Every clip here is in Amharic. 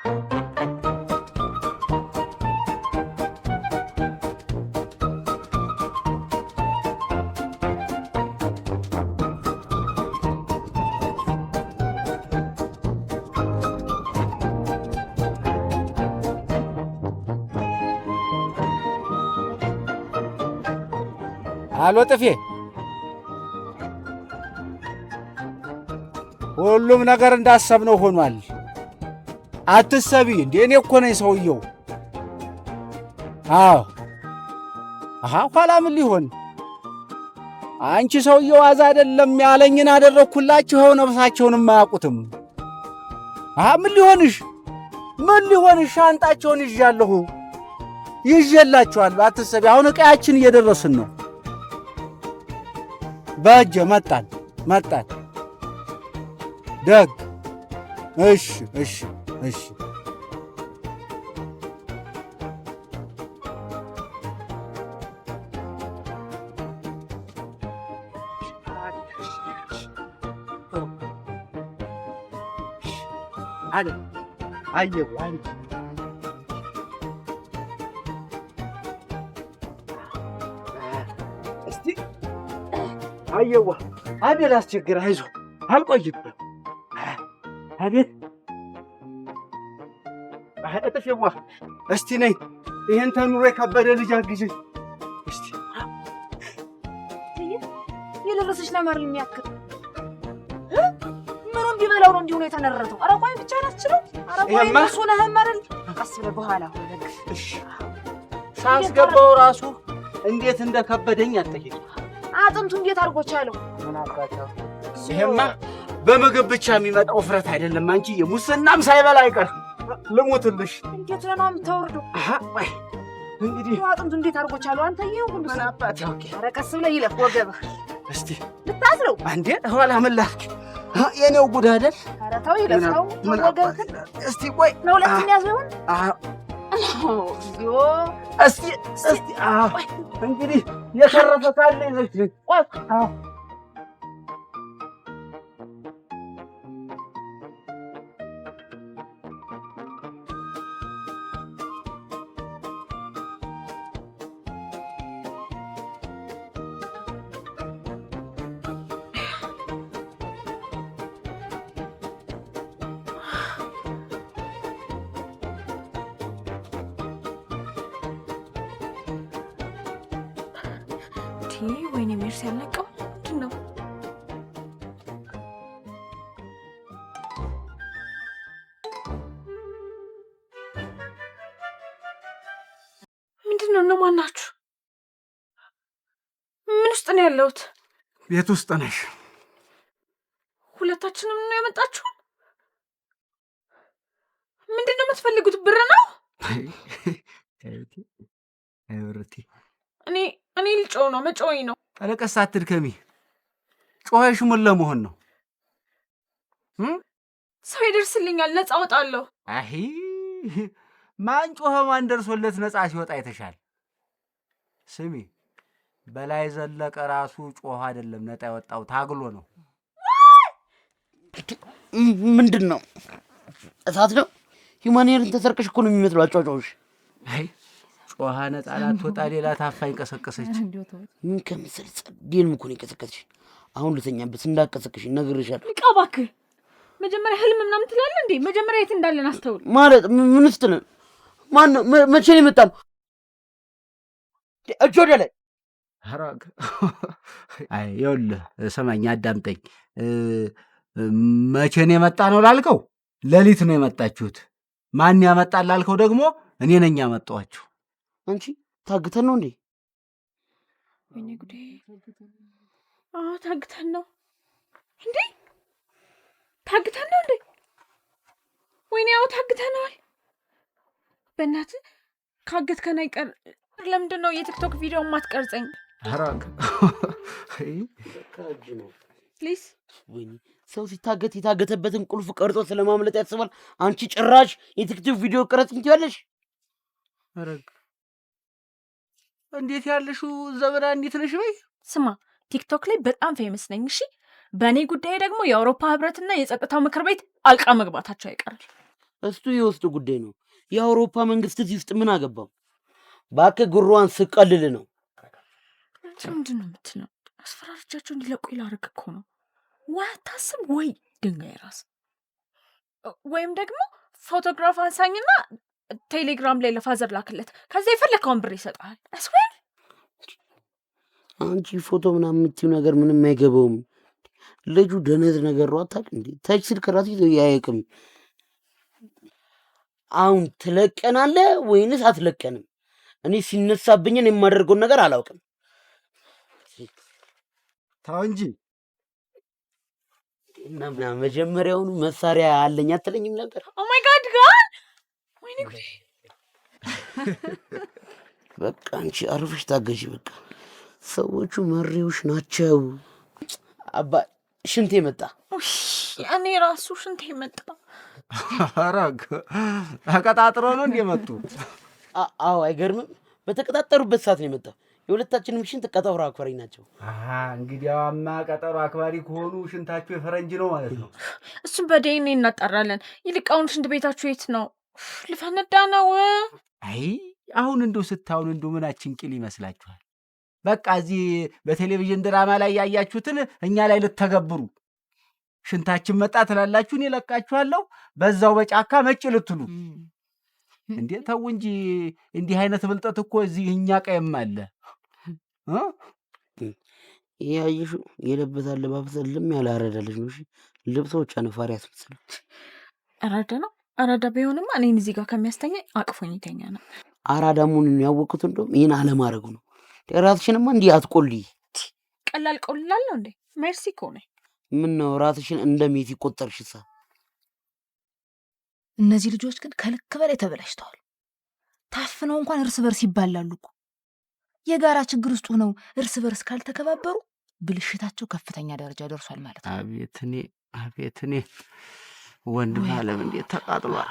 አሎ ጥፌ፣ ሁሉም ነገር እንዳሰብነው ሆኗል። አትሰቢ እንዴ፣ እኔ እኮ ነኝ ሰውየው። አዎ፣ አሃ፣ ኋላ ምን ሊሆን አንቺ ሰውየው አዛ አይደለም ያለኝን አደረግኩላችሁ። ይኸው ነፍሳቸውንም አያውቁትም። አሃ፣ ምን ሊሆንሽ ምን ሊሆንሽ? ሻንጣቸውን ይዣለሁ፣ ይዤላችኋለሁ። አትሰቢ። አሁን ዕቃያችን እየደረስን ነው። በእጀ መጣን መጣን። ደግ እሺ እሺ እሺ። አለ አየሁ አንቺ እስቲ አየዋ አቤል አስቸግር፣ አይዞህ አልቆይም። አቤት እጥፌዋ እስቲ ነይ፣ ይሄን ተኑሮ የከበደ ልጅ አግዥኝ እስቲ። የደረሰች ለመር የሚያክል ምኑን ቢበላው ነው እንዲሁ ነው የተነረተው? ኧረ ቆይ ብቻ ናችለው። ኧረ ቆይ እሱ ነህ መረል ቀስ ብለህ በኋላ ሳስገባው ራሱ እንዴት እንደከበደኝ አትጠይቂኝ። አጥንቱ እንዴት አድርጎ ቻለው? ምን አባቸው ይሄማ በምግብ ብቻ የሚመጣ ውፍረት አይደለም። አንቺ የሙስናም ሳይበላ አይቀር ልሙትልሽ። እንዴት ነው የምታወርደው? አሃ እንግዲህ አጥንቱ እንዴት አድርጎ ቻለው? አንተ ይሄው ሁሉ ምን አባቴ አውቄ። ኧረ ቀስ ብለህ ይለፍ ወገብህ። እስቲ ልታስረው አንዴ ኋላ ምን ላድርግ? የኔው ጉድ አይደል? ኧረ ተው ይለፍ፣ ተው ወገብህን። እስቲ ቆይ ለሁለት የሚያዘው ይሆን? እስቲ እስቲ እንግዲህ የተረፈ ካለ ይዘሽ ቆይ። ወይኔ ሜርሲ ያልነቃው ምንድን ነው? ምንድን ነው? እነማን ናችሁ? ምን ውስጥ ነው ያለሁት? ቤት ውስጥ ነሽ። ሁለታችንም ነው ያመጣችሁን? ምንድን ነው የምትፈልጉት? ብር ነው? አይ ብርቴ፣ እኔ እኔ ልጮህ ነው፣ መጮኝ ነው። አለቀስ አትድከሚ። ጮኸሽ ምን ለመሆን ነው? ሰው ይደርስልኛል፣ ነፃ እወጣለሁ። አይ ማን ጮኸ ማን ደርሶለት ነፃ ሲወጣ አይተሻል? ስሚ፣ በላይ ዘለቀ ራሱ ጮኸ አይደለም ነፃ የወጣው ታግሎ ነው። ምንድን ነው? እሳት ነው? Human hair ን ተሰርቀሽ እኮ ነው የሚመስለው አጫጫውሽ። አይ ጮኸ ነፃ ላትወጣ ሌላ ታፋኝ ቀሰቀሰች። ምን ከምስል ጸዴንም እኮ ነው የቀሰቀስሽ። አሁን ልተኛበት እንዳቀሰቅሽ እነግርሻለሁ። ንቃ እባክህ። መጀመሪያ ህልም ምናምን ትላለህ እንዴ? መጀመሪያ የት እንዳለን አስተውል። ማለት ምን ውስጥ ነን? ማነው? መቼ ነው የመጣነው? እጅ ወደ ላይ። አይ ይኸውልህ፣ ስማኝ፣ አዳምጠኝ። መቼ ነው የመጣ ነው ላልከው፣ ሌሊት ነው የመጣችሁት። ማን ያመጣል ላልከው ደግሞ እኔ ነኝ ያመጣኋችሁ። አንቺ ታግተን ነው እንዴ? ወይኔ ጉዴ! አዎ ታግተን ነው እንዴ? ታግተን ነው እንዴ? ወይኔ ያው ታግተነዋል። በእናትህ ካገትከን አይቀር ለምንድን ነው የቲክቶክ ቪዲዮ የማትቀርጸኝ? Please። ወይኔ ሰው ሲታገት የታገተበትን ቁልፍ ቀርጾ ስለማምለጥ ያስባል። አንቺ ጭራሽ የቲክቶክ ቪዲዮ ቅረጽ እንትያለሽ። አረግ እንዴት ያለሽው ዘመና እንዴት ነሽ በይ። ስማ ቲክቶክ ላይ በጣም famous ነኝ። እሺ በእኔ ጉዳይ ደግሞ የአውሮፓ ህብረትና የጸጥታው ምክር ቤት ጣልቃ መግባታቸው አይቀርም። እሱ የውስጥ ጉዳይ ነው። የአውሮፓ መንግስት እዚህ ውስጥ ምን አገባው? እባክህ ጉሯን ስቀልል ነው። አንተ ምንድን ነው የምትለው? አስፈራርቻቸው እንዲለቁ ላደርግ እኮ ነው። ወይ አታስብ ወይ ድንጋይ ራስ፣ ወይም ደግሞ ፎቶግራፍ አንሳኝና ቴሌግራም ላይ ለ father ላክለት። ከዛ የፈለከውን ብር ይሰጣል። I swear። አንቺ ፎቶ ምናምን የምትይው ነገር ምንም አይገባውም። ልጁ ደነዝ ነገር ነው። አታውቅም እንዴ? Touch ስልክ ራሱ ይዞ አያውቅም። አሁን ትለቀናለህ ወይንስ አትለቀንም? እኔ ሲነሳብኝን የማደርገውን ነገር አላውቅም። ተው እንጂ። እና ምናምን መጀመሪያውኑ መሳሪያ አለኝ አትለኝም ነበር? Oh my God God፣ ወይኔ ጉዴ! በቃ አንቺ አርፈሽ ታገዢ። በቃ ሰዎቹ መሪዎች ናቸው። አባ ሽንቴ መጣ። ውይ፣ እኔ ራሱ ሽንቴ መጣ። ኧረ ተቀጣጥሮ ነው እንደ መጡ? አዎ አይገርምም? በተቀጣጠሩበት ሰዓት ነው የመጣው። የሁለታችንም ሽንት ቀጠሮ አክባሪ ናቸው። እንግዲያውማ ቀጠሮ አክባሪ ከሆኑ ሽንታችሁ የፈረንጅ ነው ማለት ነው። እሱን በዲኤንኤ እናጣራለን። ይልቅ አሁን ሽንት ቤታችሁ የት ነው? ኡፍ፣ ልፈነዳ ነው። አይ አሁን እንደው ስታሁን እንደው ምናችን ቂል ይመስላችኋል? በቃ እዚህ በቴሌቪዥን ድራማ ላይ ያያችሁትን እኛ ላይ ልተገብሩ ሽንታችን መጣ ትላላችሁ፣ እኔ እለቃችኋለሁ፣ በዛው በጫካ መጭ ልትሉ እንዴ? ተው እንጂ፣ እንዲህ አይነት ብልጠት እኮ እዚህ እኛ ቀየም አለ እ? ይሄ አየሽው የለበሰ አለባበስ እልም ያለ አራዳ ልጅ ነው። እሺ ልብሶ ብቻ ነው ፋሪ ያስመስለው። አራዳ ነው። አራዳ ቢሆንማ እኔን እዚህ ጋር ከሚያስተኛ አቅፎኝ ይተኛ ነው። አራዳ መሆኑን ያወቅኩት እንደውም ይህን አለማድረጉ ነው። ራስሽንማ እንዲህ አትቆልይ። ቀላል ቆልላለሁ እንዴ? ሜርሲ እኮ ነኝ። ምን ነው ራስሽን እንደ ሜቲ ቆጠርሽሳ? እነዚህ ልጆች ግን ከልክ በላይ ተበላሽተዋል። ታፍነው እንኳን እርስ በርስ ይባላሉ እኮ። የጋራ ችግር ውስጥ ሆነው እርስ በርስ ካልተከባበሩ ብልሽታቸው ከፍተኛ ደረጃ ደርሷል ማለት ነው። አቤት እኔ፣ አቤት እኔ ወንድም ወይ አለም እንዴት ተቃጥሏል።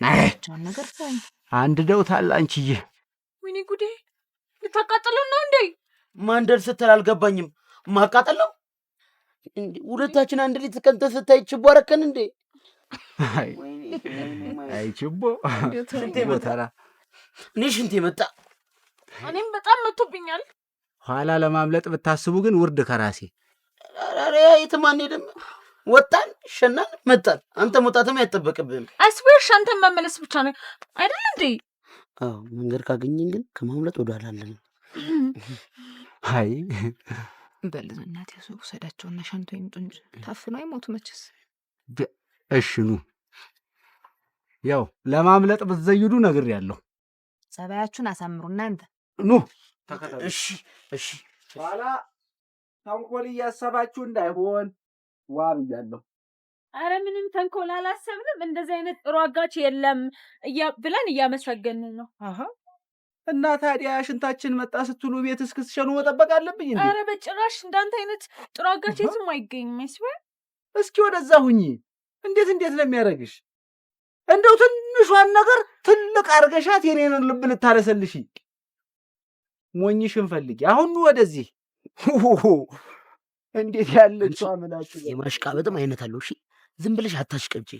ያቸውን ነገር ተወኝ። አንድ ደውታል አንቺዬ። ወይኔ ጉዴ! ልታቃጥሉን ነው እንዴ? ማንደር ስትል አልገባኝም። ማቃጠል ነው እንዴ? ሁለታችን አንድ ላይ ተቀምጠን ስታይ ችቦ አረከን እንዴ? አይ አይ ችቦ ሽንቴ መጣ። ጎተራ። እኔ ሽንቴ መጣ። እኔም በጣም መቶብኛል። ኋላ ለማምለጥ ብታስቡ ግን ውርድ ከራሴ። ኧረ የትም አንሄድም። ወጣን፣ ሸናን፣ መጣን። አንተ መውጣትም አይጠበቅብህም። I swear ሸንተን መመለስ ብቻ ነው አይደል እንዴ? አዎ መንገድ ካገኘን ግን ከማምለጥ ወደ ኋላ አለን። አይ በል እናቴ ውሰዳቸውና ሸንቶ ይምጡ እንጂ ታፍነው አይሞቱ መቼስ። እሺ ኑ። ያው ለማምለጥ ብትዘይዱ ነግሬያለሁ። ጸባያችሁን አሳምሩ እናንተ። ኑ ተከተሉ። እሺ እሺ። ኋላ ተንኮል እያሰባችሁ እንዳይሆን ዋ ብያለሁ። አረ ምንም ተንኮል አላሰብንም። እንደዚህ አይነት ጥሩ አጋች የለም ብለን እያመሰገንን ነው። አሃ እና ታዲያ ሽንታችን መጣ ስትሉ ቤት እስክትሸኑ መጠበቅ አለብኝ እንዴ? አረ በጭራሽ እንዳንተ አይነት ጥሩ አጋች የትም አይገኝም። I swear። እስኪ ወደዛ ሁኚ። እንዴት እንዴት ነው የሚያደርግሽ? እንደው ትንሿን ነገር ትልቅ አድርገሻት የኔን ልብ ልታለሰልሺ። ሞኝሽን ፈልጊ። አሁን ኑ ወደዚህ። እንዴት ያለች ምላችሁ! የማሽቃበጥም አይነት አለው። እሺ ዝም ብለሽ አታሽቀብጪ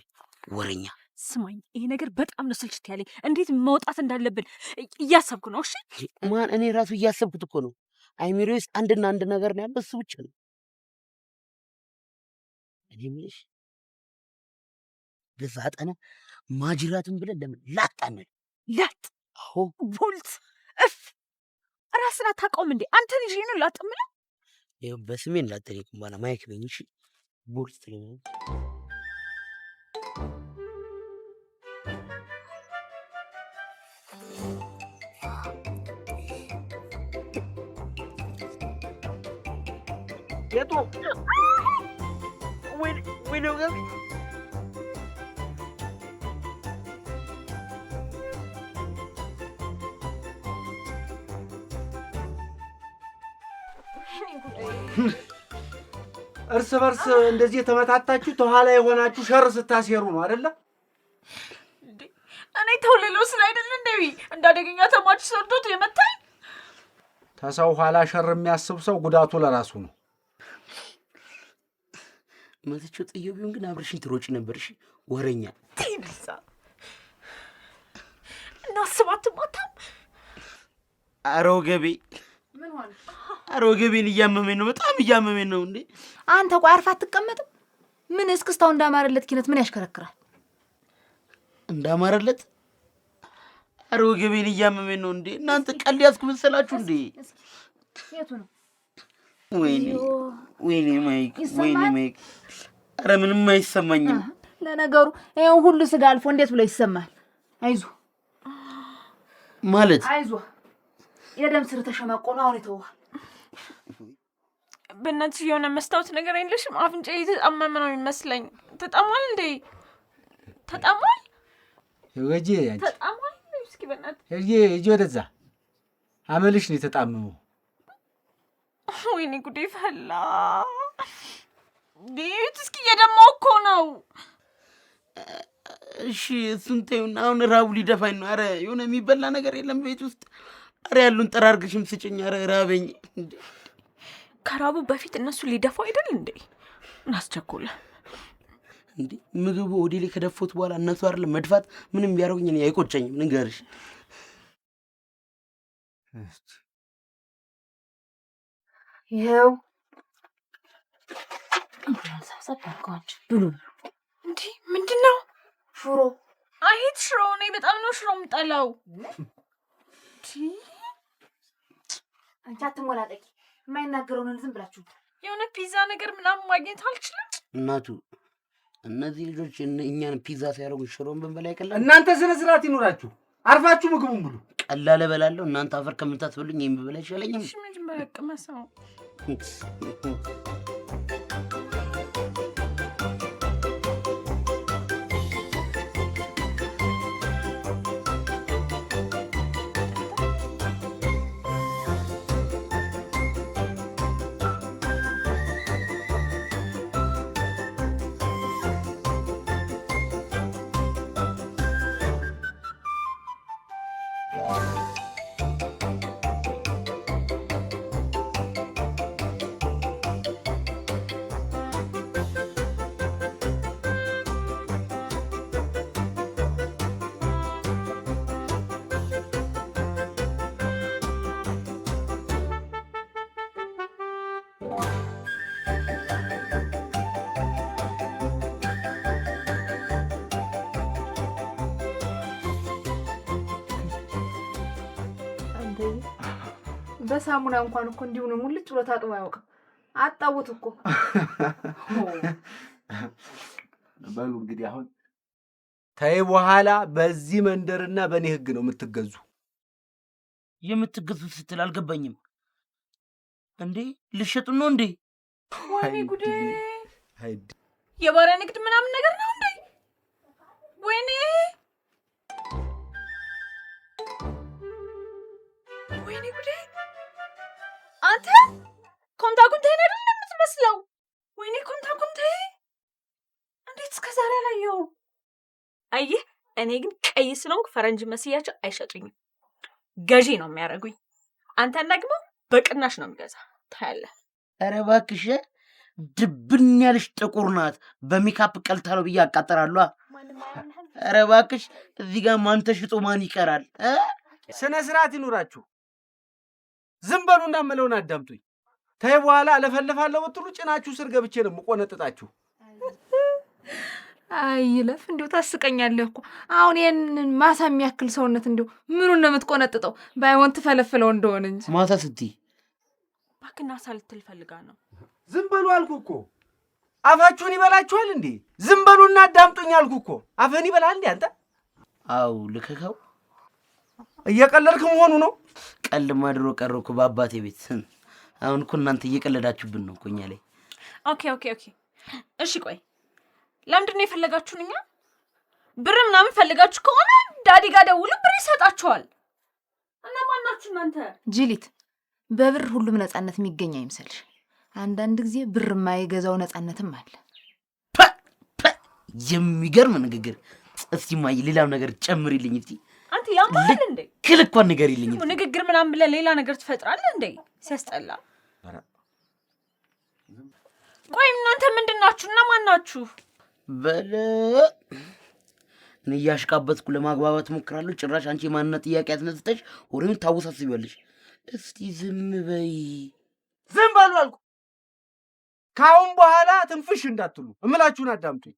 ወረኛ። ስማኝ፣ ይሄ ነገር በጣም ነው ስልችት ያለኝ። እንዴት መውጣት እንዳለብን እያሰብኩ ነው። እሺ ማን? እኔ ራሱ እያሰብኩት እኮ ነው። አይምሮዬ ውስጥ አንድና አንድ ነገር ነው ያለው፣ እሱ ብቻ ነው። እኔ የምልሽ ብፋጠነ ማጅራትን ብለን ለምን ላጥ አንል? ላጥ? አዎ። ቦልት እፍ፣ ራስን አታውቀውም እንዴ? አንተን ይዤ ነው ላጥ የምለው? ይኸው በስሜ እንዳትጠሪኝ በኋላ ማይክ በይኝ። እሺ ቦልት ትለኛለሽ። ጌጡ ወይኔ ወይኔ ወገቤ። እርስ በርስ እንደዚህ የተመታታችሁ ተኋላ የሆናችሁ ሸር ስታሴሩ ነው አይደለ? እንዴ እኔ ተው ልለው ስለ አይደል እንዴ እንደ አደገኛ ተማች ሰርቶት የመታኝ። ተሰው ኋላ ሸር የሚያስብ ሰው ጉዳቱ ለራሱ ነው። መትቼው ጥዬው ቢሆን ግን አብረሽኝ ትሮጪ ነበር። እሺ ወረኛ። ሂድ እዛ እና አስብ አትማታም። ኧረ ወገቤ፣ ኧረ ወገቤን እያመመኝ ነው፣ በጣም እያመመኝ ነው። እንዴ አንተ ቆይ አርፈህ አትቀመጥም? ምን እስክስታው እንዳማረለት ኪነት ምን ያሽከረክራል? እንዳማረለት? ኧረ ወገቤን እያመመኝ ነው። እንዴ እናንተ ቀልድ ያዝኩ መሰላችሁ እንዴ? የቱ ነው? ወይኔ ወይኔ ማይክ፣ ወይኔ ማይክ፣ ኧረ ምንም አይሰማኝም። ለነገሩ ይኸው ሁሉ ስጋ አልፎ እንዴት ብሎ ይሰማል? አይዞህ ማለት አይዞህ፣ የደም ስር ተሸማቆ ነው አሁን የተወዋል። በእናትሽ የሆነ መስታወት ነገር የለሽም? አፍንጫ የተጣመመ ነው የሚመስለኝ። ተጣሟል እንዴ? ተጣሟል? ወጂ አንቺ ተጣሟል? እስኪ በእናትሽ ሂጂ ሂጂ ወደዛ። አመልሽ ነው የተጣመመው። ወይኔ ጉዴ ፈላ። ቤት እስኪ እየደማው እኮ ነው። እሺ እሱን ተይውና፣ አሁን ራቡ ሊደፋኝ ነው። አረ የሆነ የሚበላ ነገር የለም ቤት ውስጥ? አረ ያሉን ጠራርግሽም ስጭኝ። አረ ራበኝ። ከራቡ በፊት እነሱ ሊደፋው አይደል እንዴ? እናስቸኩለ እንዴ ምግቡ ወደ ላይ ከደፎት በኋላ እነሱ አይደለም መድፋት ምንም ቢያደርጉኝ እኔ አይቆጨኝም። ንገርሽ ይኸው ሰብሰብ አድርገዋቸው ብሉ። እንዴ ምንድን ነው? ሽሮ። አይት ሽሮ። እኔ በጣም ነው ሽሮ የምጠላው። አንቺ አትሞላጠቂ። የማይናገረውን ዝም ብላችሁ የሆነ ፒዛ ነገር ምናምን ማግኘት አልችልም። እናቱ እነዚህ ልጆች እኛን ፒዛ ሲያደርጉ ሽሮን ብንበላ ይቀላል። እናንተ ስነ ስርዓት ይኑራችሁ፣ አርፋችሁ ምግቡን ብሉ። ቀላል እበላለሁ። እናንተ አፈር ከምታስበሉኝ ይሄን ብበላ አይሻለኝም? እሺ መጀመሪያ ቅመሰው። በሳሙና እንኳን እኮ እንዲሁ ነው ሙልጭ ብሎ ታጥቦ አያውቅም። አጣቡት እኮ። በሉ እንግዲህ አሁን ተይ በኋላ በዚህ መንደርና በእኔ ህግ ነው የምትገዙ። የምትገዙት ስትል አልገባኝም። እንዴ ልሸጡን ነው እንዴ? ወይኔ ጉዴ! የባሪያ ንግድ ምናምን ነገር ነው እንዴ? ወይኔ ወይኔ ጉዴ! አንተ ኮንታ ኩንቴን አይደል የምትመስለው? ወይኔ ኮንታ ኩንቴ! እንዴት እስከ ዛሬ አላየኸውም? አየህ፣ እኔ ግን ቀይ ስለሆንኩ ፈረንጅ መስያቸው አይሸጡኝም፣ ገዢ ነው የሚያደርጉኝ። አንተን ደግሞ በቅናሽ ነው የሚገዛ። ታያለህ። ኧረ እባክሽ ድብን ያለሽ ጥቁር ናት። በሜካፕ ቀልታለሁ ብዬ አቃጠራለሁ። ኧረ እባክሽ እዚህ ጋር ማን ተሽጦ ማን ይቀራል? ስነ ስርዓት ይኑራችሁ። ዝም በሉና የምለውን አዳምጡኝ። ተይ በኋላ እለፈልፋለሁ ብትሉ ጭናችሁ ስር ገብቼ ነው የምቆነጥጣችሁ። አይ ይለፍ፣ እንዲሁ ታስቀኛለህ እኮ። አሁን ይሄንን ማሳ የሚያክል ሰውነት እንዲሁ ምኑን ነው የምትቆነጥጠው? ባይሆን ትፈለፍለው እንደሆነ እንጂ። ማሳ ስትይ እባክህ ናሳ ልትል ፈልጋ ነው። ዝም በሉ አልኩ እኮ። አፋችሁን ይበላችኋል እንዴ? ዝም በሉና አዳምጡኝ አልኩ እኮ። አፍህን ይበላል እንዴ አንተ? አው ልከከው። እየቀለድክ መሆኑ ነው? ቀልድማ ድሮ ቀረ እኮ በአባቴ ቤት። አሁን እኮ እናንተ እየቀለዳችሁብን ነው እኮ እኛ ላይ። okay okay okay እሺ ቆይ ለምንድን ነው የፈለጋችሁን? እኛ ብር ምናምን ፈልጋችሁ ከሆነ daddy ጋር ደውሉ፣ ብር ይሰጣችኋል። እና ማናችሁ እናንተ? ጅሊት፣ በብር ሁሉም ነፃነት የሚገኝ አይምሰልሽ። አንዳንድ ጊዜ ብር የማይገዛው ነፃነትም አለ። የሚገርም ንግግር። እስቲ እማዬ ሌላም ነገር ጨምሪልኝ እስቲ። አንተ ያማል እንዴ? ልክ ልኳን ንገሪልኝ እስቲ። ንግግር ምናምን ብለህ ሌላ ነገር ትፈጥራለህ እንዴ? ሲያስጠላ። ቆይ እናንተ ምንድን ናችሁ እና ማን ናችሁ? በለ እኔ እያሽቃበትኩ ለማግባባት እሞክራለሁ። ጭራሽ አንቺ የማንነት ጥያቄ አስነስተሽ ወሬውን ታወሳስቢያለሽ። እስቲ ዝም በይ። ዝም በሉ አልኩ። ከአሁን በኋላ ትንፍሽ እንዳትሉ እምላችሁን አዳምጡኝ።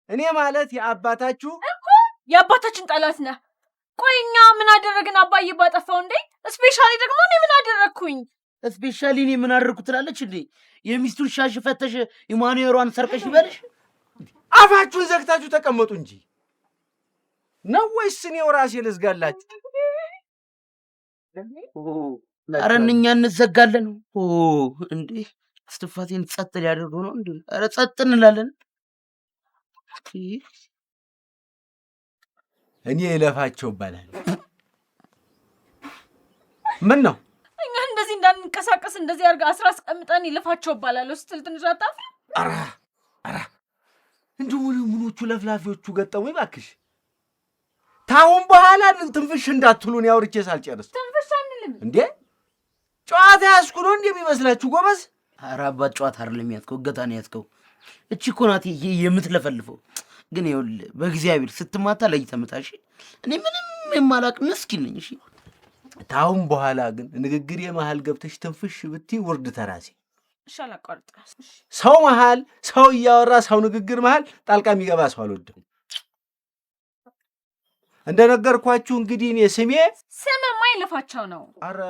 እኔ ማለት የአባታችሁ እኮ የአባታችን ጠላት ነህ። ቆይ እኛ ምን አደረግን? አባዬ ባጠፋው እንዴ? Specially ደግሞ እኔ ምን አደረግኩኝ? Specially እኔ ምን አደረግኩ ትላለች እንዴ? የሚስቱን ሻሽ ፈተሽ ኢማኑኤሏን ሰርቀሽ ይበልሽ። አፋችሁን ዘግታችሁ ተቀመጡ እንጂ ነው ወይስ እኔው ራሴ ልዝጋላችሁ? ኧረ እኛ እንዘጋለን። እንዴ እስትንፋሴን ጸጥ ሊያደርገው ነው እንዴ? ኧረ ጸጥ እንላለን። እኔ የለፋቸው ይባላል። ምን ነው እኛ እንደዚህ እንዳንንቀሳቀስ እንደዚህ አድርገህ አስራ አስቀምጠን ይለፋቸው እባላለሁ ስትል ትንሽ አታፍርም? ኧረ ኧረ እንዲሁ ምኖቹ ለፍላፊዎቹ ገጠሙኝ እባክሽ። ታሁን በኋላ ትንፍሽ እንዳትሉ እኔ አውርቼ ሳልጨርስ። ትንፍሽ አንልም እንዴ። ጨዋታ ያዝኩ ነው እንዴ የሚመስላችሁ ጎበዝ? ኧረ አባት ጨዋታ አይደለም ያዝከው፣ እገታ ነው ያዝከው። እቺ እኮ ናት የምትለፈልፈው። ግን ይኸውልህ በእግዚአብሔር ስትማታ ለይተህ ምታ። እሺ እኔ ምንም የማላውቅ ምስኪን ነኝ። እሺ ታሁን በኋላ ግን ንግግር የመሃል ገብተሽ ትንፍሽ ብትይ ውርድ ተራሴ። እሺ አላቋርጥም። ሰው መሃል ሰው እያወራ ሰው ንግግር መሃል ጣልቃ የሚገባ ሰው አልወድም። እንደነገርኳችሁ እንግዲህ እኔ ስሜ ስምማ ይለፋቸው ነው። ኧረ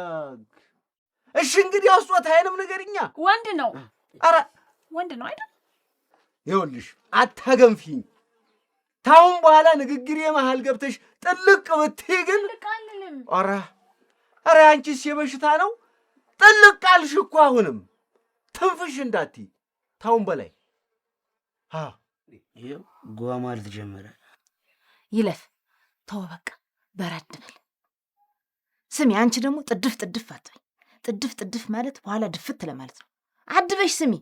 እሺ እንግዲህ ጾታዬንም ንገሪኛ። ወንድ ነው። ኧረ ወንድ ነው አይደል? ይኸውልሽ አታገንፊኝ። ታሁን በኋላ ንግግር የመሃል ገብተሽ ጥልቅ ብትይ ግን ጥልቅ አንልም። ኧረ ኧረ አንቺስ የበሽታ ነው። ጥልቅ አልሽ እኮ አሁንም ትንፍሽ እንዳትይ ታሁን በላይ። ይኸው ጓ ማለት ጀመረ። ይለፍ ተው በቃ በረድ በል። ስሚ አንቺ ደግሞ ጥድፍ ጥድፍ አትበይ። ጥድፍ ጥድፍ ማለት በኋላ ድፍት ለማለት ነው። አድበሽ ስሚ።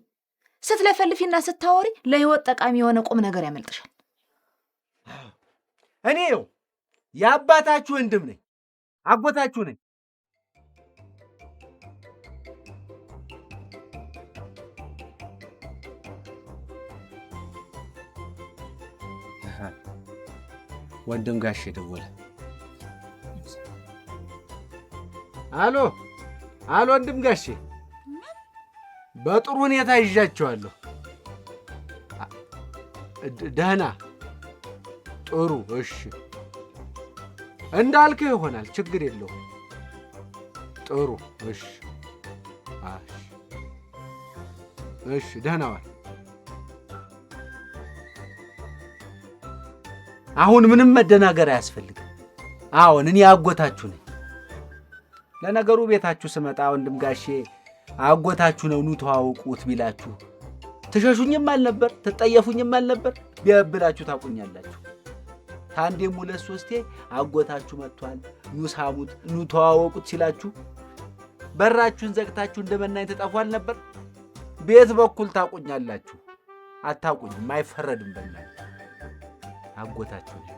ስትለፈልፊና ስታወሪ ለህይወት ጠቃሚ የሆነ ቁም ነገር ያመልጥሻል። እኔ ይኸው የአባታችሁ ወንድም ነኝ፣ አጎታችሁ ነኝ። ወንድም ጋሽ ደወለ። አሎ አሎ፣ ወንድም ጋሼ በጥሩ ሁኔታ ይዣቸዋለሁ። ደህና ጥሩ። እሺ እንዳልከው ይሆናል፣ ችግር የለውም። ጥሩ እሺ፣ እሺ፣ ደህና ዋል። አሁን ምንም መደናገር አያስፈልግም። አሁን እኔ አጎታችሁ ነኝ። ለነገሩ ቤታችሁ ስመጣ ወንድም ጋሼ አጎታችሁ ነው ኑ ተዋውቁት ቢላችሁ ትሸሹኝም አልነበር፣ ትጠየፉኝም አልነበር። ቢያብላችሁ ታቁኛላችሁ። ታንዴም ሁለት ሶስቴ አጎታችሁ መጥቷል ኑ ሳሙት፣ ኑ ተዋወቁት ሲላችሁ በራችሁን ዘግታችሁ እንደመናኝ ትጠፉ አልነበር። ቤት በኩል ታቁኛላችሁ። አታቁኝም፣ አይፈረድም በእናንተ። አጎታችሁ ነኝ።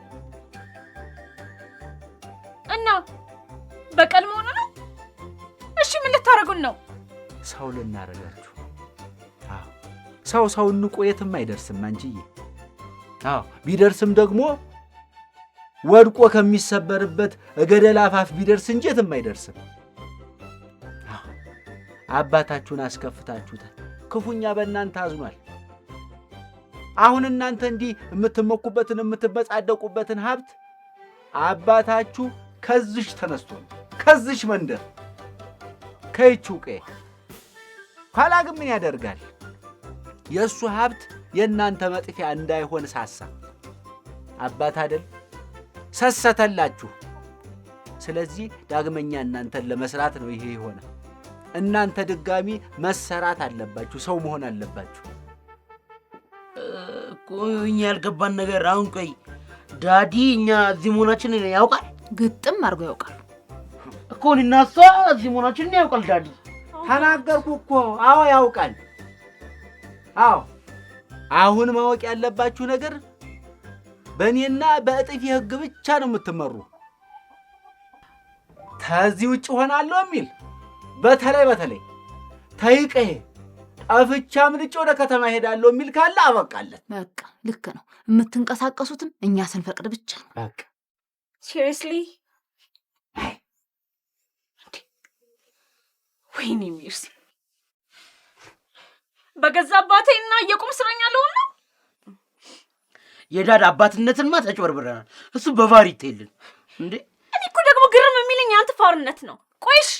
እና በቀል መሆኑ ነው። እሺ ምን ልታደርጉን ነው? ሰው ልናረጋችሁ። አዎ ሰው ሰው ንቆ የትም አይደርስም አንቺዬ። አዎ ቢደርስም ደግሞ ወድቆ ከሚሰበርበት ገደል አፋፍ ቢደርስ እንጂ የትም አይደርስም። አዎ አባታችሁን አስከፍታችሁታል። ክፉኛ በእናንተ አዝኗል። አሁን እናንተ እንዲህ የምትመኩበትን የምትመጻደቁበትን ሀብት አባታችሁ ከዚሽ ተነስቶ ነው ከዚሽ መንደር ከይቹ ቀዬ። ኋላ ግን ምን ያደርጋል የእሱ ሀብት የእናንተ መጥፊያ እንዳይሆን ሳሳ። አባት አይደል ሰሰተላችሁ። ስለዚህ ዳግመኛ እናንተን ለመስራት ነው ይሄ የሆነ። እናንተ ድጋሚ መሰራት አለባችሁ፣ ሰው መሆን አለባችሁ። እኮ እኛ ያልገባን ነገር አሁን ቆይ ዳዲ እኛ እዚህ መሆናችንን ያውቃል? ግጥም አድርጎ ያውቃል እኮ እኔና እሷ እዚህ መሆናችንን ያውቃል ዳዲ። ተናገርኩ እኮ። አዎ ያውቃል። አዎ አሁን ማወቅ ያለባችሁ ነገር በእኔና በእጥፊ ሕግ ብቻ ነው የምትመሩ። ከዚህ ውጭ ሆናለሁ የሚል በተለይ በተለይ ተይቀሄ ጠፍቼ አምልጬ ወደ ከተማ ሄዳለሁ የሚል ካለ አበቃለት። በቃ ልክ ነው። የምትንቀሳቀሱትም እኛ ስንፈቅድ ብቻ ነው። በቃ Seriously? ወይኔ ሜርሲ፣ በገዛ አባቴ እና የቁም እስረኛ ልሆን ነው። የ dad አባትነትንማ ተጭበርብረናል። እሱ በቫር ይታይልን እንዴ። እኔ እኮ ደግሞ ግርም የሚለኝ የአንተ ፋርነት ነው። ቆይ እሺ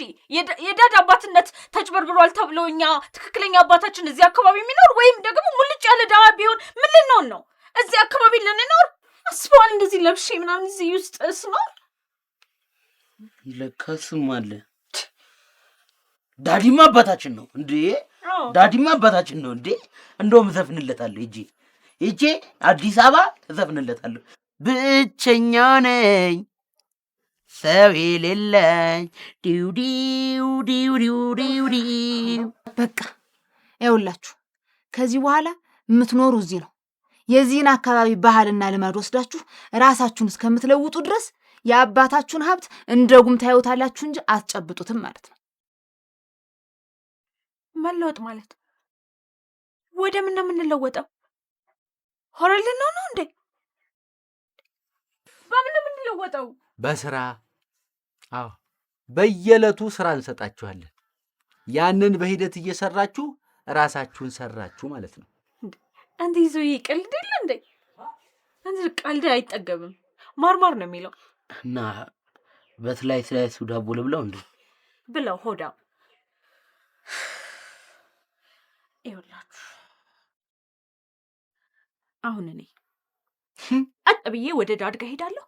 የ dad አባትነት ተጭበርብሯል ተብሎ እኛ ትክክለኛ አባታችን እዚህ አካባቢ የሚኖር ወይም ደግሞ ሙልጭ ያለ ዳዋ ቢሆን ምን ልንሆን ነው? እዚህ አካባቢ ልንኖር አስበዋል? እንደዚህ ለብሼ ምናምን እዚህ ውስጥ ስኖር። ለካ ስም አለ። Daddy ማ አባታችን ነው እንዴ? Daddy ማ አባታችን ነው እንዴ? እንደውም እዘፍንለታለሁ፣ ሂጄ ሂጄ አዲስ አበባ እዘፍንለታለሁ። ብቸኛ ነኝ፣ ሰው የሌለኝ፣ ዲው ዲው ዲው ዲው ዲው ዲው። በቃ ይኸውላችሁ፣ ከዚህ በኋላ የምትኖሩ እዚህ ነው። የዚህን አካባቢ ባህልና ልማድ ወስዳችሁ ራሳችሁን እስከምትለውጡ ድረስ የአባታችሁን ሀብት እንደ ጉም ታዩታላችሁ እንጂ አትጨብጡትም ማለት ነው። መለወጥ ማለት ወደ ምን ነው የምንለወጠው? ሆረልን ነው ነው እንዴ? በምን ነው የምንለወጠው? በስራ። አዎ፣ በየዕለቱ ስራ እንሰጣችኋለን። ያንን በሂደት እየሰራችሁ ራሳችሁን ሰራችሁ ማለት ነው። አንተ ይዞ ቀልድ የለ እንዴ? አንተ ቀልድ አይጠገብም። ማርማር ነው የሚለው። እና በትላይ slice ኡ ዳቦ ልብላው እንዴ? ብለው ሆዳ። ይኸውላችሁ፣ አሁን እኔ ቀጥ ብዬ ወደ dad ጋ ሄዳለሁ።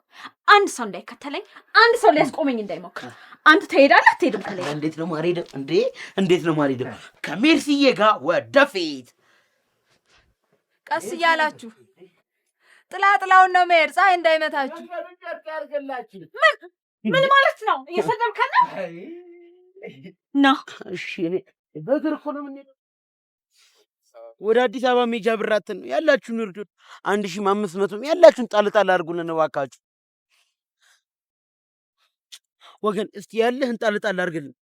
አንድ ሰው እንዳይከተለኝ፣ አንድ ሰው ሊያስቆመኝ እንዳይሞክር። አንተ ትሄዳለህ አትሄድም? ከላይ እንዴት ነው ማልሄደው እንዴ? እንዴት ነው ማልሄደው? ከሜርሲዬ ጋር ወደፊት። ቀስ እያላችሁ ጥላ ጥላውን ነው መሄድ፣ ፀሐይ እንዳይመታችሁ። ምን ማለት ነው? እየሰደብከን ነው? ና። እሺ፣ እኔ በእግር እኮ ነው የምንሄደው። ወደ አዲስ አበባ መሄጃ ብራትን ነው ያላችሁን እርዱን። 1500 ያላችሁን ጣል ጣል አድርጉልን እባካችሁ ወገን። እስቲ ያለህን ጣል ጣል አድርግልን።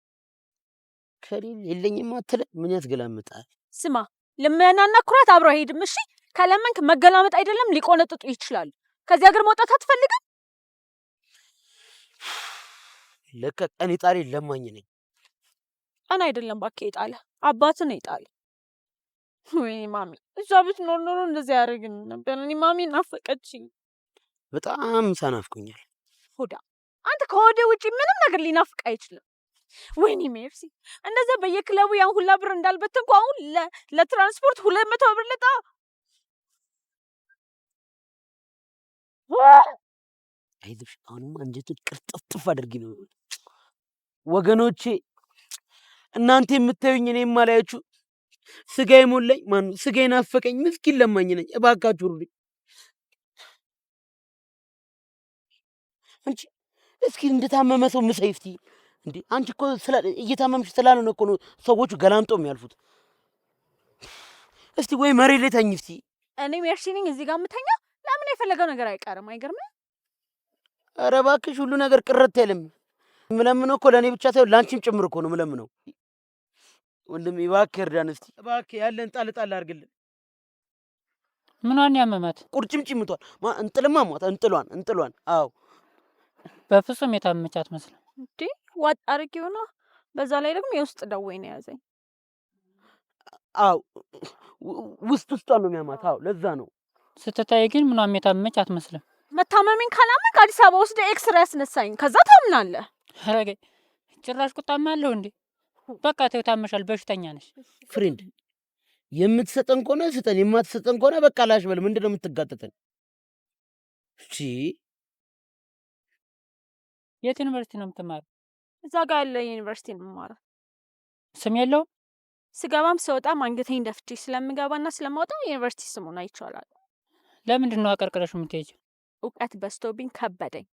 ከሌለ የለኝም አትልም። ምን ያስገላምጣል? ስማ፣ ልመናና ኩራት አብሮ አይሄድም። እሺ፣ ከለመንክ መገላመጥ አይደለም ሊቆነጥጡ ይችላሉ። ከዚህ ሀገር መውጣት አትፈልግም? ለካ ቀን የጣሪ ለማኝ ነኝ። ቀን አይደለም እባክህ የጣለ፣ አባትህ ነው የጣለ። ወይኔ ማሚ፣ እሷ ብትኖር ኖሮ እንደዚህ አያደርግም ነበር። እኔ ማሚ ናፈቀችኝ። በጣም ሳናፍቆኛል። ሆዳ፣ አንተ ከሆደ ውጪ ምንም ነገር ሊናፍቅ አይችልም። ወይኔ ሜርሲ፣ እንደዛ በየክለቡ ያን ሁላ ብር እንዳልበትንኩ አሁን ለትራንስፖርት 200 ብር ልጣ። አይዞሽ፣ አሁንማ አንጀቱን ቅርጥፍጥፍ አድርጊ ነው። ወገኖቼ፣ እናንተ የምታዩኝ እኔ የማላያችሁ ስጋ የሞላኝ ማነው? ስጋ የናፈቀኝ ምስኪን ለማኝ ነኝ። እባካችሁ እርዱኝ። አንቺ እስኪ እንደታመመ ሰው ምሰይ እስቲ። እንዴ፣ አንቺ እኮ እየታመምሽ ስላልሆነ እኮ ነው ሰዎቹ ገላምጠው የሚያልፉት። እስቲ ወይ መሬት ላይ ተኝ እስቲ። እኔ ሜርሲ ነኝ እዚህ ጋር የምተኛ? ለምን የፈለገው ነገር አይቀርም። አይገርምም? ኧረ እባክሽ፣ ሁሉ ነገር ቅርት አይልም። የምለምነው እኮ ለእኔ ብቻ ሳይሆን ለአንቺም ጭምር እኮ ነው የምለምነው። ወንድሜ እባክህ እርዳን እስቲ፣ እባክህ ያለን ጣል ጣል አድርግልን። ምኗን ያመማት? ቁርጭምጭሚቷን እንጥልማ ሟት እንጥሏን እንጥሏን። አዎ። በፍጹም የታመመች አትመስልም። እንዴ፣ ዋጥ አድርጌው ነው። በዛ ላይ ደግሞ የውስጥ ደዌ ነው የያዘኝ። አዎ፣ ውስጥ ውስጧን ነው የሚያማት። አዎ፣ ለዛ ነው። ስትታይ ግን ምኗም የታመመች አትመስልም። መታመሜን ካላመንክ አዲስ አበባ ወስደህ ኤክስሬ ያስነሳኝ፣ ከዛ ታምናለህ። ኧረ ገይ፣ ጭራሽ ቁጣማ አለሁ እንዴ? በቃ ተይው፣ ታመሻል፣ በሽተኛ ነሽ። Friend፣ የምትሰጠን ከሆነ ስጠን፣ የማትሰጠን ከሆነ በቃ ላሽ በል። ምንድን ነው የምትጋጠጠን? እሺ። የት ዩኒቨርሲቲ ነው የምትማረው? እዛ ጋር ያለ ዩኒቨርሲቲ ነው የምማረው። ስም የለውም? ስገባም ስወጣም አንገቴን ደፍቼ ስለምገባና ስለማወጣ ዩኒቨርሲቲ ስሙን አይቼዋለሁ። ለምንድን ነው አቀርቅረሽ የምትሄጂው? እውቀት በዝቶብኝ ከበደኝ።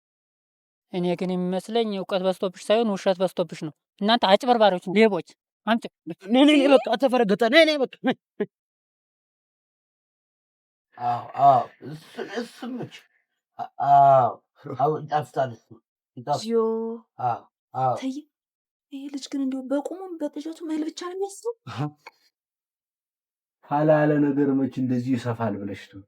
እኔ ግን የሚመስለኝ እውቀት በዝቶብሽ ሳይሆን ውሸት በዝቶብሽ ነው። እናንተ አጭበርባሪዎች፣ ሌቦች። አምጪ። ነይ ነይ ነይ፣ በቃ ተፈረገጠ። ነይ ነይ በቃ ነይ። አዎ አዎ፣ እሱን ብቻ። አዎ አዎ፣ ይጣፍጣል እሱ ይጣፍጣል። እግዚኦ! አዎ አዎ። ተይ፣ ይሄ ልጅ ግን እንዲሁ በቁሙም በቅዠቱም እህል ብቻ ነው የሚያስበው። ካላለ ነገር መች እንደዚህ ይሰፋል ብለሽ ነው?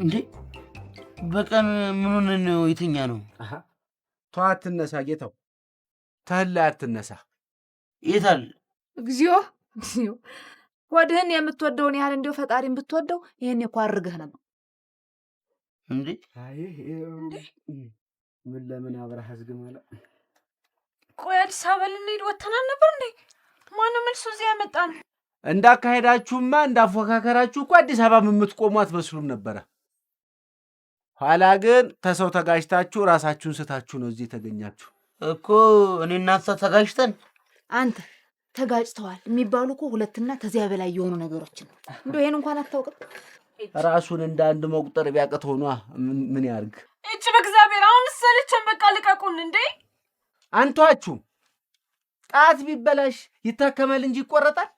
እንዴ በቀን ምን ሆነን ነው የተኛ ነው? ተው አትነሳ ጌታው፣ ተህላ አትነሳ። የታል? እግዚኦ እግዚኦ! ሆድህን የምትወደውን ያህል እንዲያው ፈጣሪን ብትወደው ይሄን እኮ አድርገህ ነበር። እንዴ አይ ምን ለምን አብረህ አዝግም አለ። ቆይ አዲስ አበባ ልንሄድ ወተናል ነበር እንዴ? ማነው መልሶ እዚህ ያመጣን? እንዳካሄዳችሁማ እንዳፎካከራችሁ እኮ አዲስ አበባ የምትቆሙ አትመስሉም ነበረ። ኋላ ግን ተሰው ተጋጅታችሁ ራሳችሁን ስታችሁ ነው እዚህ የተገኛችሁ። እኮ እኔ እና እሷ ተጋጅተን። አንተ ተጋጭተዋል የሚባሉ እኮ ሁለትና ተዚያ በላይ የሆኑ ነገሮችን ነው። እንደው ይሄን እንኳን አታውቅም። ራሱን እንደ አንድ መቁጠር ቢያቅተው ነዋ ምን ያርግ? እጭ በእግዚአብሔር አሁን ሰለቸን። በቃ ልቀቁን እንዴ! አንቷችሁ ጣት ቢበላሽ ይታከማል እንጂ ይቆረጣል?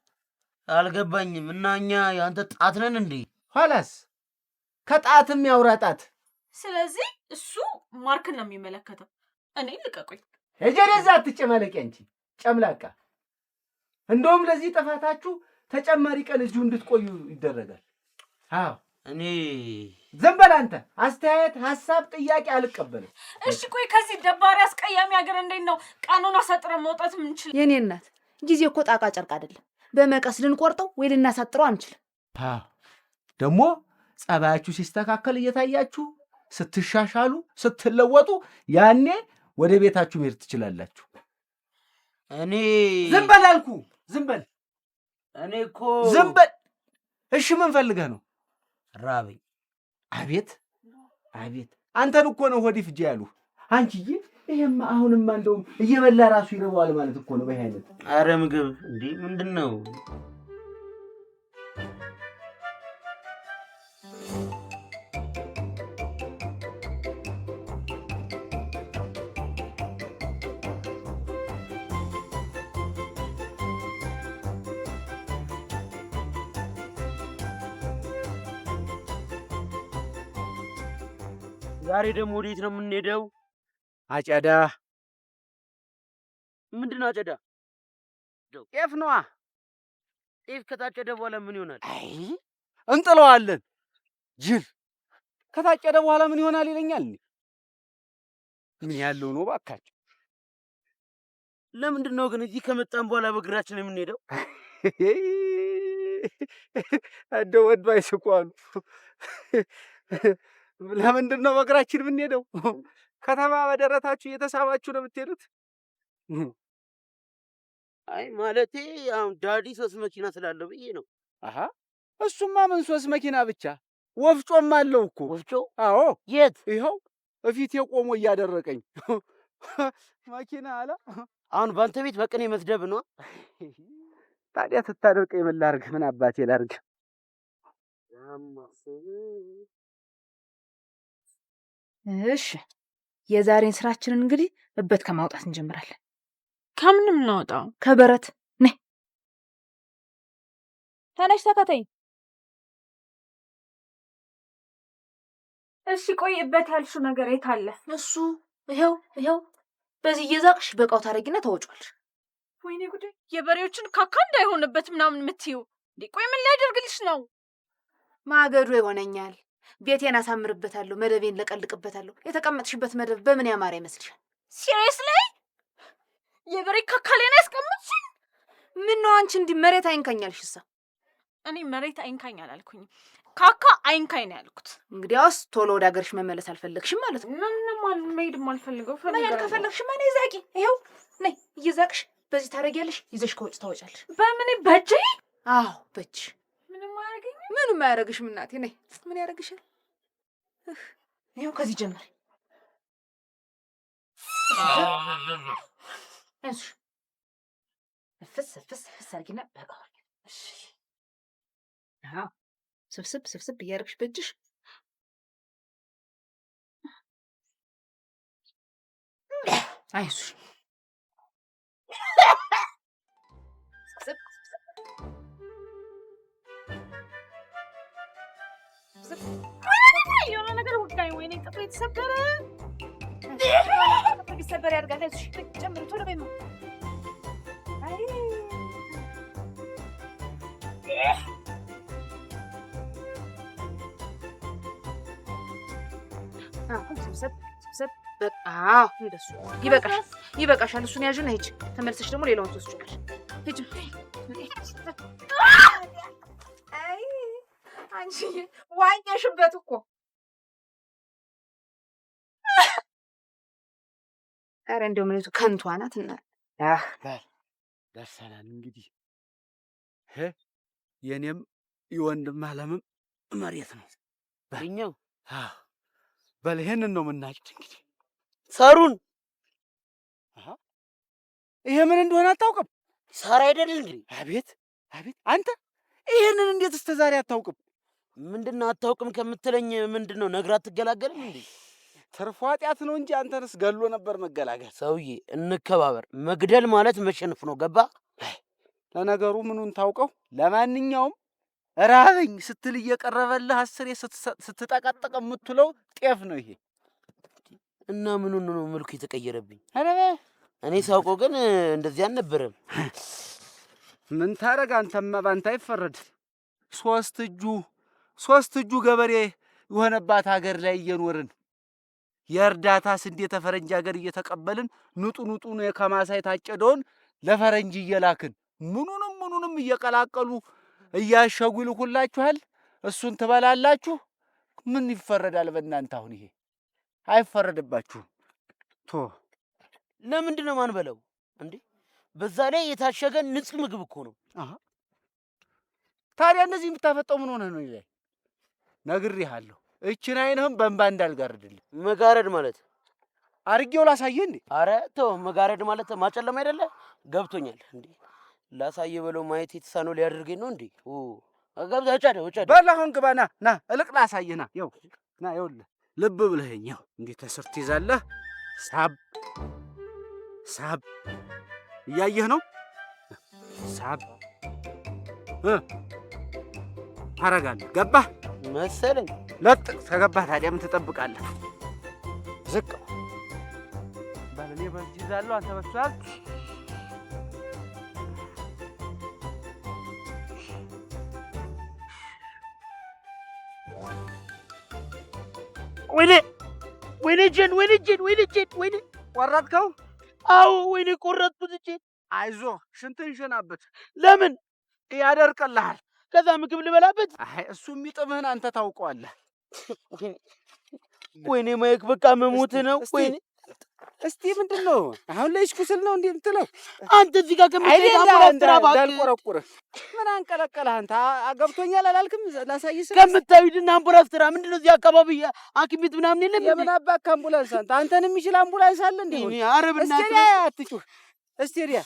አልገባኝም። እና እኛ የአንተ ጣት ነን እንዴ? ኋላስ ከጣትም ያውራ ጣት። ስለዚህ እሱ ማርክን ነው የሚመለከተው። እኔ ልቀቁኝ። ሂጂ ወደዛ አትጨማለቂ አንቺ ጨምላቃ። እንደውም ለዚህ ጥፋታችሁ ተጨማሪ ቀን እዚሁ እንድትቆዩ ይደረጋል። አዎ እኔ ዝም በል አንተ። አስተያየት፣ ሀሳብ፣ ጥያቄ አልቀበልም። እሺ ቆይ ከዚህ ደባሪ አስቀያሚ ሀገር እንዴት ነው ቀኑን አሳጥረን መውጣት የምንችል? የኔ እናት ጊዜ እኮ ጣቃ ጨርቅ አይደለም። በመቀስ ልንቆርጠው ወይ ልናሳጥረው አንችልም። አዎ ደግሞ ጸባያችሁ ሲስተካከል እየታያችሁ ስትሻሻሉ ስትለወጡ ያኔ ወደ ቤታችሁ መሄድ ትችላላችሁ። እኔ ዝም በል አልኩህ። ዝም በል። እኔ እኮ ዝም በል። እሺ ምን ፈልገህ ነው? ራበኝ። አቤት አቤት፣ አንተን እኮ ነው ሆዲ ፍጄ ያሉህ። አንቺዬ ይሄማ አሁንማ እንደውም እየበላ ራሱ ይርበዋል ማለት እኮ ነው። በይህ አይነት አረ ምግብ እንዴ ምንድን ነው? ዛሬ ደግሞ ወዴት ነው የምንሄደው? አጨዳ። ምንድን ነው አጨዳ? ጤፍ ነዋ። ጤፍ ከታጨደ በኋላ ምን ይሆናል? አይ እንጥለዋለን። ጅል ከታጨደ በኋላ ምን ይሆናል ይለኛል። ምን ያለው ነው እባካችሁ። ለምንድን ነው ግን እዚህ ከመጣን በኋላ በእግራችን የምንሄደው? እንደው ወዶ አይስቁ አሉ። ለምንድን ነው በእግራችን የምንሄደው? ከተማ በደረታችሁ እየተሳባችሁ ነው የምትሄዱት? አይ ማለቴ አሁን daddy 3 መኪና ስላለው ብዬ ነው። አሃ እሱማ ምን 3 መኪና ብቻ ወፍጮም አለው እኮ። ወፍጮ? አዎ። የት? ይኸው እፊቴ ቆሞ እያደረቀኝ መኪና አለ። አሁን ባንተ ቤት በቅኔ መስደብ ነው። ታዲያ ትታደርቀኝ ምን ላድርግ? ምን አባቴ ላድርግ? እሺ የዛሬን ስራችንን እንግዲህ እበት ከማውጣት እንጀምራለን። ከምንም እናወጣው? ከበረት። ነይ ተነሽ፣ ተከተይ። እሺ ቆይ እበት ያልሽው ነገር የት አለ? እሱ ይኸው ይኸው፣ በዚህ እየዛቅሽ በቃው ታረጊና ታወጪዋለሽ። ወይኔ ጉዴ፣ የበሬዎችን ካካ እንዳይሆንበት ምናምን የምትይው እንዴ? ቆይ ምን ሊያደርግልሽ ነው? ማገዶ ይሆነኛል። ቤቴን አሳምርበታለሁ፣ መደቤን ለቀልቅበታለሁ። የተቀመጥሽበት መደብ በምን ያማረ ይመስልሻል? Seriously የበሬ ካካ ላይ ነው ያስቀመጥሽኝ? ምን ነው አንቺ እንዲህ መሬት አይንካኛልሽሳ? እኔ መሬት አይንካኝ አላልኩኝም፣ ካካ አይንካኝ ነው ያልኩት። እንግዲያውስ ቶሎ ወደ ሀገርሽ መመለስ አልፈለግሽም ማለት ነው። ምንም መሄድም አልፈልገው። መሄድ ከፈለግሽማ ነይ ዛቂ። ይኸው ነይ፣ እየዛቅሽ በዚህ ታደርጊያለሽ፣ ይዘሽ ከውጭ ታወጫለሽ። በምን በእጄ? አዎ በእጅ። ምንም አያደርገኝም። ምንም አያደርግሽም እናቴ። ነይ፣ ምን ያደርግሻል? ይኸው ከዚህ ጀምሪ። አይዞሽ፣ ፍስ ፍስ ፍስ አድርጊና በቃ። እሺ አዎ፣ ስብስብ ስብስብ እያደረግሽ በእጅሽ። አይዞሽ፣ ስብስብ ስብስብ። የሆነ ነገር ወጋኝ። ወይኔ የተሰበረ ቢሰበር ያድጋል። አይዞሽ ጨምሪ ቶሎ በይማ። አይ አሁን ሰብሰብ ሰብሰብ። አዎ እንደሱ ይበቃሻል፣ ይበቃሻል። እሱን ያዥና ሂጅ። ተመልሰሽ ደግሞ ሌላውን ትወስጂዋለሽ። ሂጅ። አይ አንቺዬ ዋኘሽበት እኮ። ኧረ እንደው ምንቱ ከንቷ ናት እና ደርሰናል። እንግዲህ የኔም የወንድም አለምም መሬት ነው የእኛው። በል ይሄንን ነው የምናጭድ እንግዲህ። ሳሩን ይሄ ምን እንደሆነ አታውቅም? ሳር አይደል እንዴ? አቤት አቤት! አንተ ይሄንን እንዴት እስከ ዛሬ አታውቅም? ምንድን ነው አታውቅም ከምትለኝ ምንድን ነው ነግራ አትገላገልም እንዴ? ትርፉ ኃጢአት ነው እንጂ አንተንስ ገሎ ነበር መገላገል። ሰውዬ እንከባበር። መግደል ማለት መሸነፍ ነው። ገባ? ለነገሩ ምኑን ታውቀው። ለማንኛውም ራበኝ ስትል እየቀረበልህ አስሬ ስትጠቀጠቅ የምትውለው ጤፍ ነው ይሄ። እና ምኑን ነው መልኩ የተቀየረብኝ? ኧረ እኔ ሳውቀው ግን እንደዚህ አልነበረም። ምን ታረግ አንተማ፣ ባንተ አይፈረድ። ሶስት እጁ ገበሬ የሆነባት ሀገር ላይ እየኖርን የእርዳታ ስንዴ ተፈረንጅ ሀገር እየተቀበልን ንጡ ንጡ ከማሳ የታጨደውን ለፈረንጅ እየላክን ምኑንም ምኑንም እየቀላቀሉ እያሸጉ ይልኩላችኋል። እሱን ትበላላችሁ። ምን ይፈረዳል በእናንተ? አሁን ይሄ አይፈረድባችሁም። ቶ ለምንድን ነው ማንበለው እንዴ? በዛ ላይ የታሸገ ንጹህ ምግብ እኮ ነው። ታዲያ እንደዚህ የምታፈጠው ምን ሆነህ ነው? ይላል ነግሬሃለሁ። እችን አይንህም በእንባ እንዳልጋርድልህ። መጋረድ ማለት አርጌው ላሳየህ እንዴ? አረ ተው፣ መጋረድ ማለት ማጨለም አይደለ? ገብቶኛል። እንዴ ላሳየህ በለው ማየት የተሳነው ሊያደርገኝ ነው እንዴ? ኦ ገብታ ጫደ ጫደ። በል አሁን ግባ፣ ና ና፣ እልቅ ላሳየህ። ና ይኸው፣ ና ይኸውልህ፣ ልብ ብለኸኝ ይኸው እንዲህ ተስር ትይዛለህ። ሳብ ሳብ እያየህ ነው። ሳብ ታረጋለህ። ገባህ መሰለኝ። ለጥ ከገባህ ታዲያ ምን ትጠብቃለህ? ዝቅ በል። እኔ በዚህ ይዛለሁ፣ አንተ በሱ ያዝ። ወይኔ ወይኔ እጄን ወይኔ እጄን ወይኔ እጄን ወይኔ ቆረጥከው? አዎ ወይኔ ቆረጥኩት እጄን። አይዞህ ሽንትን ሽናበት። ለምን? ያደርቅልሃል። ከዛ ምግብ ልበላበት? አይ እሱ የሚጥምህን አንተ ታውቀዋለህ። ወይኔ ማይክ በቃ መሞት ነው። ወይኔ እስቲ ምንድን ነው አሁን ላይ ቁስል ነው እንዴ የምትለው? አንተ እዚህ ጋር ከምትሄድ አምቡላንስ ጥራ እባክህ። እንዳልቆረቁርህ ምን አንቀለቀለህ አንተ? ገብቶኛል አላልክም? ላሳይህ ስል ከምታዩድና አምቡላንስ ጥራ። ምንድን ነው እዚህ አካባቢ ሐኪም ቤት ምናምን የለም? የምን አባክ አምቡላንስ አንተ? አንተን የሚችል አምቡላንስ አለ እንዴ? እኔ ኧረ በእናትህ እስቲ አትጩህ። እስቲ ሪያ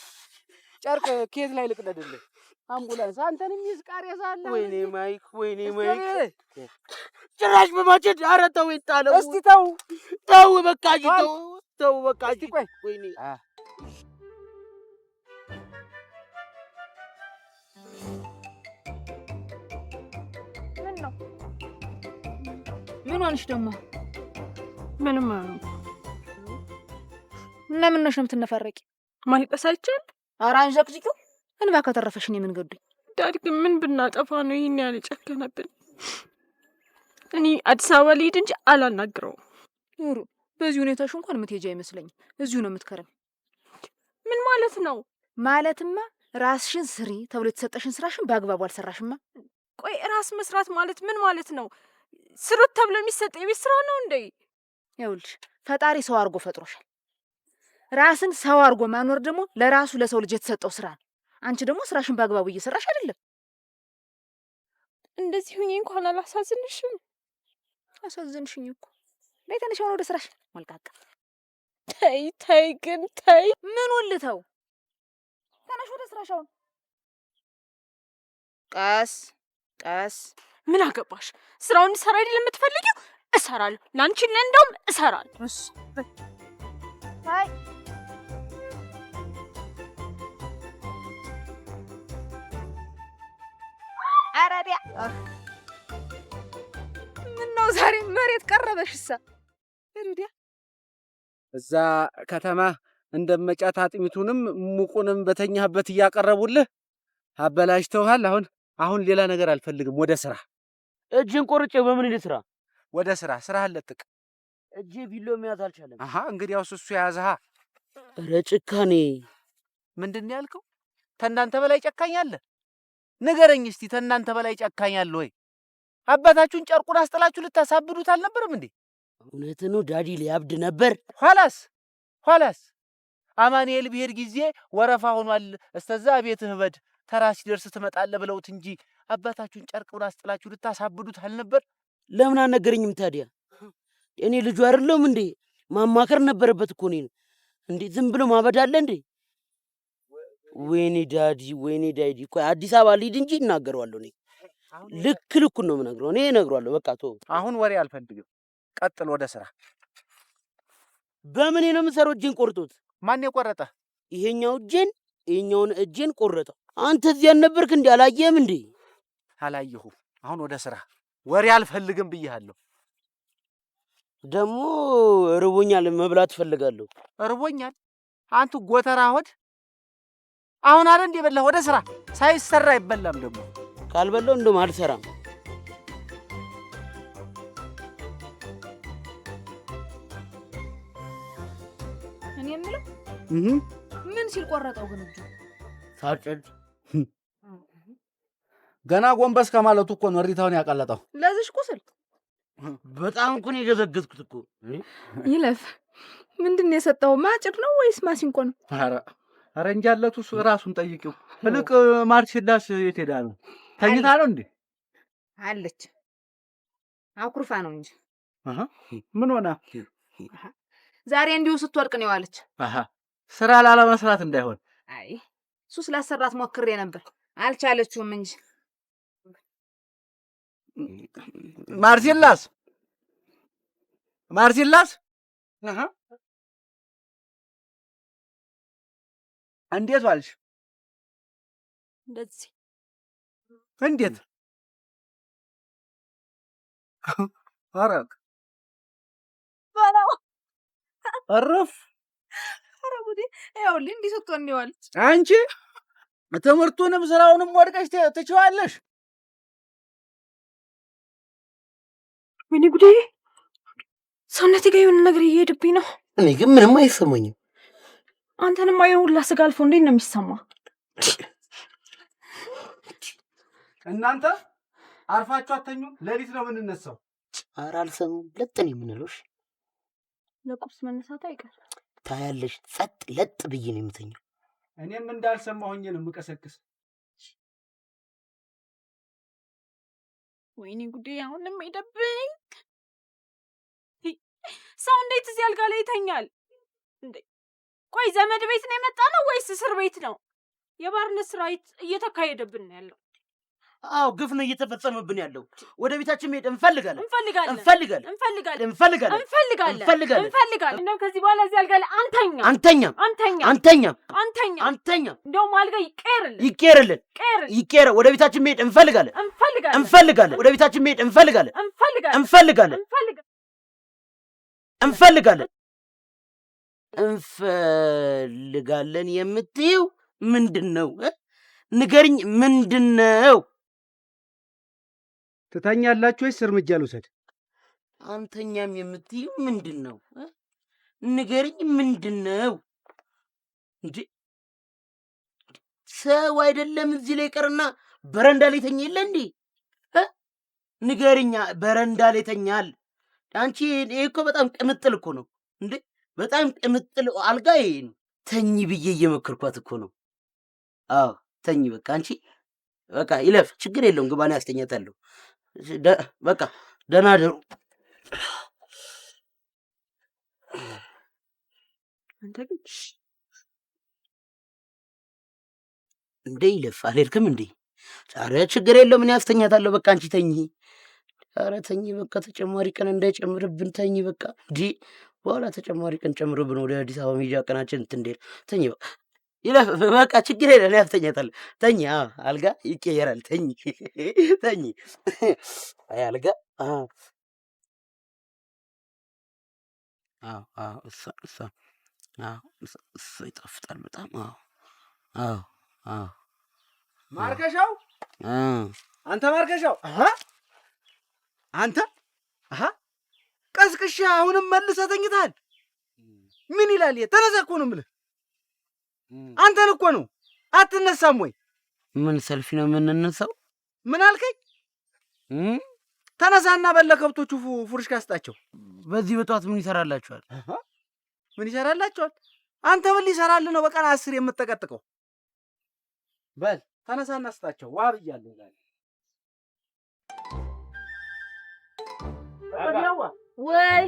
ጨርቅ ከየት ላይ ልቅደድልህ? አምቡላንስ አንተን የሚይዝ ቃሬዛ አለ? ወይኔ ማይክ፣ ወይኔ ማይክ፣ ጭራሽ በማጨድ። ኧረ ተው ጣለው። እስቲ ተው ተው በቃ ተው ተው በቃ። እስቲ ቆይ። ወይኔ ምን ነው? ምን ሆንሽ ደግሞ? ምንም አልሆንኩም። እና ምን ነሽ ነው የምትነፋረቂ? ማልቀስ አይቻል? ኧረ አንዠቅዥቂው። እንባ ከተረፈሽ እኔ ምን ገዶኝ? Dad ግን ምን ብናጠፋ ነው ይህን ያህል የጨከነብን? እኔ አዲስ አበባ ልሂድ እንጂ አላናግረውም። ኑሩ፣ በዚህ ሁኔታሽ እንኳን የምትሄጂ አይመስለኝም። እዚሁ ነው የምትከረም። ምን ማለት ነው? ማለትማ ራስሽን ስሪ ተብሎ የተሰጠሽን ስራሽን በአግባቡ አልሰራሽማ። ቆይ ራስ መስራት ማለት ምን ማለት ነው? ስሩት ተብሎ የሚሰጥ የቤት ስራ ነው እንዴ? ይኸውልሽ ፈጣሪ ሰው አድርጎ ፈጥሮሻል። ራስን ሰው አድርጎ ማኖር ደግሞ ለራሱ ለሰው ልጅ የተሰጠው ስራ ነው። አንቺ ደግሞ ስራሽን በአግባቡ እየሰራሽ አይደለም። እንደዚህ ሁኜ እንኳን አላሳዝንሽም። አሳዘንሽኝ እኮ። በይ ተነሽ አሁን ወደ ስራሽ። ሞልቃቃ ተይ ተይ ግን ተይ። ምን ልተው? ተነሽ ወደ ስራሽ አሁን። ቀስ ቀስ። ምን አገባሽ? ስራውን እንድሰራ አይደል የምትፈልጊው? እሰራለሁ። ለአንቺ እንደውም እሰራለሁ። እሺ አይ ኧረ ዲያ ምነው ዛሬ መሬት ቀረበሽሳ? እዛ ከተማ እንደመጫት አጥሚቱንም ሙቁንም በተኛህበት እያቀረቡልህ አበላሽተውሃል። አሁን አሁን ሌላ ነገር አልፈልግም። ወደ ስራ። እጅን ቆርጬ በምን ልስራ? ወደ ስራ፣ ስራህን ለጥቅ። እጄ ቢሎ መያዝ አልቻለም። አሃ እንግዲያውስ እሱ የያዘሃ። ኧረ ጭካኔ! ምንድን ነው ያልከው? ተናንተ በላይ ጨካኝ አለ? ንገረኝ እስቲ ተናንተ በላይ ጨካኝ አለ ወይ? አባታችሁን ጨርቁን አስጥላችሁ ልታሳብዱት አልነበረም እንዴ? እውነት ነው daddy ሊያብድ ነበር። ኋላስ ኋላስ አማኑኤል ብሄድ ጊዜ ወረፋ ሆኗል፣ እስተዛ ቤትህ በድ ተራ ሲደርስ ትመጣለህ ብለውት እንጂ አባታችሁን ጨርቁን አስጥላችሁ ልታሳብዱት አልነበር? ለምን አልነገረኝም ታዲያ? እኔ ልጁ አይደለሁም እንዴ? ማማከር ነበረበት እኮ እኔን። እንዴ ዝም ብሎ ማበድ አለ እንዴ? ወይኔ daddy፣ ወይኔ daddy። ቆይ አዲስ አበባ ልሂድ እንጂ እናገረዋለሁ። እኔ ልክ ልኩን ነው የምነግረው። እኔ እነግረዋለሁ። በቃ ተወው። አሁን ወሬ አልፈልግም። ቀጥል ወደ ስራ። በምን ነው የምሰራው? እጄን ቆርጦት። ማን የቆረጠ? ይሄኛው እጄን፣ ይሄኛውን እጄን ቆረጠው። አንተ እዚህ አልነበርክ እንዴ? አላየህም እንዴ? አላየሁም። አሁን ወደ ስራ። ወሬ አልፈልግም ብዬሃለሁ። ደግሞ እርቦኛል፣ መብላት እፈልጋለሁ። እርቦኛል? አንቱ ጎተራ ሆድ! አሁን አይደል እንዴ በላህ? ወደ ስራ። ሳይሰራ አይበላም ደግሞ። ካልበላሁ እንደውም አልሰራም። እኔ የምለው ምን ሲል ቆረጠው ግን እጁ? ሳጭድ። ገና ጎንበስ ከማለቱ እኮ ነው እሪታውን ያቀለጠው። ለዚሽ ቁስል በጣም እኮ ነው የገዘገዝኩት እኮ። ይለፍ፣ ምንድን ነው የሰጠው? ማጭድ ነው ወይስ ማሲንቆ ነው? ኧረ ኧረ እንጃለቱ እራሱን ጠይቂው። ይልቅ ማርሲላስ የት ሄዳ ነው? ተኝታ ነው እንዴ? አለች፣ አኩርፋ ነው እንጂ። ምን ሆና? ዛሬ እንዲሁ ስትወድቅ ነው የዋለች። አሃ ስራ ላለመስራት እንዳይሆን። አይ ሱስ ላሰራት ሞክሬ ነበር፣ አልቻለችውም እንጂ። ማርሲላስ ማርሲላስ፣ እንዴት ዋልሽ? እንደዚህ። እንዴት? ኧረ በለው እርፍ! ኧረ ጉዴ! ይኸውልህ እንዲህ ስትሆን ነው የዋለች። አንቺ ትምህርቱንም ስራውንም ወድቀሽ ትችዋለሽ። ወይኔ ጉዴ! ሰውነቴ ጋር የሆነ ነገር እየሄደብኝ ነው። እኔ ግን ምንም አይሰማኝም። አንተንማ ይሄን ሁላ ስጋ አልፎ እንዴት ነው የሚሰማ? እናንተ አርፋችሁ አተኙም? ሌሊት ነው የምንነሳው። ኧረ አልሰማም። ለጥ ነው የምንለው። እሺ ለቁርስ መነሳት አይቀር። ታያለሽ፣ ጸጥ ለጥ ብዬ ነው የምተኛው። እኔም እንዳልሰማሁኝ ነው የምቀሰቅስ። ወይኔ ጉዴ! አሁንም ሄደብኝ። ሰው እንዴት እዚህ አልጋ ላይ ይተኛል እንዴ? ቆይ ዘመድ ቤት ነው የመጣ ነው ወይስ እስር ቤት ነው? የባርነት ስራ እየተካሄደብን ነው ያለው። አዎ ግፍ ነው እየተፈጸመብን ያለው። ወደ ቤታችን መሄድ እንፈልጋለን። እንፈልጋለን፣ እንፈልጋለን፣ እንፈልጋለን፣ እንፈልጋለን፣ እንፈልጋለን፣ እንፈልጋለን፣ እንፈልጋለን። እንደውም ከዚህ በኋላ እዚህ አልጋ ላይ አንተኛ፣ አንተኛም፣ አንተኛ፣ አንተኛም፣ አንተኛ፣ አንተኛም። እንደውም አልጋ ይቀርልን፣ ይቀርልን፣ ይቀርልን፣ ይቀር። ወደ ቤታችን መሄድ እንፈልጋለን፣ እንፈልጋለን፣ እንፈልጋለን። ወደ ቤታችን መሄድ እንፈልጋለን፣ እንፈልጋለን፣ እንፈልጋለን፣ እንፈልጋለን፣ እንፈልጋለን። እንፈልጋለን የምትይው ምንድን ነው? ንገርኝ፣ ምንድን ነው? ትተኛላችሁ ወይስ እርምጃ ልውሰድ? አንተኛም የምትይው ምንድን ነው? ንገርኝ፣ ምንድን ነው? እንዴ ሰው አይደለም እዚህ ላይ ቀርና በረንዳ ላይ ተኛ የለ እንዴ? ንገርኛ፣ በረንዳ ላይ ተኛል። አንቺ ይሄ እኮ በጣም ቅምጥል እኮ ነው እንዴ! በጣም ቅምጥል አልጋ ይሄ ነው። ተኝ ብዬ እየመከርኳት እኮ ነው። አዎ ተኝ በቃ አንቺ በቃ ይለፍ፣ ችግር የለውም ግባና ያስተኛታለሁ። በቃ ደህና ደሩ። አንተ ግን እንዴ ይለፍ፣ አልሄድክም እንዴ? ኧረ ችግር የለውም እኔ ያስተኛታለሁ። በቃ አንቺ ተኝ። ኧረ ተኝ በቃ ተጨማሪ ቀን እንዳይጨምርብን ተኝ በቃ። እንዲ በኋላ ተጨማሪ ቀን ጨምሮብን ወደ አዲስ አበባ መሄጃ ቀናችን እንትን እንዲል ተኝ በቃ ይለፍ በቃ ችግር የለም እኔ ያስተኛታለሁ። ተኝ። አዎ አልጋ ይቀየራል። ተኝ ተኝ። አይ አልጋ። አዎ አዎ አዎ፣ እሷ እሷ፣ አዎ እሷ ይጣፍጣል በጣም። አዎ አዎ አዎ። ማርከሻው፣ አንተ ማርከሻው፣ አሃ አንተ፣ አሃ ቀስቅሻ አሁንም መልሰህ ተኝተሃል። ምን ይላል? ተነሳ እኮ ነው የምልህ። አንተን እኮ ነው። አትነሳም ወይ? ምን ሰልፊ ነው የምንነሳው? ምን አልከኝ? ተነሳና በለ ከብቶቹ ፉርሽካ ስጣቸው። በዚህ በጠዋት ምን ይሰራላችኋል? ምን ይሰራላችኋል? አንተ ምን ሊሰራልህ ነው በቀን 10 የምትጠቀጥቀው? በል ተነሳና ስጣቸው። ዋ ብያለሁ ዛሬ። ወይ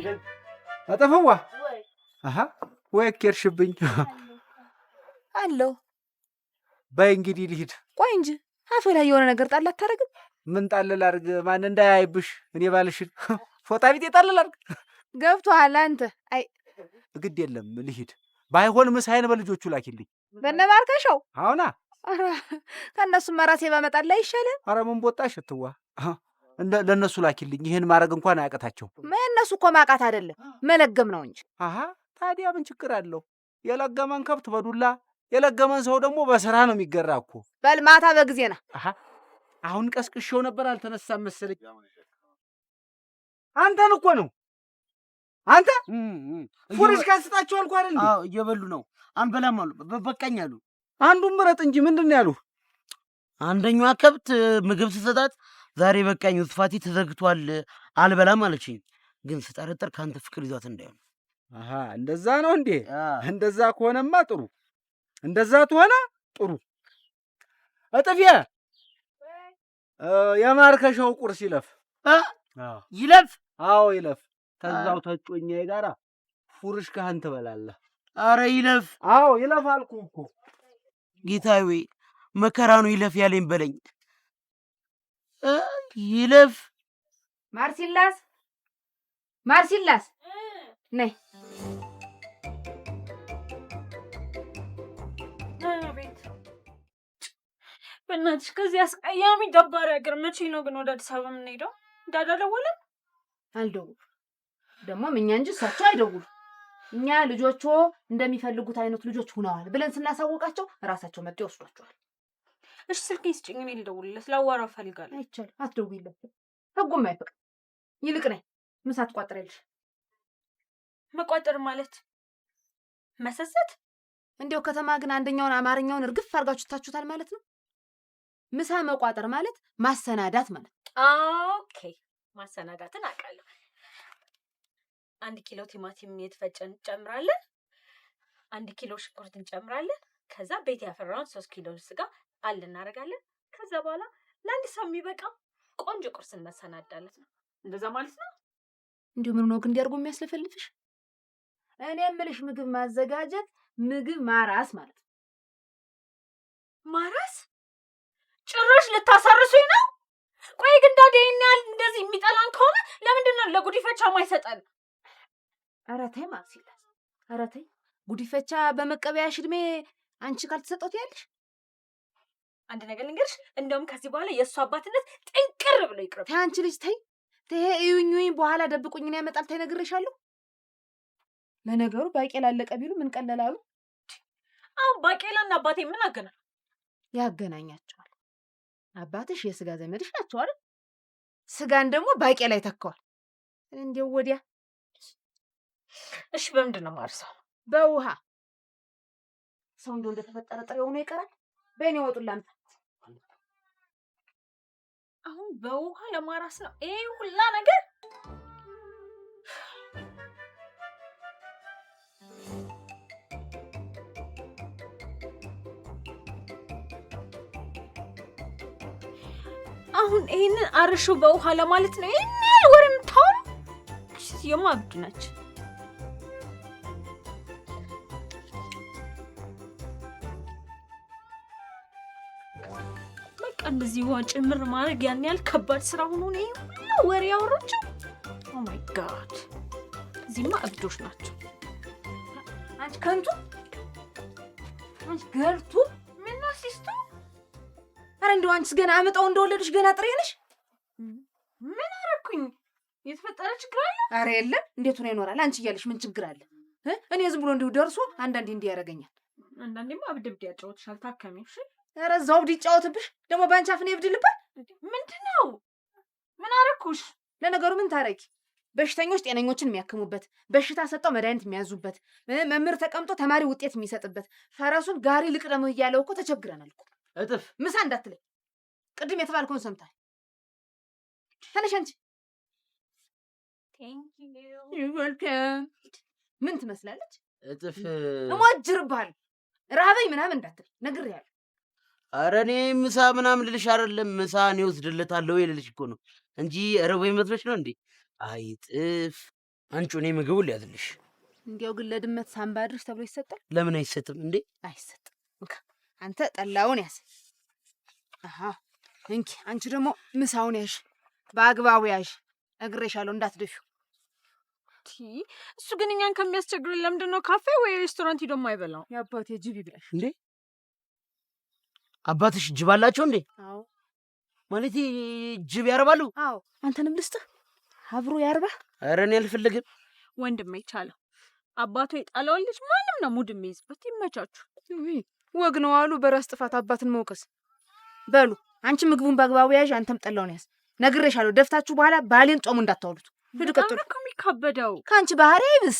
አጠፈዋ አሃ ወይ ኬርሽብኝ አለው። በይ እንግዲህ ልሂድ። ቆይ እንጂ አፌ ላይ የሆነ ነገር ጣል አታደርግም? ምን ጣል ላድርግ? ማን እንዳያይብሽ እኔ ባልሽን ፎጣ ቢጤ ጣል ላድርግ? ገብቶሃል አንተ። አይ ግድ የለም ልሂድ። ባይሆን ምሳዬን በልጆቹ ላኪልኝ። በነ ማርከሻው? አዎና። ኧረ ከእነሱማ ራሴ ባመጣልህ አይሻልም? ኧረ ምን ቦጣሽ እትዋ፣ ለእነሱ ላኪልኝ። ይህን ማድረግ እንኳን አያቅታቸውም። እነሱ እኮ ማቃት አይደለም መለገም ነው እንጂ። አሀ ታዲያ ምን ችግር አለው? የለገመን ከብት በዱላ የለገመን ሰው ደግሞ በስራ ነው የሚገራ እኮ። በል ማታ በጊዜ ና። አሀ አሁን ቀስቅሼው ነበር አልተነሳም መሰለኝ። አንተን እኮ ነው አንተ ፉርሽካ ስጣቸው አልኩህ አይደል እንዴ? አዎ እየበሉ ነው። አንበላም አሉ። በቃኝ አሉ። አንዱን ምረጥ እንጂ ምንድን ነው ያሉህ? አንደኛዋ ከብት ምግብ ስሰጣት ዛሬ በቃኝ ውስፋቴ ተዘግቷል አልበላም አለችኝ። ግን ስጠረጥር ከአንተ ፍቅር ይዟት እንዳይሆን። አሃ እንደዛ ነው እንዴ? እንደዛ ከሆነማ ጥሩ። እንደዛ ትሆነ ጥሩ። እጥፌ የማርከሻው ቁርስ ይለፍ። ይለፍ? አዎ ይለፍ። ከዛው ተጮኛዬ ጋራ ፉርሽካህን ትበላለህ። አረ ይለፍ። አዎ ይለፍ አልኩህ እኮ። ጌታዬ ወይ መከራ ነው ይለፍ ያለኝ በለኝ። ይለፍ። ማርሲላስ፣ ማርሲላስ ነይ። ቤት በእናትሽ ከዚህ አስቀያሚ ደባሪ ሀገር መቼ ነው ግን ወደ አዲስ አበባ የምንሄደው? ዳዳ ደወለ? አልደውሉም። ደግሞም እኛ እንጂ እሳቸው አይደውሉም። እኛ ልጆቹ እንደሚፈልጉት አይነት ልጆች ሆነዋል ብለን ስናሳውቃቸው ራሳቸው መጥተው ይወስዷቸዋል። እሺ ስልኬን ስጭኝ፣ እኔ ልደውልለት፣ ላዋራው እፈልጋለሁ። አይቻልም፣ አትደውይለት፣ ህጉም አይፈቅድም። ይልቅ ነይ ምሳ ትቋጥሪያለሽ። መቋጠር ማለት መሰሰት? እንዲያው ከተማ ግን አንደኛውን አማርኛውን እርግፍ አድርጋችሁ ታችሁታል ማለት ነው። ምሳ መቋጠር ማለት ማሰናዳት ማለት ነው። okay ማሰናዳትን አውቃለሁ። 1 ኪሎ ቲማቲም የተፈጨ እንጨምራለን። 1 ኪሎ ሽንኩርት እንጨምራለን። ከዛ ቤት ያፈራውን 3 ኪሎ ስጋ አለ እናደርጋለን። ከዛ በኋላ ለአንድ ሰው የሚበቃ ቆንጆ ቁርስ እናሰናዳለን። እንደዛ ማለት ነው። እንዲሁ ምን ነው ግን እንዲያርጎ የሚያስለፈልፍሽ? እኔ የምልሽ ምግብ ማዘጋጀት ምግብ ማራስ ማለት ነው። ማራስ? ጭራሽ ልታሳርሱኝ ነው? ቆይ ግን ዳዴ ይሄን ያህል እንደዚህ የሚጠላን ከሆነ ለምንድን ነው ለጉዲፈቻ የማይሰጠን? ኧረ ተይ ማርሲላስ፣ ኧረ ተይ። ጉዲፈቻ በመቀበያሽ እድሜ አንቺ ካልተሰጠው ትያለሽ። አንድ ነገር ልንገርሽ፣ እንደውም ከዚህ በኋላ የእሱ አባትነት ጥንቅር ብሎ ይቅርብ። ተይ አንቺ ልጅ ተይ፣ ተይ። እዩኝ እዩኝ በኋላ ደብቁኝን ያመጣል። ተይ ነግሬሻለሁ። ለነገሩ ባቄላ አለቀ ቢሉ ምን ቀለል አሉ። አሁን ባቄላና አባቴ ምን አገናኝ? ያገናኛቸዋል። አባትሽ የስጋ ዘመድሽ ናቸው አይደል? ስጋን ደግሞ ባቄላ ይተካዋል። እንደው ወዲያ። እሺ በምንድን ነው የማርሰው? በውሃ። ሰው እንደው እንደተፈጠረ ጥሬ ሆኖ ይቀራል። በእኔ ወጡን ላምጣ። አሁን በውሃ ለማራስ ነው ይሄ ሁላ ነገር? አሁን ይሄንን አርሹ በውሃ ለማለት ነው ይሄን ያህል ወሬ የምታወራው? ሴትዮማ እብድ ነች። በቃ እንደዚህ ውሃ ጭምር ማድረግ ያን ያህል ከባድ ስራ ሆኖ ነው ይሄ ሁሉ ወሬ ያወራችው? ኦ ማይ ጋድ፣ እዚህማ እብዶች ናቸው። አንቺ ከንቱ፣ አንቺ ገልቱ። ምነው ሲስቱ? ኧረ እንደው አንቺስ ገና አምጠው እንደወለዱሽ ገና ጥሬ ነሽ። ምን አደረኩኝ? የተፈጠረ ችግር አለ? ኧረ የለም። እንዴት ሆኖ ይኖራል? አንቺ እያለሽ ምን ችግር አለ? እኔ ዝም ብሎ እንዲሁ ደርሶ አንዳንዴ እንዲህ ያደርገኛል። አንዳንዴማ እብድ እብድ ያጫወትሻል። ታከሚ። እሺ። ኧረ እዛው እብድ ይጫወትብሽ ደግሞ በአንቺ አፍ ነው እብድ ልባል። ምንድን ነው? ምን አደረኩሽ? ለነገሩ ምን ታረጊ? በሽተኞች ጤነኞችን የሚያክሙበት፣ በሽታ ሰጠው መድኃኒት የሚያዙበት፣ መምህር ተቀምጦ ተማሪ ውጤት የሚሰጥበት፣ ፈረሱን ጋሪ ልቅደምህ እያለው እኮ ተቸግረናል እኮ። እጥፍ ምሳ እንዳትለኝ፣ ቅድም የተባልከውን ሰምታል። ተነሽ አንቺ። ምን ትመስላለች? እጥፍ እሞጅርብሃለሁ። ረሀበኝ ምናምን እንዳትለኝ ነግሬሃለሁ። ኧረ እኔ ምሳ ምናምን ልልሽ አይደለም፣ ምሳ እኔ ወስድለታለሁ ልልሽ እኮ ነው እንጂ ርቦኝ መስሎሽ ነው እንዴ? አይ ጥፍ አንቺ፣ እኔ ምግቡን ሊያዝልሽ። እንዲያው ግን ለድመት ሳምባ አድርሽ ተብሎ ይሰጣል? ለምን አይሰጥም እንዴ? አይሰጥም። እንካ አንተ ጠላውን ያዝ። አሃ እንኪ አንቺ ደግሞ ምሳውን ያዥ፣ በአግባቡ ያዥ። እግሬሻለሁ እንዳትደፊው። እሱ ግን እኛን ከሚያስቸግረን ለምንድን ነው ካፌ ወይ ሬስቶራንት ሂዶ የማይበላው? የአባቴ ጅብ ይብላሽ እንዴ? አባትሽ ጅብ አላቸው እንዴ? አዎ። ማለት ጅብ ያረባሉ? አዎ። አንተንም ልስጥህ አብሮ ያርባ። ኧረ እኔ አልፈልግም። ወንድሜ ይቻለው አባቱ የጣለውን ልጅ ማንም ነው mood የሚይዝበት። ይመቻችሁ። ወግ ነው አሉ በራስ ጥፋት አባትን መውቀስ። በሉ አንቺ ምግቡን በአግባቡ ያዥ፣ አንተም ጠላውን ያዝ። ነግሬሻለሁ፣ ደፍታችሁ በኋላ ባሌን ጦሙ እንዳታውሉት። ሂዱ ቀጥሉ። በጣም ነው የሚካበደው። ከአንቺ ባህሪ አይብስ።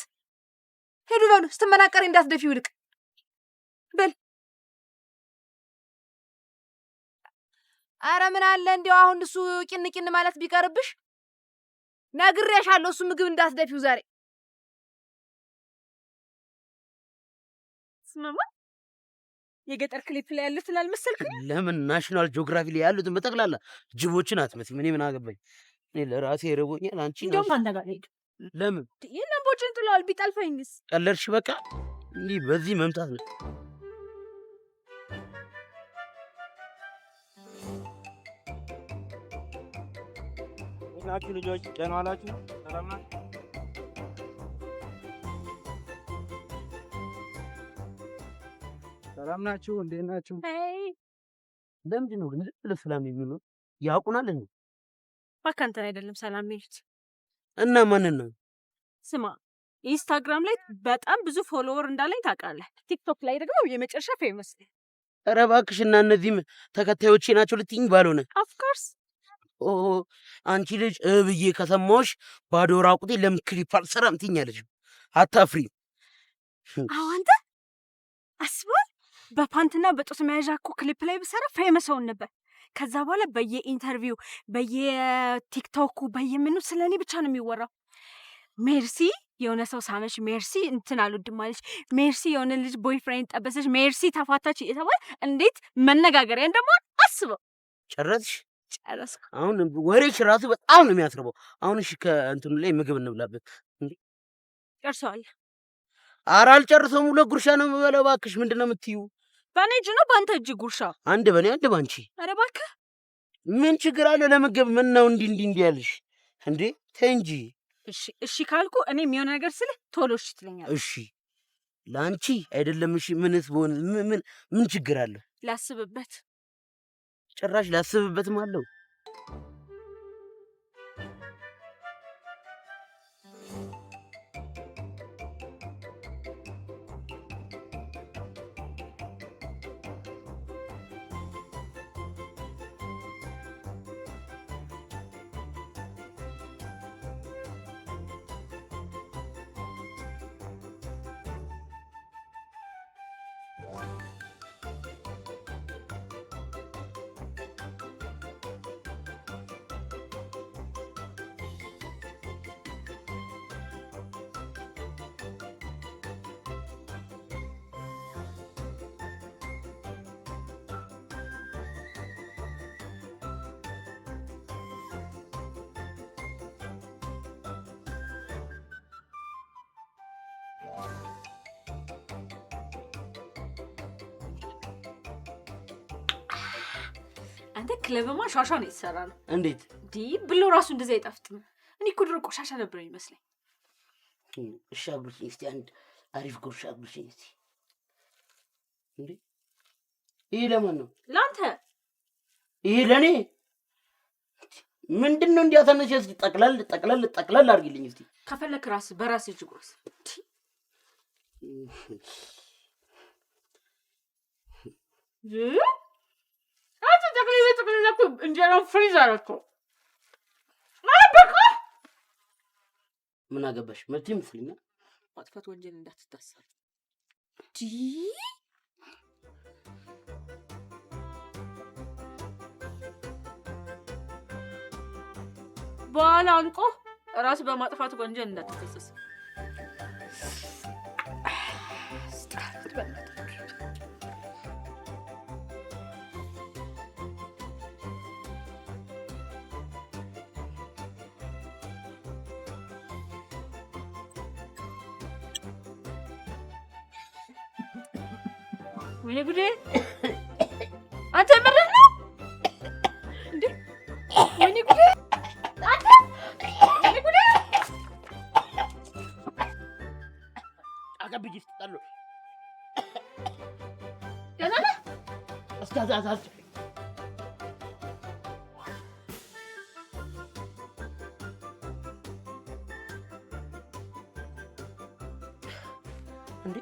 ሂዱ በሉ፣ ስትመናቀሪ እንዳትደፊው ይልቅ በል። አረ ምን አለ እንዲያው አሁን እሱ ቂን ቂን ማለት ቢቀርብሽ። ነግሬሻለሁ፣ እሱ ምግብ እንዳትደፊው ዛሬ። ስማማ የገጠር ክሊፕ ላይ ያሉትን አልመሰልክም? ለምን National Geography ላይ ያሉትን በጠቅላላ ጅቦችን አትመስይም? እኔ ምን አገባኝ? እኔ ለራሴ ርቦኛል። አንቺ እንደውም አንተ ጋር ልሂድ። ለምን? ይህን ጥለዋል። ቢጠልፈኝስ? ቀለድሽ። በቃ እንዲህ በዚህ መምታት ነው። ናችሁ ልጆች? ደህና ዋላችሁ? ሰላም ናችሁ? ሰላም ናችሁ? እንዴት ናችሁ? ለምንድን ነው ግን ዝም ብለው ሰላም የሚሉ? ያውቁናል እንዴ? እባክህ አንተን አይደለም ሰላም የሚሉት። እና ማንን ነው? ስማ ኢንስታግራም ላይ በጣም ብዙ follower እንዳለኝ ታውቃለህ። ቲክቶክ ላይ ደግሞ የመጨረሻ famous ነኝ። ኧረ እባክሽ፣ እና እነዚህም ተከታዮቼ ናቸው ልትይኝ ባልሆነ። Of course። ኦ አንቺ ልጅ ብዬ ከሰማሁሽ ባዶ ራቁቴ ለምን ክሊፕ አልሰራም ትይኛለሽ። አታፍሪም? አዎ አንተ አስበዋል። በፓንትና በጡት መያዣ እኮ ክሊፕ ላይ ብሰራ famous ሆን ነበር። ከዛ በኋላ በየ interview በየቲክቶኩ በየምኑ ስለ እኔ ብቻ ነው የሚወራው። ሜርሲ የሆነ ሰው ሳመች፣ ሜርሲ እንትን አልወድም አለች፣ ሜርሲ የሆነ ልጅ boyfriend ጠበሰች፣ ሜርሲ ተፋታች እየተባለ እንዴት መነጋገሪያ እንደመሆን አስበው። ጨረስሽ? ጨረስኩ። አሁን ወሬሽ ራሱ በጣም ነው የሚያስርበው። አሁን እሺ ከእንትኑ ላይ ምግብ እንብላበት። ጨርሰዋል። ኧረ አልጨርሰውም። ሁለት ጉርሻ ነው የምበላው። እባክሽ ምንድን ነው የምትይው? በእኔ እጅ ነው በአንተ እጅ ጉርሻ? አንድ በእኔ አንድ በአንቺ። ኧረ እባክህ ምን ችግር አለ? ለምግብ ምን ነው እንዲህ እንዲህ እንዲህ ያልሽ እንዴ? ተይ እንጂ። እሺ እሺ ካልኩ እኔም የሆነ ነገር ስልህ ቶሎ እሺ ትለኛለህ። እሺ ለአንቺ አይደለም እሺ። ምንስ በሆነ ምን ምን ችግር አለ? ላስብበት። ጭራሽ ላስብበትም አለው። አንተ ክለብማ ሿሿ ነው የተሰራ ነው። እንዴት? ዲ ብሎ ራሱ እንደዚህ አይጣፍጥም። እኔ እኮ ድሮ ቆሻሻ ነበር የሚመስለኝ። እሺ አጉርሽኝ እስቲ፣ አንድ አሪፍ ጉርሻ አጉርሽኝ እስቲ። እንዴ ይሄ ለማን ነው? ለአንተ። ይሄ ለኔ? ምንድን ነው እንዲያሳነሽ? እስኪ ጠቅለል ጠቅለል ጠቅለል አድርጊልኝ እስኪ። ከፈለክ ራስህ በራስህ እጅ ጉረስ። አንተ ጠቅልለህ ጠቅልለህ እኮ እንጀራውን freeze አደረግከው። በቃ ምን አገባሽ? መብቴ ይመስለኛል። ማጥፋት ወንጀል እንዳትታሰር። በኋላ አንቆ ራስ በማጥፋት ወንጀል እንዳትከሰስ። ወይኔ ጉዴ! አንተ የምርህ ነው እንዴ? ወይኔ ጉዴ! አንተ ወይኔ ጉዴ! አቀብዬ እስኪ ደህና ነህ? እስኪ አዝ እንዴ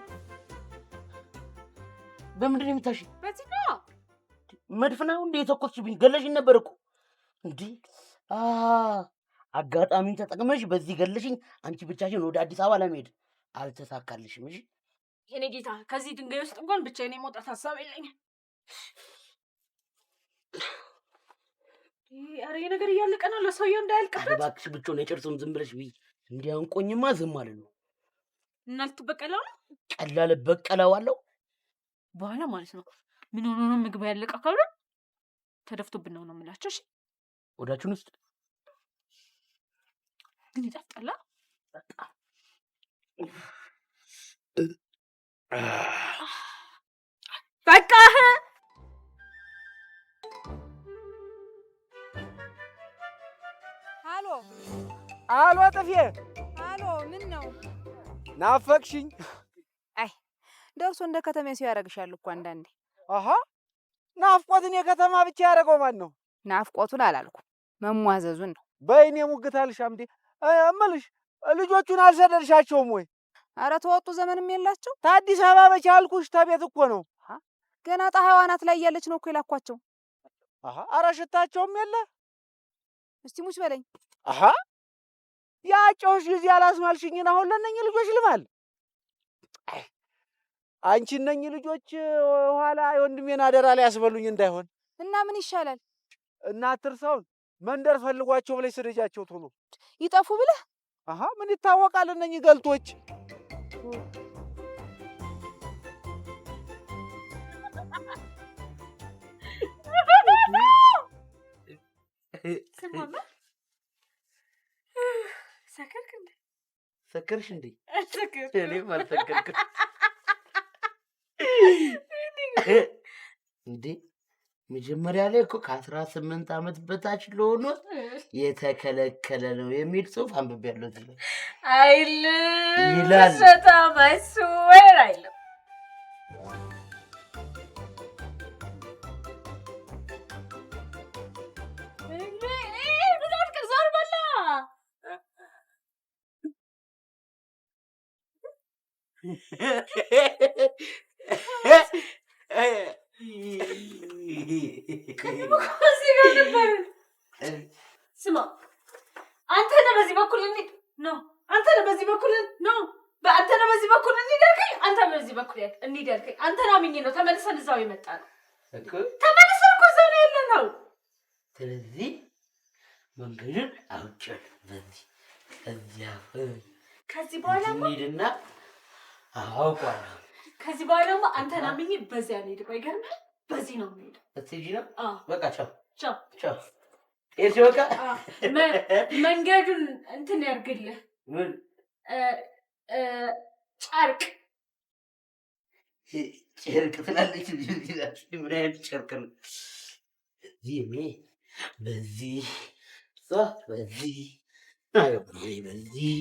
በምንድን ነው የምታሽኝ? በዚህ ነው። መድፍ ነው እንዴ የተኮስሽብኝ? ገለሽኝ ነበር እኮ እንዴ። አጋጣሚውን ተጠቅመሽ በዚህ ገለሽኝ። አንቺ ብቻሽን ወደ አዲስ አበባ ለመሄድ አልተሳካልሽም። እሺ የኔ ጌታ፣ ከዚህ ድንጋይ ውስጥ እንኳን ብቻዬን የመውጣት ሀሳብ የለኝም። ኧረ ይሄ ነገር እያለቀ ነው፣ ለሰውየው እንዳያልቅበት። እባክሽ ብቻውን አይጨርሰውም። ዝም ብለሽ ብይ። እንዲያንቆኝማ ዝም ማለት ነው። እና ልትበቀለው ነው? ቀላል እበቀለዋለሁ በኋላ ማለት ነው። ምን ሆኖ ነው ምግብ ያለቀ ካሉ ተደፍቶብን ነው ነው የምላቸው። እሺ ወዳችሁን ውስጥ ግን ይጣፍጣል። በጣም በቃ አሎ አሎ፣ ጥፌ አሎ፣ ምን ነው ናፈቅሽኝ? አይ ደርሶ እንደ ከተማ ሰው ያደርግሻል እኮ አንዳንዴ። አሃ ናፍቆትን የከተማ ብቻ ያደረገው ማን ነው? ናፍቆቱን አላልኩም መሟዘዙን ነው። በይኔ ሙግት አልሻም እንዴ እምልሽ፣ ልጆቹን አልሰደድሻቸውም ወይ? አረ ተወጡ ዘመንም የላቸው። ታዲስ አበባ መቼ አልኩሽ? ተቤት እኮ ነው። ገና ፀሐይዋ አናት ላይ እያለች ነው እኮ የላኳቸው። አሃ አረ ሽታቸውም የለ። እስቲ ሙች በለኝ። አሃ ያጨውሽ ጊዜ አላስማልሽኝን አሁን ለእነኝህ ልጆች ልማል። አንቺ እነኝህ ልጆች ኋላ የወንድሜን አደራ ላይ ያስበሉኝ እንዳይሆን። እና ምን ይሻላል? እና አትርሳውን መንደር ፈልጓቸው ብለሽ ስደጃቸው ቶሎ ይጠፉ ብለህ። አሃ ምን ይታወቃል እነኝህ ገልቶች። ስማማ ሰከርክ እንዴ? ሰከርሽ እንዴ? አልሰከርኩም። እኔም አልሰከርኩም። እንዴ መጀመሪያ ላይ እኮ ከ18 ዓመት በታች ለሆኑ የተከለከለ ነው የሚል ጽሑፍ አንብቤያለሁ እዚህ ላይ። አይልም ይላል። በጣም I swear አይልም። እንዴ ምን አልክ? ዞር በላ። ቅድም እኮ እዚህ ጋር ነበርን። ስማ አንተ ነህ በዚህ በኩል እንሂድ ነው። አንተ ነህ በዚህ በኩል ነው። በአንተ ነህ በዚህ በኩል እንሂድ ያልከኝ፣ አንተ ነህ በዚህ በኩል እንሂድ ያልከኝ። አንተን አምኜ ነው ተመልሰን እዛው የመጣነው። እኮ ተመልሰን እኮ እዛው ነው ያለነው። ስለዚህ መንገዱን አውቄዋለሁ። በዚህ እዚያ ከዚህ በኋላማ እንሂድና አውቀዋለሁ። ከዚህ በኋላማ አንተን አምኜ በዚያ አልሄድም። አይገርምህም? በዚህ ነው የምሄደው። እትሄጂ ነው? አዎ። በቃ ቻው። ቻው። ቻው። ሄድሽ በቃ? አዎ። መንገዱን እንትን ያድርግልህ። ምን? ጨርቅ። ጨርቅ ትላለች። ምን አይነት ጨርቅ ነው? እዚህ እኔ በዚህ እሷ በዚህ አይ በዚህ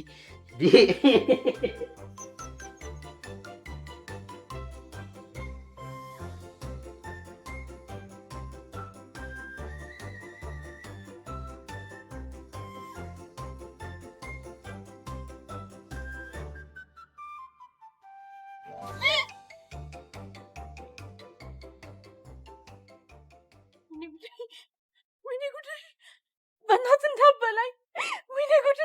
ወይኔ ጉዴ! በእናትህ እንዳበላኝ! ወይኔ ጉዴ!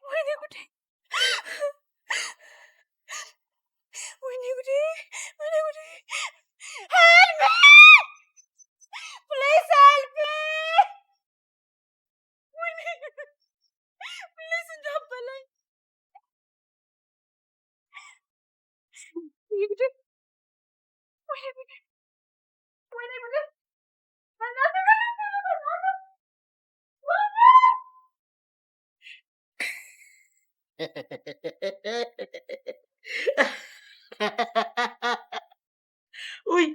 ወይኔ ጉዴ! ወይኔ ጉዴ! ወይኔ ጉዴ! Help me! Please help me! ወይኔ please እንዳበላኝ! ወይኔ ጉዴ! ወይኔ ጉዴ! ወይኔ ጉዴ! በእናትህ በእናትህ! ወይኔ! ውይ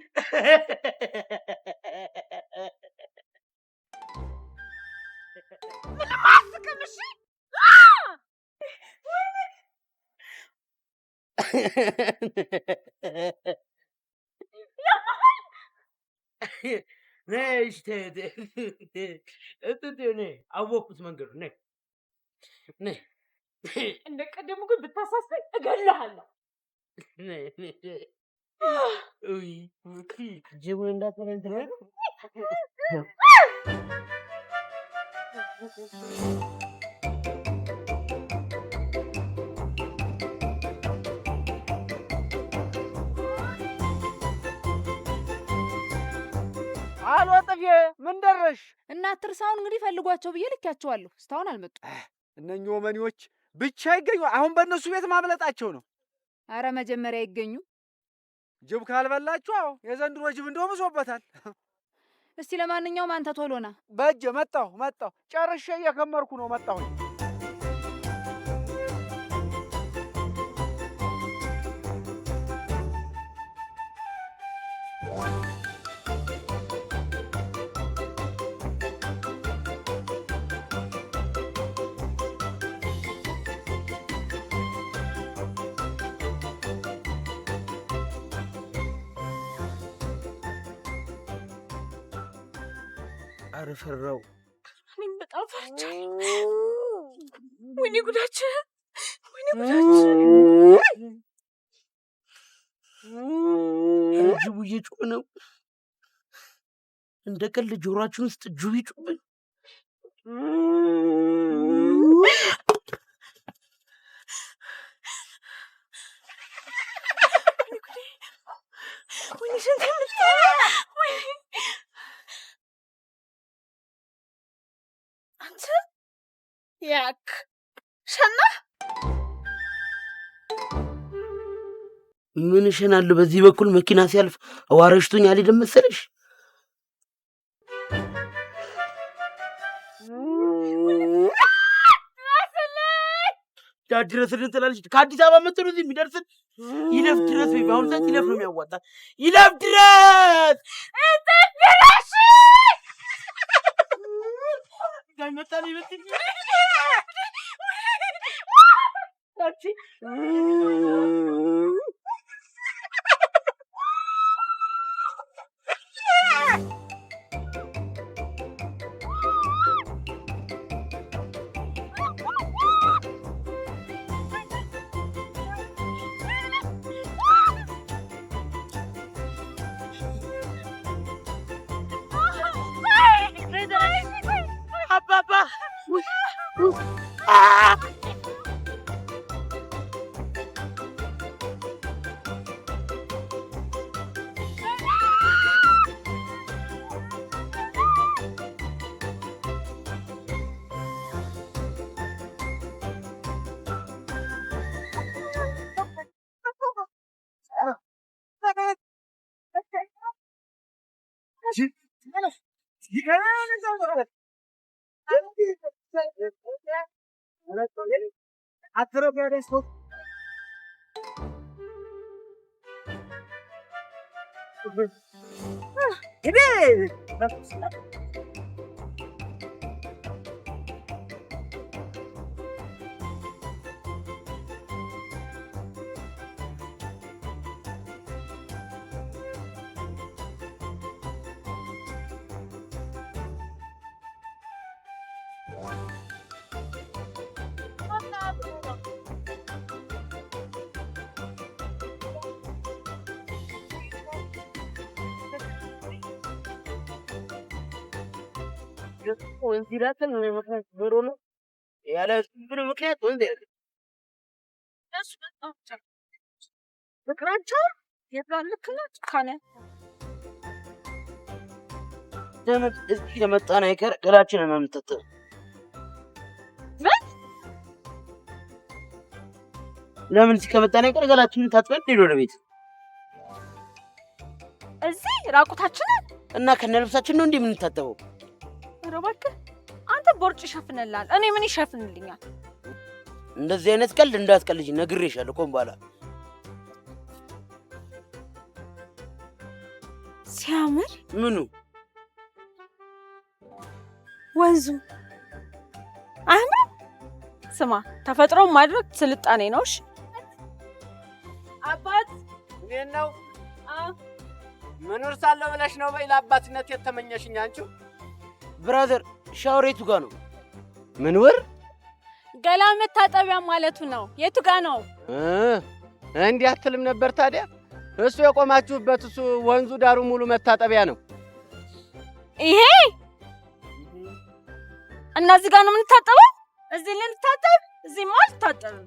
ምንም አያስቅም። እሺ ወይኔ! ያመሃል። ነይ እሺ፣ ተይ ተይ እንትን ነይ፣ አወቅኩት መንገዱን። ነይ ነይ እንደ ቀደሙ ግን ብታሳስበኝ እገልሃለሁ። ነይ ነይ። ውይ ጅቡን እንዳትበላ እንትን አይደል? አሎ ጥፌ፣ ምን ደረሽ? እና አትርሳውን እንግዲህ ፈልጓቸው ብዬ ልኬያቸዋለሁ። እስካሁን አልመጡም። እነኚህ ወመኔዎች ብቻ ይገኙ። አሁን በእነሱ ቤት ማምለጣቸው ነው። አረ መጀመሪያ ይገኙ። ጅብ ካልበላችሁ፣ አዎ የዘንድሮ ጅብ እንደው ብሶበታል። እስቲ ለማንኛውም አንተ ቶሎ ና። በእጄ መጣሁ መጣሁ። ጨርሼ እየከመርኩ ነው። መጣሁኝ። ኧረ ፈራሁ። እኔም በጣም ፈርቻለሁ። ወይኔ ጉዳችን! ወይኔ ጉዳችን! ኧረ ጅቡ እየጮኸ ነው። እንደ ቀልድ ጆሮአችን ውስጥ ጅብ ይጮህብን። ወይኔ ጉዴ! ወይኔ ሽንቴ መጣ! ወይኔ አንተ ያክ ሸና። ምን እሸናለሁ? በዚህ በኩል መኪና ሲያልፍ አዋረሽቶኝ አልሄድም መሰለሽ? ድረስልን ትላለች። ከአዲስ አበባ መጥቶ ነው እዚህ የሚደርስን። ይለፍ ድረስ ወይ በአሁኑ ሰዓት ይለፍ ነው የሚያዋጣት። ይለፍ ድረስ ድረሽ! መጣ ነው ይመስል አባባ። ወንዝ ይላታል። ምክንያት ኖሮ ነው ያለ ምክንያት ወንዝ ያለ እሱ በጣም ፍቅራቸውን የጋልክና ጭካኔ እዚህ ከመጣን አይቀር ገላችንን ነው የምንታጠበው። ምን? ለምን እዚህ ከመጣን አይቀር ገላችንን ታጥበን እንሂድ ወደ ቤት። እዚህ ራቁታችንን እና ከነልብሳችን ነው እንዴ የምንታጠበው? ኧረ እባክህ አንተ ቦርጭ ይሸፍንልሃል፣ እኔ ምን ይሸፍንልኛል? እንደዚህ አይነት ቀልድ እንዳትቀልጂ ነግሬሻለሁ። ቆም በኋላ ሲያምር ምኑ ወንዙ አያምርም? ስማ ተፈጥሮ ማድረግ ስልጣኔ ነው። እሺ አባት እኔን ነው መኖር ሳለሁ ብለሽ ነው በይ ለአባትነት የተመኘሽኝ አንቺው። Brother ሻወር የቱ ጋ ነው? ምን ውር ገላ መታጠቢያ ማለቱ ነው። የቱ ጋ ነው? እንዲህ አትልም ነበር ታዲያ? እሱ የቆማችሁበት እሱ ወንዙ ዳሩ ሙሉ መታጠቢያ ነው። ይሄ እና እዚህ ጋር ነው የምንታጠበው? እዚህ ልንታጠብ? እዚህማ አልታጠብም።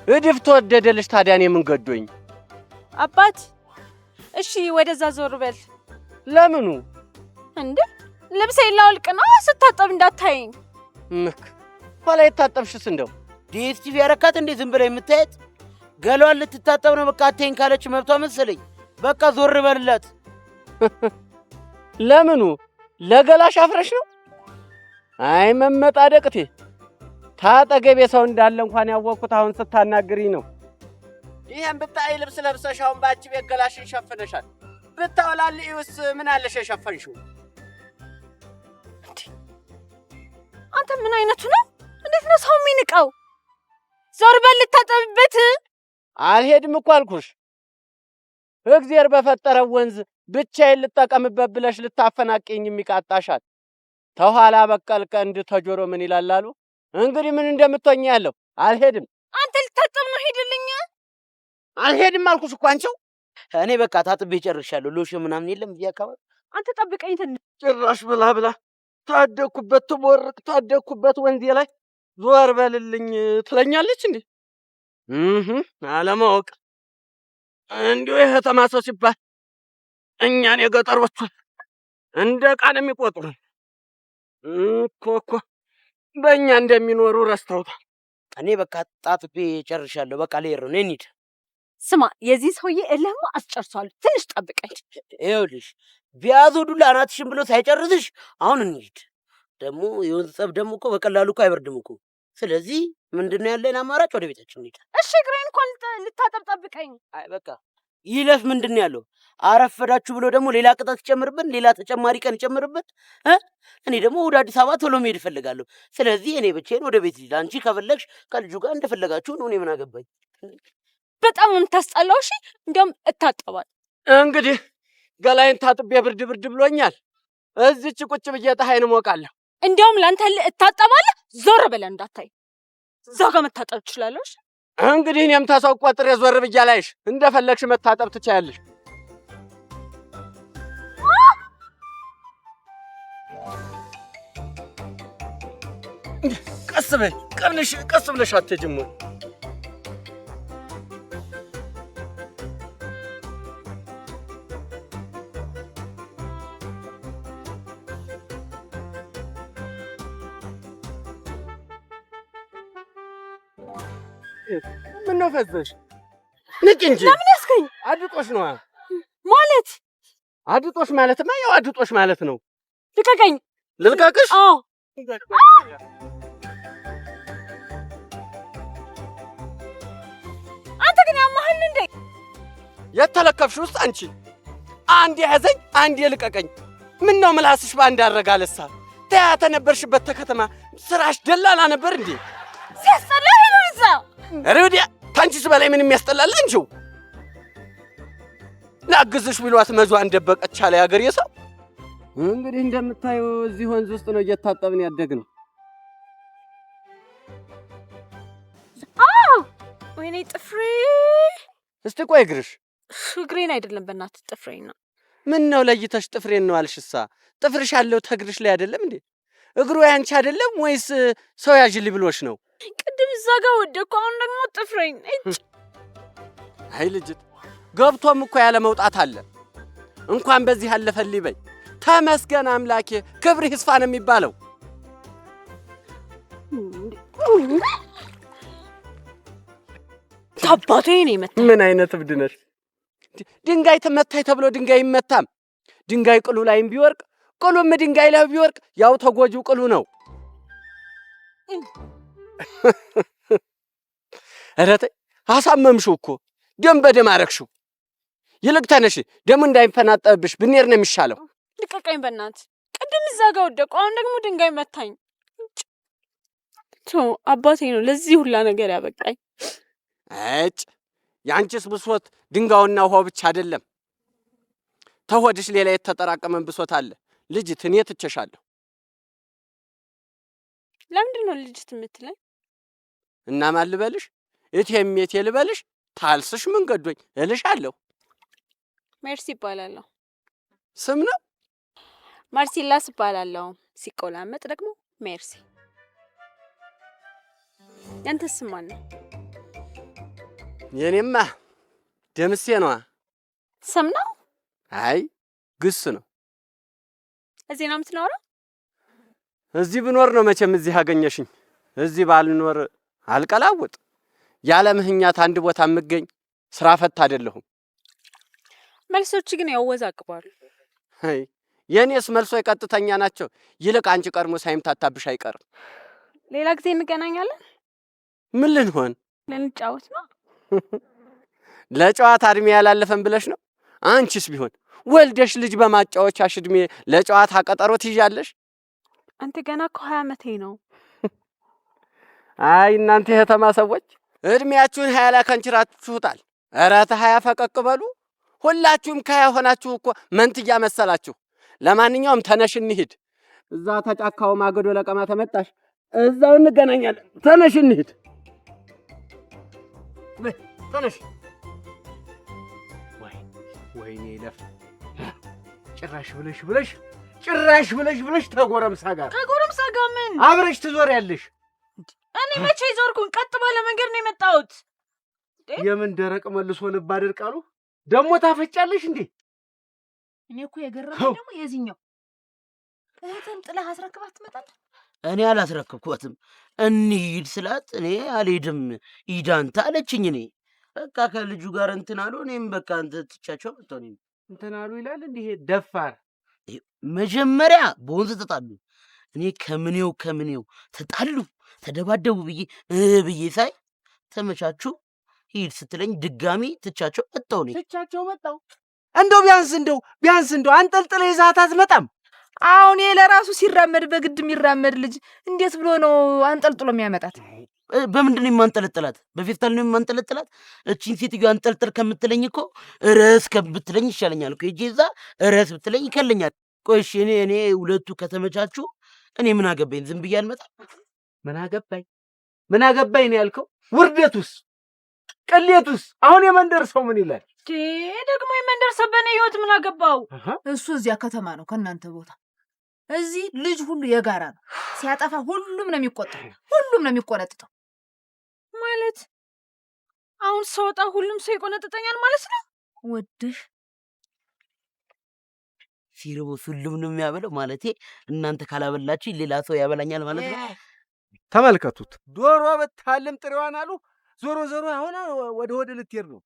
እድፍ ተወደደልሽ ታዲያ እኔ ምን ገዶኝ? አባት እሺ፣ ወደዛ ዞር በል። ለምኑ እንዴ ልብሴን ላውልቅ ነው፣ ስታጠብ እንዳታየኝ። ምክ ኋላ የታጠብሽስ እንደው DSTV ያረካት እንዴ ዝም ብላ የምታየት? ገላዋን ልትታጠብ ነው በቃ አትይኝ ካለች መብቷ መሰለኝ። በቃ ዞር በልላት። ለምኑ ለገላሽ አፍረሽ ነው? አይ መመጣደቅቴ፣ ታጠገቤ ሰው እንዳለ እንኳን ያወቅኩት አሁን ስታናግሪኝ ነው። ይሄን ብታይ ልብስ ለብሰሽ አሁን ባንቺ ቤት ገላሽን ሸፍነሻል። ብታወላልኢውስ ምን አለሽ የሸፈንሽው? አንተ ምን አይነቱ ነው? እንዴት ነው ሰው የሚንቀው? ዞር በል ልታጠብበት። አልሄድም እኮ አልኩሽ። እግዚአብሔር በፈጠረው ወንዝ ብቻዬን ልጠቀምበት ብለሽ ልታፈናቅኝ የሚቃጣሻል። ተኋላ በቀል ቀንድ ተጆሮ ምን ይላል አሉ። እንግዲህ ምን እንደምትሆኝ ያለው አልሄድም። አንተ ልታጠብ ነው? ሄድልኝ። አልሄድም አልኩሽ እኮ አንቺው። እኔ በቃ ታጥቤ ጨርሻለሁ። ሎሽን ምናምን የለም እዚህ አካባቢ። አንተ ጠብቀኝ ትንሽ። ጭራሽ ብላ ብላ ታደግኩበት ትቦርቅ ታደግኩበት ወንዜ ላይ ዞር በልልኝ ትለኛለች እንዴ? አለማወቅ እንዲሁ የከተማ ሰው ሲባል እኛን የገጠሮቹን እንደ ዕቃ ነው የሚቆጥሩን። እኮ እኮ በእኛ እንደሚኖሩ ረስተውታል። እኔ በቃ ታጥቤ ጨርሻለሁ። በቃ ልሄድ ነው። እንሂድ። ስማ የዚህ ሰውዬ እልህማ አስጨርሷለሁ። ትንሽ ጠብቀኝ። ይኸውልሽ ቢያዞ ዱላ አናትሽን ብሎ ሳይጨርስሽ አሁን እንሂድ። ደግሞ የወንዝ ጸብ ደግሞ እኮ በቀላሉ እኮ አይበርድም እኮ። ስለዚህ ምንድነው ያለን አማራጭ? ወደ ቤታችን እንሂድ። እሺ እግሬን እንኳን ልታጠብ ጠብቀኝ። አይ በቃ ይለፍ። ምንድን ነው ያለው? አረፈዳችሁ ብሎ ደግሞ ሌላ ቅጣት ይጨምርብን፣ ሌላ ተጨማሪ ቀን ይጨምርብን። እኔ ደግሞ ወደ አዲስ አበባ ቶሎ መሄድ እፈልጋለሁ። ስለዚህ እኔ ብቻዬን ወደ ቤት ልሂድ። አንቺ ከፈለግሽ ከልጁ ጋር እንደፈለጋችሁ ነው። እኔ ምን አገባኝ? በጣም ነው የምታስጠላው። እሺ እንዲያውም እታጠባለሁ። እንግዲህ ገላዬን ታጥቤ ብርድ ብርድ ብሎኛል። እዚች ቁጭ ብዬ ፀሐይን እሞቃለሁ። እንዲያውም ላንተ እታጠባለህ። ዞር ብለህ እንዳታይ። እዛ ጋር መታጠብ ትችላለህ። እሺ እንግዲህ እኔም ተሰው ቆጥሬ ዞር ብዬ አላይሽ። እንደፈለግሽ መታጠብ ትችያለሽ። ቀስ በይ ቀብልሽ፣ ቀስ ብለሽ አትሄጂም ወይ? ምነው ፈዘሽ? ንቂ እንጂ። ለምን ያስከኝ? አድጦሽ ነዋ። ማለት አድጦሽ ማለትማ ያው አድጦሽ ማለት ነው። ልቀቀኝ። ልልቀቅሽ? አዎ። አንተ ግን ያማሃል እንዴ? የተለከፍሽ ውስጥ አንቺ አንድ የያዘኝ አንድ የልቀቀኝ። ምነው ምላስሽ በአንድ አረጋለሳ? ተያ ተነበርሽበት ተከተማ ስራሽ ደላላ ነበር እንዴ? ሲያስጠላ ሄዱ እዛ። ኧረ ወዲያ ታንቺስ በላይ ምን የሚያስጠላል? አንቺው ላግዝሽ ቢሏት መዟን ደበቀች አለ ያገሬ ሰው። እንግዲህ እንደምታዩ እዚህ ወንዝ ውስጥ ነው እየታጠብን ያደግነው። ወይኔ ጥፍሬ። እስቲ ቆይ እግርሽ። እግሬን አይደለም በእናትህ ጥፍሬን ነው። ምን ነው ለይተሽ ጥፍሬን ነው አልሽሳ? ጥፍርሽ ያለው ተግርሽ ላይ አይደለም እንዴ? እግሩ ያንቺ አይደለም ወይስ ሰው ያዥልኝ ብሎሽ ነው? ቅድም እዛ ጋር ወደቅኩ፣ አሁን ደግሞ ጥፍሬን። አይ ልጅት፣ ገብቶም እኮ ያለ መውጣት አለ። እንኳን በዚህ አለፈልኝ በይ። ተመስገን አምላኬ፣ ክብርህ ይስፋ ነው የሚባለው። አባቴ ነው የመታኝ። ምን አይነት እብድ ነሽ? ድንጋይ ተመታኝ ተብሎ ድንጋይ ይመታም። ድንጋይ ቅሉ ላይም ቢወርቅ ቅሉም ድንጋይ ላይ ቢወርቅ ያው ተጎጂው ቅሉ ነው። ኧረ ተይ፣ አሳመምሽው እኮ ደም በደም አረግሽው። ይልቅ ተነሽ፣ ደሙ እንዳይፈናጠብሽ ብንሄድ ነው የሚሻለው። ልቀቀኝ በእናትህ። ቅድም እዛ ጋር ወደቅኩ፣ አሁን ደግሞ ድንጋይ መታኝ። አባቴ ነው ለዚህ ሁላ ነገር ያበቃኝ። እጭ የአንቺስ ብሶት ድንጋዩና ውሃው ብቻ አይደለም። ተሆድሽ ሌላ የተጠራቀመን ብሶት አለ። ልጅት እኔ ትቼሻለሁ። ለምንድን ነው ልጅት የምትለኝ? እና ማን ልበልሽ? እቴሜቴ ልበልሽ? ታልስሽ ምን ገዶኝ እልሻለሁ። ሜርሲ እባላለሁ። ስም ነው? ማርሲላስ እባላለሁ። ሲቆላመጥ ደግሞ ሜርሲ። ያንተስ ስም ማን ነው? የኔማ ደምሴ ነዋ። ስም ነው? አይ ግስ ነው። እዚህ ነው የምትኖረው? እዚህ ብኖር ነው መቼም እዚህ አገኘሽኝ። እዚህ ባልኖር አልቀላውጥ። ያለ ምህኛት አንድ ቦታ የምገኝ ስራ ፈት አይደለሁም። መልሶች ግን ያወዛግባሉ። አይ የኔስ መልሶች ቀጥተኛ ናቸው። ይልቅ አንቺ ቀድሞ ሳይምታታብሽ አይቀርም። ሌላ ጊዜ እንገናኛለን። ምን ልንሆን? ልንጫወት ነው። ለጨዋታ እድሜ ያላለፈን ብለሽ ነው? አንቺስ ቢሆን ወልደሽ ልጅ በማጫወቻሽ እድሜ ለጨዋታ ቀጠሮ ትይዣለሽ? አንተ ገና እኮ 20 ዓመቴ ነው። አይ እናንተ የከተማ ሰዎች እድሜያችሁን 20 ላይ ከንችራችሁታል። ኧረ ተሀያ ፈቀቅ በሉ። ሁላችሁም ከ20 ሆናችሁ እኮ መንትያ መሰላችሁ። ለማንኛውም ተነሽ እንሂድ። እዛ ተጫካው ማገዶ ለቀማ ተመጣሽ፣ እዛው እንገናኛለን። ተነሽ እንሂድ። ተነሽ። ወይኔ ለፍ ጭራሽ ብለሽ ብለሽ ጭራሽ ብለሽ ብለሽ ተጎረምሳ ጋር ከጎረምሳ ጋር ምን አብረሽ ትዞሪያለሽ? እኔ መቼ ዞርኩኝ? ቀጥ ባለ መንገድ ነው የመጣሁት። የምን ደረቅ መልሶ ልብ አደርቃሉ ደግሞ ታፈጫለሽ እንዴ? እኔ እኮ የገረመኝ ደግሞ የዚህኛው እህትህን ጥለህ አስረክባት ትመጣለህ። እኔ አላስረከብኳትም። እንሂድ ስላት እኔ አልሄድም ሂድ አንተ አለችኝ። እኔ በቃ ከልጁ ጋር እንትን አሉ። እኔም በቃ እንትን ትቻቸው መጣሁ። እኔም እንትን አሉ ይላል እንዲህ ደፋር። መጀመሪያ በወንዝ ተጣሉ። እኔ ከምኔው ከምኔው ተጣሉ ተደባደቡ ብዬ ብዬ ሳይ ተመቻቹ። ሂድ ስትለኝ ድጋሚ ትቻቸው መጣሁ። እኔ ትቻቸው መጣሁ። እንደው ቢያንስ እንደው ቢያንስ እንደው አንጠልጥለህ ይዘሃት አትመጣም? አሁን ይሄ ለራሱ ሲራመድ በግድ የሚራመድ ልጅ እንዴት ብሎ ነው አንጠልጥሎ የሚያመጣት? በምንድን ነው የማንጠለጥላት? በፌስታል ነው የማንጠለጥላት? እቺን ሴትዮ አንጠልጥል ከምትለኝ እኮ እረስ ከምትለኝ ይሻለኛል እኮ። ሂጅ እዛ እረስ ብትለኝ ይከለኛል። ቆይ እሺ እኔ ሁለቱ ከተመቻቹ እኔ ምን አገባኝ? ዝም ብዬ አልመጣም። ምን አገባኝ ምን አገባኝ ነው ያልከው? ውርደቱስ ቅሌቱስ? አሁን የመንደር ሰው ምን ይላል? ደግሞ የመንደር ሰው በእኔ ህይወት ምን አገባው? እሱ እዚያ ከተማ ነው ከእናንተ ቦታ። እዚህ ልጅ ሁሉ የጋራ ነው። ሲያጠፋ ሁሉም ነው የሚቆጣው፣ ሁሉም ነው የሚቆነጥጠው። ማለት አሁን ስወጣ ሁሉም ሰው ይቆነጥጠኛል ማለት ነው? ወድሽ ሲርበው ሁሉም ነው የሚያበላው። ማለቴ እናንተ ካላበላችሁ ሌላ ሰው ያበላኛል ማለት ነው። ተመልከቱት፣ ዶሮ ብታልም ጥሬዋን አሉ። ዞሮ ዞሮ አሁን ወደ ሆድ ልትሄድ ነው።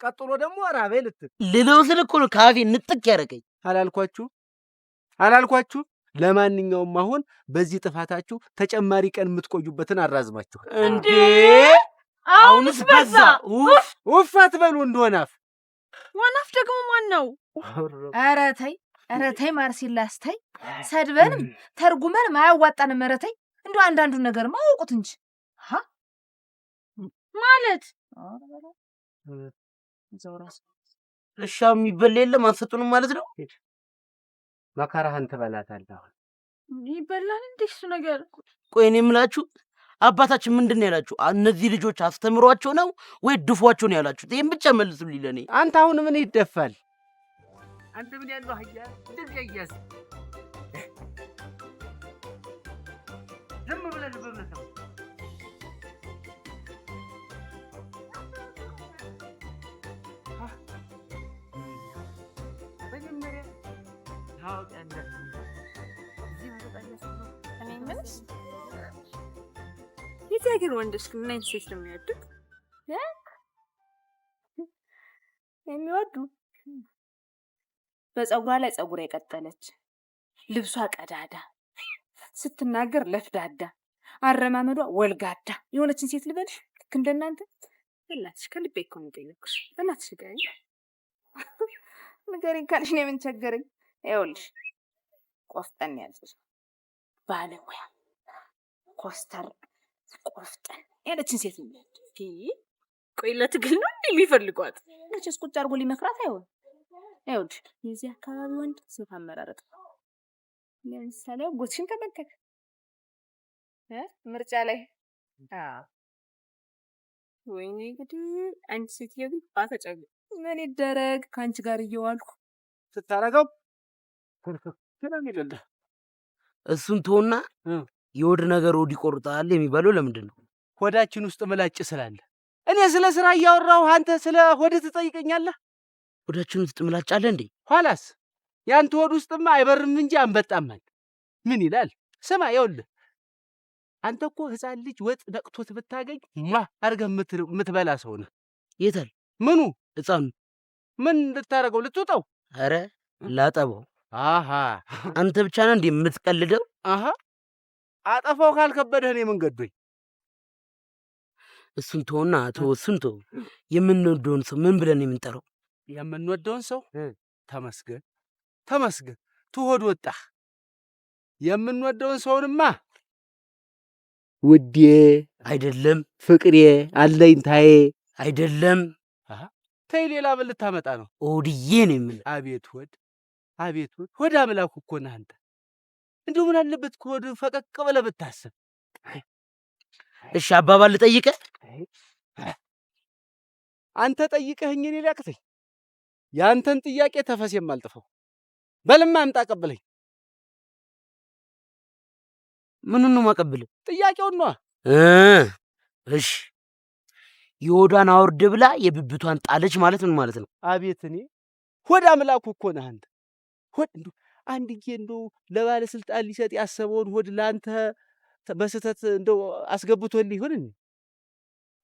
ቀጥሎ ደግሞ ራበይ ልትል ልለው ስል እኮ ነው ካፌ ንጥቅ ያደረገኝ። አላልኳችሁ አላልኳችሁ? ለማንኛውም አሁን በዚህ ጥፋታችሁ ተጨማሪ ቀን የምትቆዩበትን አራዝማችኋል። እንዴ አሁንስ በዛ። ኡፍ ኡፍ አትበሉ እንደሆነ አፍ ወናፍ ደግሞ ማን ነው? ኧረ ተይ ኧረ ተይ ማርሲላስ ተይ። ሰድበንም ተርጉመንም አያዋጣንም። ኧረ ተይ እንደው አንዳንዱን ነገር ማወቁት እንጂ ማለት እሻ የሚበላ የለም አትሰጡንም ማለት ነው። መከራህን ትበላታለህ። አሁን ይበላል እንዴ እሱ ነገር? ቆይ እኔ የምላችሁ አባታችን ምንድን ነው ያላችሁ? እነዚህ ልጆች አስተምሯቸው ነው ወይ ድፏቸው ነው ያላችሁት? ይሄን ብቻ መልሱልኝ ለኔ። አንተ አሁን ምን ይደፋል? አንተ ምን ያለው አህያ እንደዚህ አያዝ ዝም ብለህ በእምነት ነው። መጀመሪያ ታወቂያለህ። እዚህ መጠጣ እኔ የምልሽ የዚህ ሀገር ወንዶች ግን ምን አይነት ሴት ነው የሚወዱት? የሚወዱ በፀጉሯ ላይ ፀጉር የቀጠለች፣ ልብሷ ቀዳዳ፣ ስትናገር ለፍዳዳ፣ አረማመዷ ወልጋዳ የሆነችን ሴት ልበልሽ? ልክ እንደናንተ። በእናትሽ ከልቤ እኮ ነው የጠየኩሽ። በእናትሽ ንገሪኝ፣ ንገሪኝ ካልሽ እኔ ምን ቸገረኝ? ይኸውልሽ ቆፍጠን ያለች ባለሙያ፣ ኮስተር ቆፍጠን ያለችን ሴት ነው የሚወዱት። ቆይ ለትግል ነው እንዴ የሚፈልጓት? መቼስ ቁጭ አድርጎ ሊመክራት አይሆን። ይኸውልሽ የዚህ አካባቢ ወንድ ሴት አመራረጥ ለምሳሌ አጎትሽን ተመልከት ምርጫ ላይ። ወይኔ እንግዲህ አንቺ ሴትዮ ግን ባተጨግ ምን ይደረግ ከአንቺ ጋር እየዋልኩ ስታረገው ነው የሚልልህ። እሱን ተውና የሆድ ነገር ሆድ ይቆርጣል የሚባለው ለምንድን ነው? ሆዳችን ውስጥ ምላጭ ስላለ። እኔ ስለ ስራ እያወራሁ አንተ ስለ ሆድ ትጠይቀኛለህ? ሆዳችን ውስጥ ምላጭ አለ እንዴ? ኋላስ ያንተ ሆድ ውስጥማ አይበርም እንጂ አንበጣም አለ። ምን ይላል? ስማ ይኸውልህ፣ አንተ እኮ ሕፃን ልጅ ወጥ ነቅቶት ብታገኝ ሟ አድርገህ የምትበላ ሰው ነህ። የታል ምኑ? ሕፃኑ? ምን ልታደርገው? ልትውጠው? ኧረ ላጠበው። አሃ አንተ ብቻ ነህ እንዴ የምትቀልደው? አሃ አጠፋው ካልከበደህ እኔ ምን ገዶኝ? እሱን ተውና ተው፣ እሱን ተው። የምንወደውን ሰው ምን ብለን ነው የምንጠራው? የምንወደውን ሰው ተመስገን ተመስገን፣ ትሆድ ወጣህ። የምንወደውን ሰውንማ ውዴ አይደለም፣ ፍቅሬ፣ አለኝታዬ አይደለም። አሃ ተይ፣ ሌላ ምን ልታመጣ ነው? ሆድዬ ነው የምልህ። አቤት ሆድ፣ አቤት ሆድ፣ ሆድ አምላኩ እኮ ነህ አንተ። እንደው ምን አለበት ከሆድ ፈቀቅ ብለህ ብታስብ። እሺ አባባል ልጠይቅህ? አንተ ጠይቀኸኝ እኔ ሊያቅተኝ? ያንተን ጥያቄ ተፈስ የማልጥፈው። በልማ አምጣ አቀብለኝ። ምኑን ነው የማቀብልህ? ጥያቄውን ነዋ። እሺ የሆዷን አውርድ ብላ የብብቷን ጣለች ማለት ምን ማለት ነው? አቤት እኔ ሆድ አምላኩ እኮ ነህ አንተ። ሆድ እንደው አንድ ጊዜ እንደው ለባለስልጣን ሊሰጥ ያሰበውን ሆድ ለአንተ በስህተት እንደው አስገብቶልህ ይሆን እንዴ?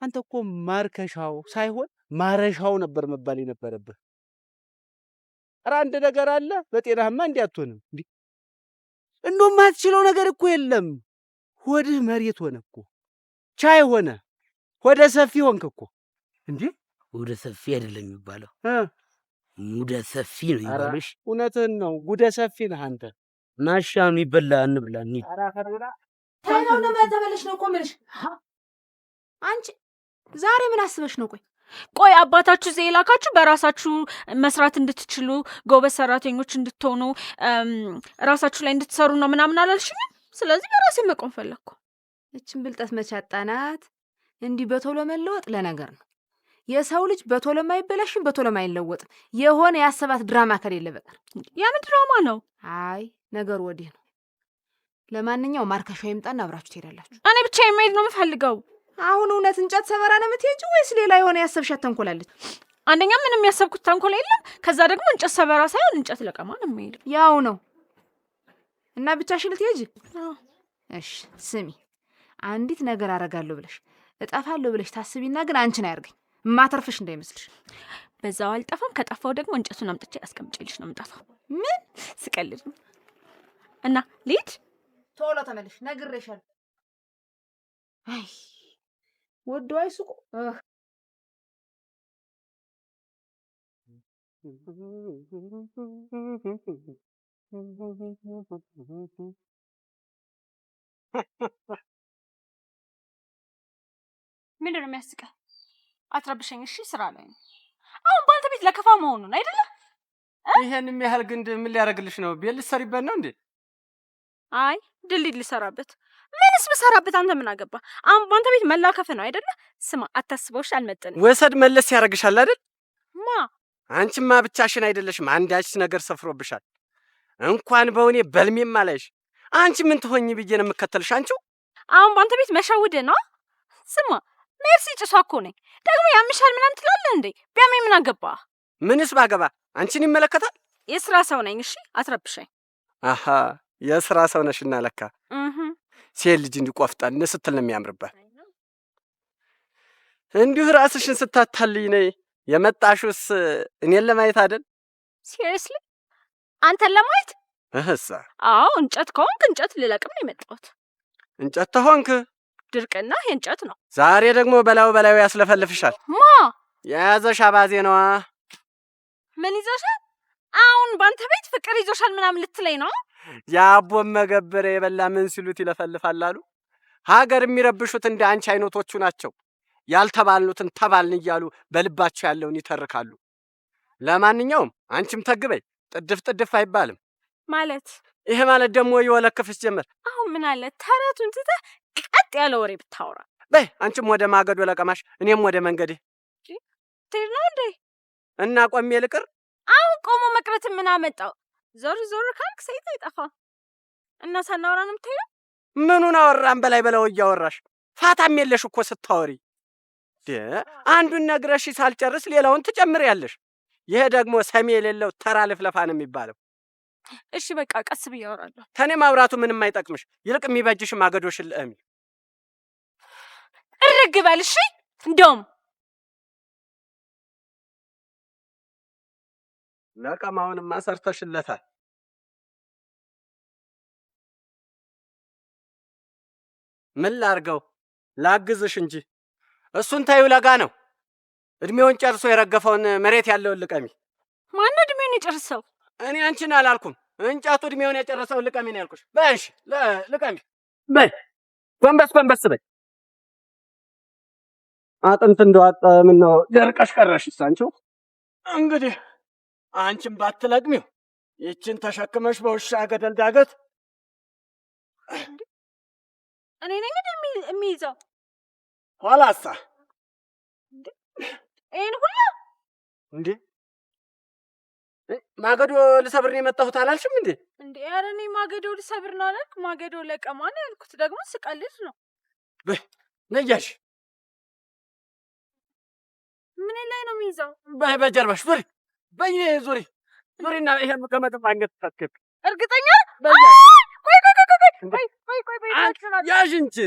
አንተ እኮ ማርከሻው ሳይሆን ማረሻው ነበር መባል የነበረብህ። ኧረ አንድ ነገር አለ፣ በጤናህማ እንዲህ አትሆንም። እንዴ እንደው የማትችለው ነገር እኮ የለም። ሆድህ መሬት ሆነ እኮ፣ ቻይ ሆነ፣ ሆደ ሰፊ ሆንክ እኮ። እንዴ ሆደ ሰፊ አይደለም የሚባለው፣ ሙደ ሰፊ ነው የሚባለው። እሺ እውነትህን ነው፣ ጉደ ሰፊ ነህ አንተ። ናሻ የሚበላ እንብላ እንሂድ። ኧረ አፈር ብላ። ተይ ነው ተመለሽ ነው እኮ የምልሽ። አንቺ ዛሬ ምን አስበሽ ነው? ቆይ ቆይ አባታችሁ እዚህ የላካችሁ በራሳችሁ መስራት እንድትችሉ ጎበዝ ሰራተኞች እንድትሆኑ ራሳችሁ ላይ እንድትሰሩ ነው ምናምን አላልሽኝም? ስለዚህ በራሴ መቆም ፈለግኩ። እችን ብልጠት መች አጣናት? እንዲህ በቶሎ መለወጥ ለነገር ነው። የሰው ልጅ በቶሎ አይበላሽም፣ በቶሎ አይለወጥም። የሆነ ያሰባት ድራማ ከሌለ በቀር። የምን ድራማ ነው? አይ ነገሩ ወዲህ ነው። ለማንኛውም ማርከሻው ይምጣና አብራችሁ ትሄዳላችሁ። እኔ ብቻዬን መሄድ ነው የምፈልገው። አሁን እውነት እንጨት ሰበራ ነው የምትሄጂው ወይስ ሌላ የሆነ ያሰብሻት ተንኮል አለች? አንደኛ ምንም ያሰብኩት ተንኮል የለም። ከዛ ደግሞ እንጨት ሰበራ ሳይሆን እንጨት ለቀማ ነው የምሄደው። ያው ነው እና ብቻሽን ልትሄጂ? አዎ። እሺ ስሚ፣ አንዲት ነገር አደርጋለሁ ብለሽ እጠፋለሁ ብለሽ ታስቢና ግን አንቺን አያርገኝ፣ ማተርፍሽ እንዳይመስልሽ። በዛው አልጠፋም። ከጠፋው ደግሞ እንጨቱን አምጥቼ አስቀምጬልሽ ነው የምጠፋው። ምን ስቀልድ ነው። እና ልሂድ? ቶሎ ተመለሽ፣ ነግሬሻለሁ። አይ ወዶ አይስቁ። ምንድን ነው የሚያስቀህ? አትረብሸኝ እሺ። ስራ ላይ ነው አሁን። ባንተ ቤት ለከፋ መሆኑን አይደለ? ይሄን የሚያህል ግንድ ምን ሊያደርግልሽ ነው? ቤት ልትሰሪበት ነው እንዴ? አይ ድልድይ ልሰራበት። ምንስ ብሰራበት አንተ ምን አገባ? አሁን ባንተ ቤት መላከፍ ነው አይደለ? ስማ አታስበውሽ፣ አልመጥንም። ወሰድ መለስ ያደርግሻል አይደል? ማ? አንቺማ ብቻሽን አይደለሽም፣ አንዳች ነገር ሰፍሮብሻል። እንኳን በእውኔ በልሜም አላይሽ። አንቺ ምን ትሆኚ ብዬ ነው የምከተልሽ? አንቺው አሁን በአንተ ቤት መሸውድ ነው። ስማ ሜርሲ ጭሷ እኮ ነኝ። ደግሞ ያምሻል ምናምን ትላለህ እንዴ? ቢያመኝ ምን አገባ? ምንስ ባገባ አንቺን ይመለከታል? የስራ ሰው ነኝ። እሺ አትረብሸኝ። አሃ የስራ ሰው ነሽና ለካ ሴት ልጅ እንዲህ ቆፍጠን ስትል ነው የሚያምርባት። እንዲሁ ራስሽን ስታታልይ ነይ የመጣሽውስ እኔን ለማየት አይደል? Seriously አንተን ለማየት? እህሳ አዎ እንጨት ከሆንክ እንጨት ልለቅም ነው የመጣሁት። እንጨት ተሆንክ ድርቅና ይሄ እንጨት ነው። ዛሬ ደግሞ በላዩ በላዩ ያስለፈልፍሻል። ማ የያዘሽ አባዜ ነዋ። ምን ይዞሻል? አሁን በአንተ ቤት ፍቅር ይዞሻል ምናምን ልትለኝ ነው? የአቦን መገበረ የበላ ምን ሲሉት ይለፈልፋል አሉ። ሀገር የሚረብሹት እንደ አንቺ አይነቶቹ ናቸው። ያልተባልኑትን ተባልን እያሉ በልባቸው ያለውን ይተርካሉ። ለማንኛውም አንቺም ተግበይ፣ ጥድፍ ጥድፍ አይባልም። ማለት ይሄ ማለት ደግሞ ይወለክፍሽ ጀመር። አሁን ምን አለ ተረቱን ትተህ ቀጥ ያለ ወሬ ብታወራ። በይ አንቺም ወደ ማገዶ ለቀማሽ፣ እኔም ወደ መንገዴ። ትሄድ ነው እንዴ? እና ቆሜ ልቅር? አሁን ቆሞ መቅረትን ምን አመጣው? ዞር ዞር ካልክ ሰይት አይጠፋም። እና ሳናወራ ነው የምትሄደው? ምኑን አወራን? በላይ በላው እያወራሽ ፋታም የለሽ እኮ ስታወሪ። አንዱን ነግረሽ ሳልጨርስ ሌላውን ትጨምሪያለሽ። ይሄ ደግሞ ሰሚ የሌለው ተራ ልፍለፋ ነው የሚባለው። እሺ በቃ ቀስ ብዬ አወራለሁ። ተኔ ማውራቱ ምንም አይጠቅምሽ። ይልቅ የሚበጅሽ ማገዶሽን ልእሚ። እርግ በል እሺ። እንደውም ለቀማውንማ ሰርተሽለታል። ምን ላርገው? ላግዝሽ እንጂ እሱን ታዩ ለጋ ነው። እድሜውን ጨርሶ የረገፈውን መሬት ያለውን ልቀሚ። ማነው እድሜውን የጨርሰው? እኔ አንቺን አላልኩም። እንጨቱ እድሜውን የጨረሰውን ልቀሚ ነው ያልኩሽ። በይ እሺ፣ ልቀሚ። በይ ጎንበስ ጎንበስ በይ። አጥንት እንደዋጠ ምነው ደርቀሽ ቀረሽስ? አንቺው እንግዲህ አንቺም ባትለቅሚው ይችን ተሸክመሽ በውሻ ገደል ዳገት እኔ ነኝ እንዴ የሚይዘው? ኋላሳ ይሄን ሁላ እንዴ ማገዶ ልሰብር ነው የመጣሁት አላልሽም እንዴ? እንዴ ኧረ እኔ ማገዶ ልሰብር ነው አላልክ? ማገዶ ለቀማ ነው ያልኩት። ደግሞ ስቀልድ ነው። በይ ነይ ያዥ። ምን ላይ ነው የሚይዘው? በይ በጀርባሽ ዙሪ፣ በይ ዙሪ፣ ዙሪና ይሄን ገመድ አንገት ታስገቢ። እርግጠኛ? በይ ቆይ ቆይ ቆይ ቆይ ቆይ ቆይ ቆይ ቆይ ያዥ እንጂ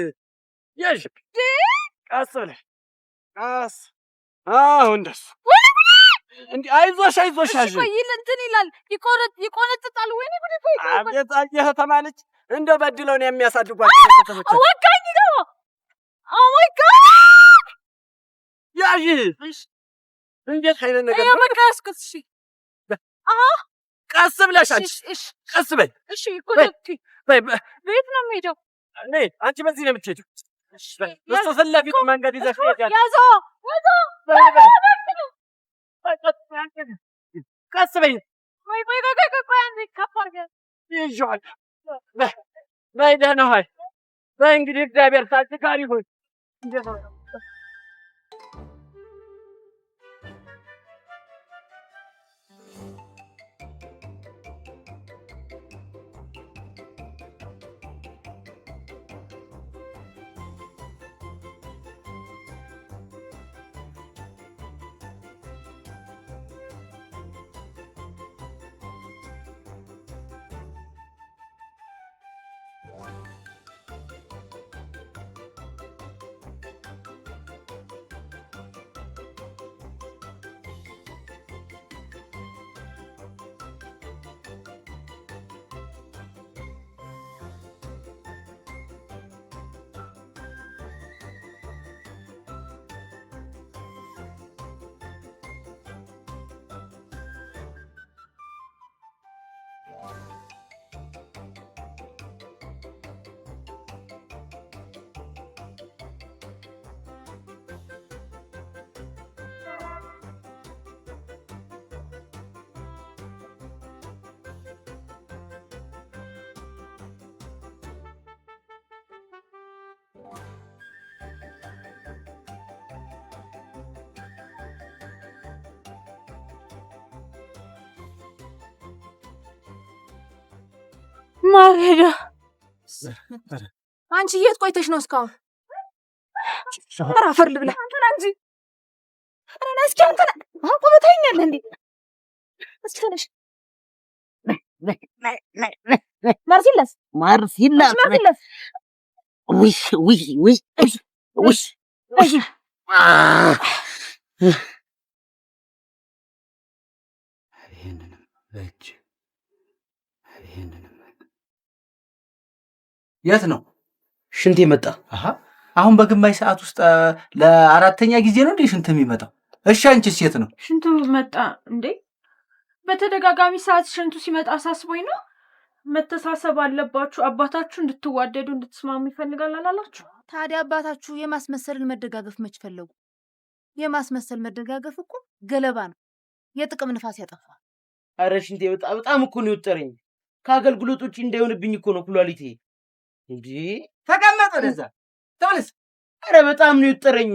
ያዥ። ቀስ ብለሽ ቀስ። አዎ እንደሱ እንዴ አይዞሽ አይዞሽ ያዥ። ቆይ እንትን ይላል ይቆነጥጣል። ወይኔ ጉዴ! ቆይ ቆይ አቤት አየህ ተማለች እንደው በድለው ነው የሚያሳድጓቸው ቤተሰቦች። ወጋኝ ደግሞ። Oh my God! ያዥ። እንዴት አይነት ነገር ነው? በቃ ያዝኩት። እሺ ቀስ ብለሽ አንቺ ቀስ በይ። እሺ እኮ በይ ቤት ነው የምሄደው። ነይ አንቺ በዚህ ነው የምትሄጂው። እሱ ፊት ለፊቱ መንገድ ይዘሽ ትሄጃለሽ። ያዘው ያዘው። ቀስ በይ። ቆይ ቆይ ቆይ ቆይ ቆይ አንዴ ከፍ አድርገህ ይዤዋለሁ። በይ ደህና ዋይ። በይ እንግዲህ እግዚአብሔር ካንቺ ጋር ይሁን። ማገዶ። አንቺ የት ቆይተሽ ነው እስካሁን? ኧረ አፈር ልብላ። አንተና እንጂ ኧረ ና እስኪ አንተና አሁን ቆመህ ታየኛለህ እንዴ? እስኪ ተነሽ። ማርሲላስ ማርሲላስ ማርሲላስ ውይ ውይ ውይ ውይ ይህንንም በእጅ ይህንንም የት ነው ሽንቴ መጣ። አሁን በግማሽ ሰዓት ውስጥ ለአራተኛ ጊዜ ነው እንዴ ሽንት የሚመጣው? እሺ አንቺስ የት ነው? ሽንቱ መጣ እንዴ? በተደጋጋሚ ሰዓት ሽንቱ ሲመጣ አሳስቦኝ ነው። መተሳሰብ አለባችሁ። አባታችሁ እንድትዋደዱ እንድትስማሙ ይፈልጋል አላላችሁ? ታዲያ አባታችሁ የማስመሰልን መደጋገፍ መች ፈለጉ? የማስመሰል መደጋገፍ እኮ ገለባ ነው፣ የጥቅም ንፋስ ያጠፋል። አረ ሽንቴ በጣም በጣም እኮ ነው የወጠረኝ። ከአገልግሎት ውጭ እንዳይሆንብኝ እኮ ነው ኩላሊቴ። እንዴ ተቀመጥ ወደዛ ተመለስ። አረ በጣም ነው የወጠረኝ።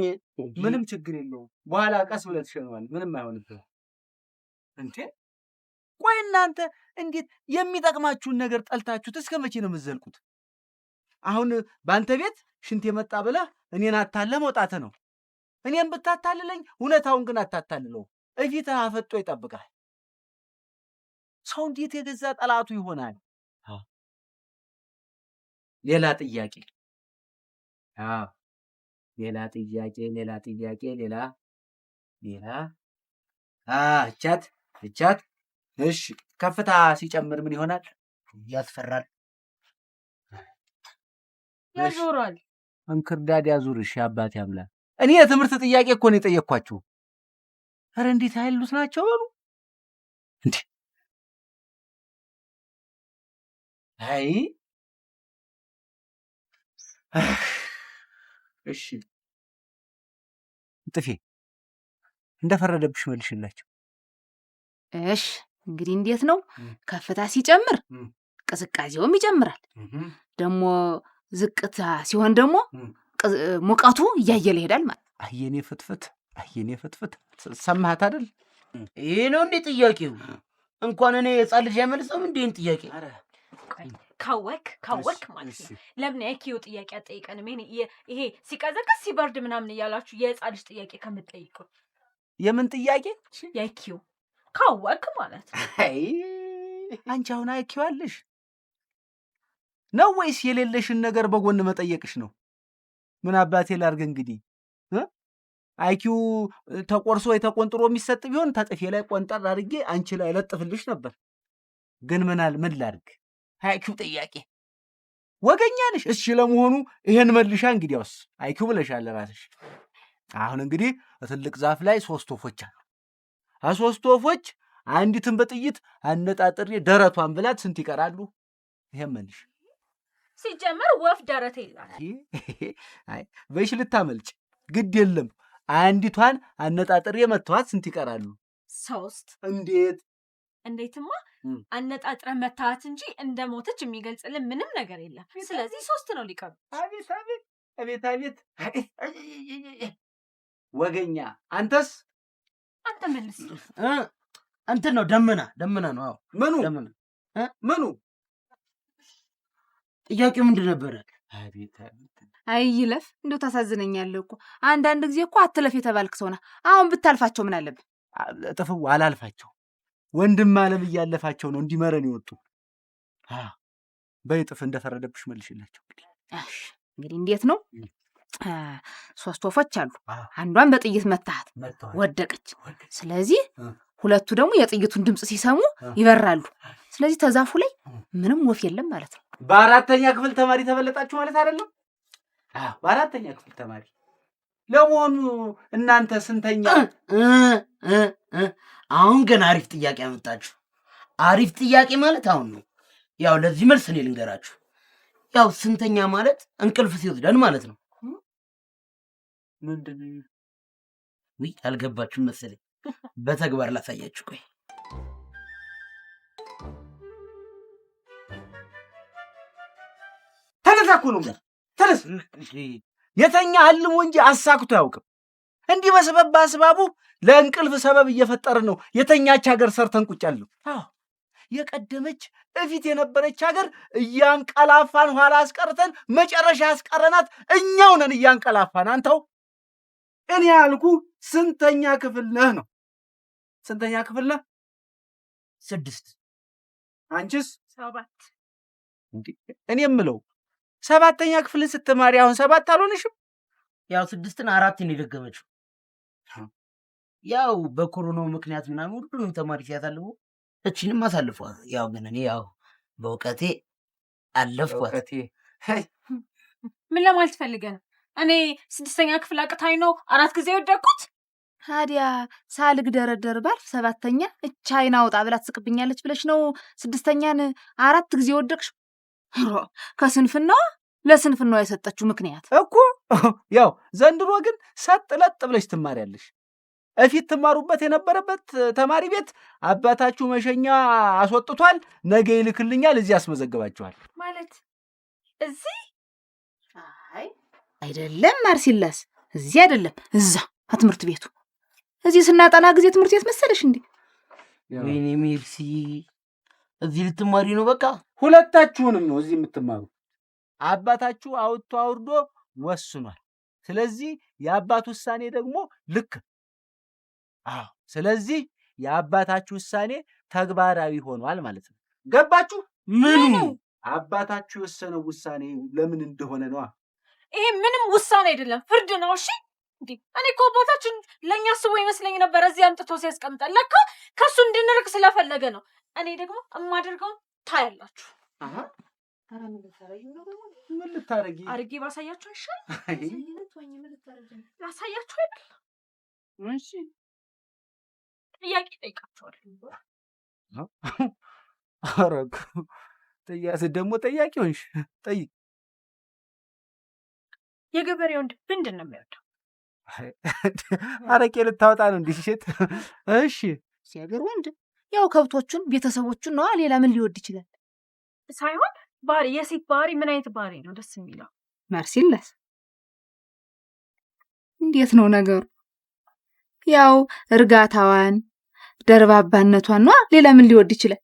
ምንም ችግር የለውም። በኋላ ቀስ ብለህ ትሸነዋለህ። ምንም አይሆንብህም። እንዴ ቆይ እናንተ እንዴት የሚጠቅማችሁን ነገር ጠልታችሁት እስከ መቼ ነው የምትዘልቁት? አሁን በአንተ ቤት ሽንት የመጣ ብለህ እኔን አታለህ መውጣትህ ነው። እኔን ብታታልለኝ እውነታውን ግን አታታልለው። እፊትህ አፈጦ ይጠብቃል። ሰው እንዴት የገዛ ጠላቱ ይሆናል? ሌላ ጥያቄ። አዎ ሌላ ጥያቄ፣ ሌላ ጥያቄ፣ ሌላ ሌላ እቻት እቻት። እሺ ከፍታ ሲጨምር ምን ይሆናል? ያስፈራል። ያዞራል። እንክርዳድ ያዙርሽ አባቴ አምላክ። እኔ የትምህርት ጥያቄ እኮ ነው የጠየቅኳችሁ። ኧረ እንዴት ያሉት ናቸው በሉ እንዴ! አይ እሺ ጥፌ እንደፈረደብሽ መልሽላቸው። እሽ እንግዲህ እንዴት ነው? ከፍታ ሲጨምር ቅዝቃዜውም ይጨምራል። ደግሞ ዝቅታ ሲሆን ደግሞ ሙቀቱ እያየለ ይሄዳል ማለት ነው። አየኔ ፍትፍት፣ አየኔ ፍትፍት፣ ሰማሃት አይደል? ይሄ ነው እንዴ ጥያቄው? እንኳን እኔ የህፃን ልጅ አይመልሰውም እንዴ ይሄን ጥያቄ? ካወክ ካወክ ማለት ነው። ለምን የ IQ ጥያቄ አትጠይቀንም? ይሄ ሲቀዘቅዝ ሲበርድ ምናምን እያላችሁ የህፃን ልጅ ጥያቄ ከምትጠይቁ የምን ጥያቄ? የ IQ ካወክ ማለት ነው። አይ አንቺ አሁን IQ አለሽ ነው ወይስ የሌለሽን ነገር በጎን መጠየቅሽ ነው? ምን አባቴ ላድርግ እንግዲህ IQ ተቆርሶ የተቆንጥሮ የሚሰጥ ቢሆን ተጥፌ ላይ ቆንጠር አድርጌ አንቺ ላይ ለጥፍልሽ ነበር። ግን ምን ላድርግ? IQ ጥያቄ ወገኛ ነሽ። እሺ ለመሆኑ ይሄን መልሻ እንግዲያውስ IQ ብለሻል ራስሽ። አሁን እንግዲህ ትልቅ ዛፍ ላይ 3 ወፎች አሉ። 3 ወፎች አንዲትን በጥይት አነጣጥሬ ደረቷን ብላት ስንት ይቀራሉ? ይሄን መልሽ። ሲጀመር ወፍ ደረት የላት። አይ በሽ ልታመልጭ ግድ የለም። አንዲቷን አነጣጥሬ መተዋት ስንት ይቀራሉ? 3። እንዴት? እንዴትማ አነጣጥረ መታት እንጂ እንደሞተች የሚገልጽልን ምንም ነገር የለም። ስለዚህ 3 ነው ሊቀሩ። አቤት አቤት አቤት አቤት ወገኛ። አንተስ? አንተ መልስ። እንትን ነው ደመና፣ ደመና ነው። አዎ። ምኑ? ደመና። ምኑ? ጥያቄው ምንድን ነበረ? አቤት አቤት። አይ ይለፍ፣ እንደው ታሳዝነኛለህ እኮ። አንዳንድ ጊዜ እኮ አትለፍ የተባልክ ሰው ነህ። አሁን ብታልፋቸው ምን አለብህ? ጥፍው አላልፋቸው። ወንድም አለም እያለፋቸው ነው እንዲመረን ይወጡ። በይ ጥፍ እንደፈረደብሽ መልሽላቸው። እንግዲህ እሺ፣ እንግዲህ እንዴት ነው? 3 ወፎች አሉ። አንዷን በጥይት መታሃት፣ ወደቀች። ስለዚህ ሁለቱ ደግሞ የጥይቱን ድምጽ ሲሰሙ ይበራሉ። ስለዚህ ተዛፉ ላይ ምንም ወፍ የለም ማለት ነው። በአራተኛ ክፍል ተማሪ ተበለጣችሁ ማለት አይደለም? አዎ፣ በአራተኛ ክፍል ተማሪ። ለመሆኑ እናንተ ስንተኛ? አሁን ገና አሪፍ ጥያቄ አመጣችሁ። አሪፍ ጥያቄ ማለት አሁን ነው። ያው ለዚህ መልስ እኔ ልንገራችሁ። ያው ስንተኛ ማለት እንቅልፍ ሲወስደን ማለት ነው። ምንድነው? ውይ አልገባችሁም መሰለኝ። በተግባር ላሳያችሁ። ቆይ ተነሳ እኮ ነው የምልህ። ተነስ። የተኛ አልሞ እንጂ አሳክቶ አያውቅም። እንዲህ በሰበብ በአስባቡ ለእንቅልፍ ሰበብ እየፈጠርን ነው የተኛች ሀገር ሰርተን ቁጭ ያልነው። አዎ የቀደመች እፊት የነበረች ሀገር እያንቀላፋን ኋላ አስቀርተን መጨረሻ ያስቀረናት እኛው ነን። እያንቀላፋን አንተው እኔ ያልኩ ስንተኛ ክፍል ነህ ነው? ስንተኛ ክፍል ነህ? 6። አንቺስ? 7። እንዴ እኔ የምለው ሰባተኛ ክፍልን ስትማሪ አሁን 7 አልሆነሽም? ያው 6ን 4 ነው የደገመችው። ያው በኮሮናው ምክንያት ምናምን ሁሉንም ተማሪ ሲያሳልፉ እቺንም አሳልፏት። ያው ግን እኔ ያው በእውቀቴ አለፍኳት። በእውቀቴ። ምን ለማለት ፈልገህ ነው? እኔ 6ኛ ክፍል አቅታኝ ነው 4 ጊዜ የወደቅኩት? ታዲያ ሳልግ ደረደር ባልፍ 7ኛ እቻይና አውጣ ብላ ትስቅብኛለች ብለሽ ነው 6ኛን 4 ጊዜ ወደቅሽ? ኧረ ከስንፍናዋ ለስንፍናዋ የሰጠችው ምክንያት እኮ። ያው ዘንድሮ ግን ሰጥ ለጥ ብለሽ ትማሪያለሽ። እፊት ትማሩበት የነበረበት ተማሪ ቤት አባታችሁ መሸኛ አስወጥቷል፣ ነገ ይልክልኛል፣ እዚህ ያስመዘግባችኋል። ማለት እዚህ? አይ አይደለም ማርሲላስ፣ እዚህ አይደለም፣ እዛ ትምህርት ቤቱ። እዚህ ስናጠና ጊዜ ትምህርት ቤት መሰለሽ እንዴ? ወይኔ ሜርሲ፣ እዚህ ልትማሪ ነው? በቃ ሁለታችሁንም ነው እዚህ የምትማሩ። አባታችሁ አውጥቶ አውርዶ ወስኗል። ስለዚህ የአባት ውሳኔ ደግሞ ልክ። አዎ፣ ስለዚህ የአባታችሁ ውሳኔ ተግባራዊ ሆኗል ማለት ነው። ገባችሁ? ምኑ? አባታችሁ የወሰነው ውሳኔ ለምን እንደሆነ ነዋ። ይሄ ምንም ውሳኔ አይደለም፣ ፍርድ ነው። እሺ እንዴ እኔ እኮ አባታችን ለኛ አስቦ ይመስለኝ ነበር እዚህ አምጥቶ ሲያስቀምጠን፣ ለካ ከሱ እንድንርቅ ስለፈለገ ነው። እኔ ደግሞ የማደርገውን ታያላችሁ። አሃ ምን ልታረጊ? አርጌ ባሳያችሁ አይሻልም? አይ። ላሳያችሁ አይደል? እሺ። ጥያቄ ጠይቃችኋለሁ። ኧረ እኮ ጥያቄ ደግሞ ጠያቂ ሆንሽ። ጠይቅ። የገበሬ ወንድ ምንድን ነው የሚወደው? አረቄ ልታወጣ ነው እንዴ? ሴት? እሺ። ሲያገር ወንድ ያው ከብቶቹን ቤተሰቦቹን ነዋ። ሌላ ምን ሊወድ ይችላል? ሳይሆን ባህሪ፣ የሴት ባህሪ ምን አይነት ባህሪ ነው ደስ የሚለው? ማርሲላስ እንዴት ነው ነገሩ? ያው እርጋታዋን ደርባባነቷን ነዋ። ሌላ ምን ሊወድ ይችላል?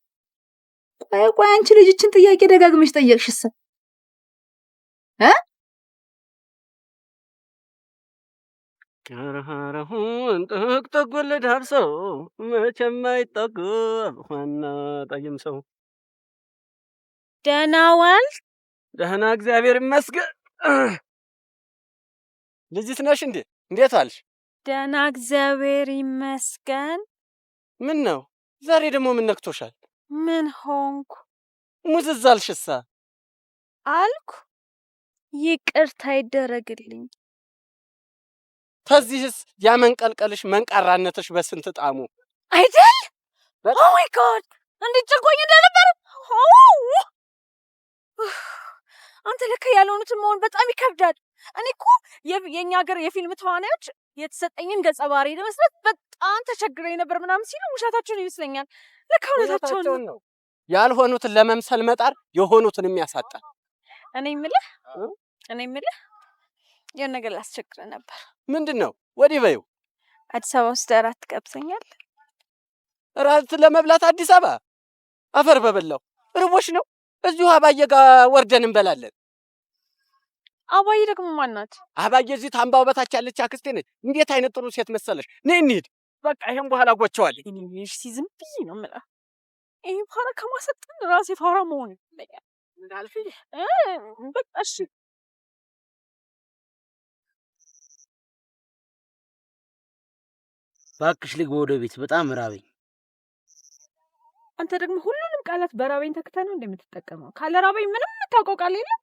ቆይ ቆይ አንቺ ልጅችን ጥያቄ ደጋግመሽ ጠየቅሽስ? እ? ቀረሃረሁን ጥቅጥቅ ልዳርሰው መቼም አይጠግብ ዋና ጠይም ሰው። ደህና ዋልክ? ደህና እግዚአብሔር ይመስገን። ልጅት ነሽ እንዴ? እንዴት ዋልሽ? ደህና እግዚአብሔር ይመስገን። ምን ነው ዛሬ ደግሞ ምን ነክቶሻል? ምን ሆንኩ? ሙዝዝ አልሽሳ? አልኩ ይቅርታ ይደረግልኝ። ተዚህስ ያመንቀልቀልሽ መንቃራነትሽ በስንት ጣሙ አይደል? ኦ ማይ ጋድ እንዴት ጨንቆኝ እንደነበር። አንተ ለካ ያልሆኑትን መሆን በጣም ይከብዳል። እኔ እኮ የኛ ሀገር የፊልም ተዋናዮች የተሰጠኝን ገጸ ባህሪ ለመስራት በጣም ተቸግሬ ነበር ምናምን ሲሉ ውሸታቸውን ይመስለኛል። ለካ እውነታቸውን እውነታቸውን ነው። ያልሆኑትን ለመምሰል መጣር የሆኑትንም ያሳጣል። እኔ የምልህ የሆነ ነገር ላስቸግርህ ነበር። ምንድነው? ወዲህ በይው። አዲስ አበባ ውስጥ እራት ትጋብዘኛለህ? እራት ለመብላት አዲስ አበባ? አፈር በበላው። ርቦሽ ነው? እዚሁ አባዬ ጋር ወርደን እንበላለን። አባዬ ደግሞ ማን ናት? አባዬ እዚህ ታምባው በታች ያለች አክስቴ ነች። እንዴት አይነት ጥሩ ሴት መሰለሽ! ነይ እንሂድ። በቃ ይሄን በኋላ ጎቸዋለሁ። እኔ እሺ ዝም ብዬ ነው የምለው። ይሄ ፋራ ከማሰጠን ራሴ ፋራ መሆን ይለኛል። እንዳልሽኝ በቃ እሺ። እባክሽ ልግባ ወደ ቤት፣ በጣም ራበኝ። አንተ ደግሞ ሁሉንም ቃላት በራበኝ ተክተህ ነው እንደምትጠቀመው። ካለ ራበኝ ምንም የምታውቀው ቃል የለም።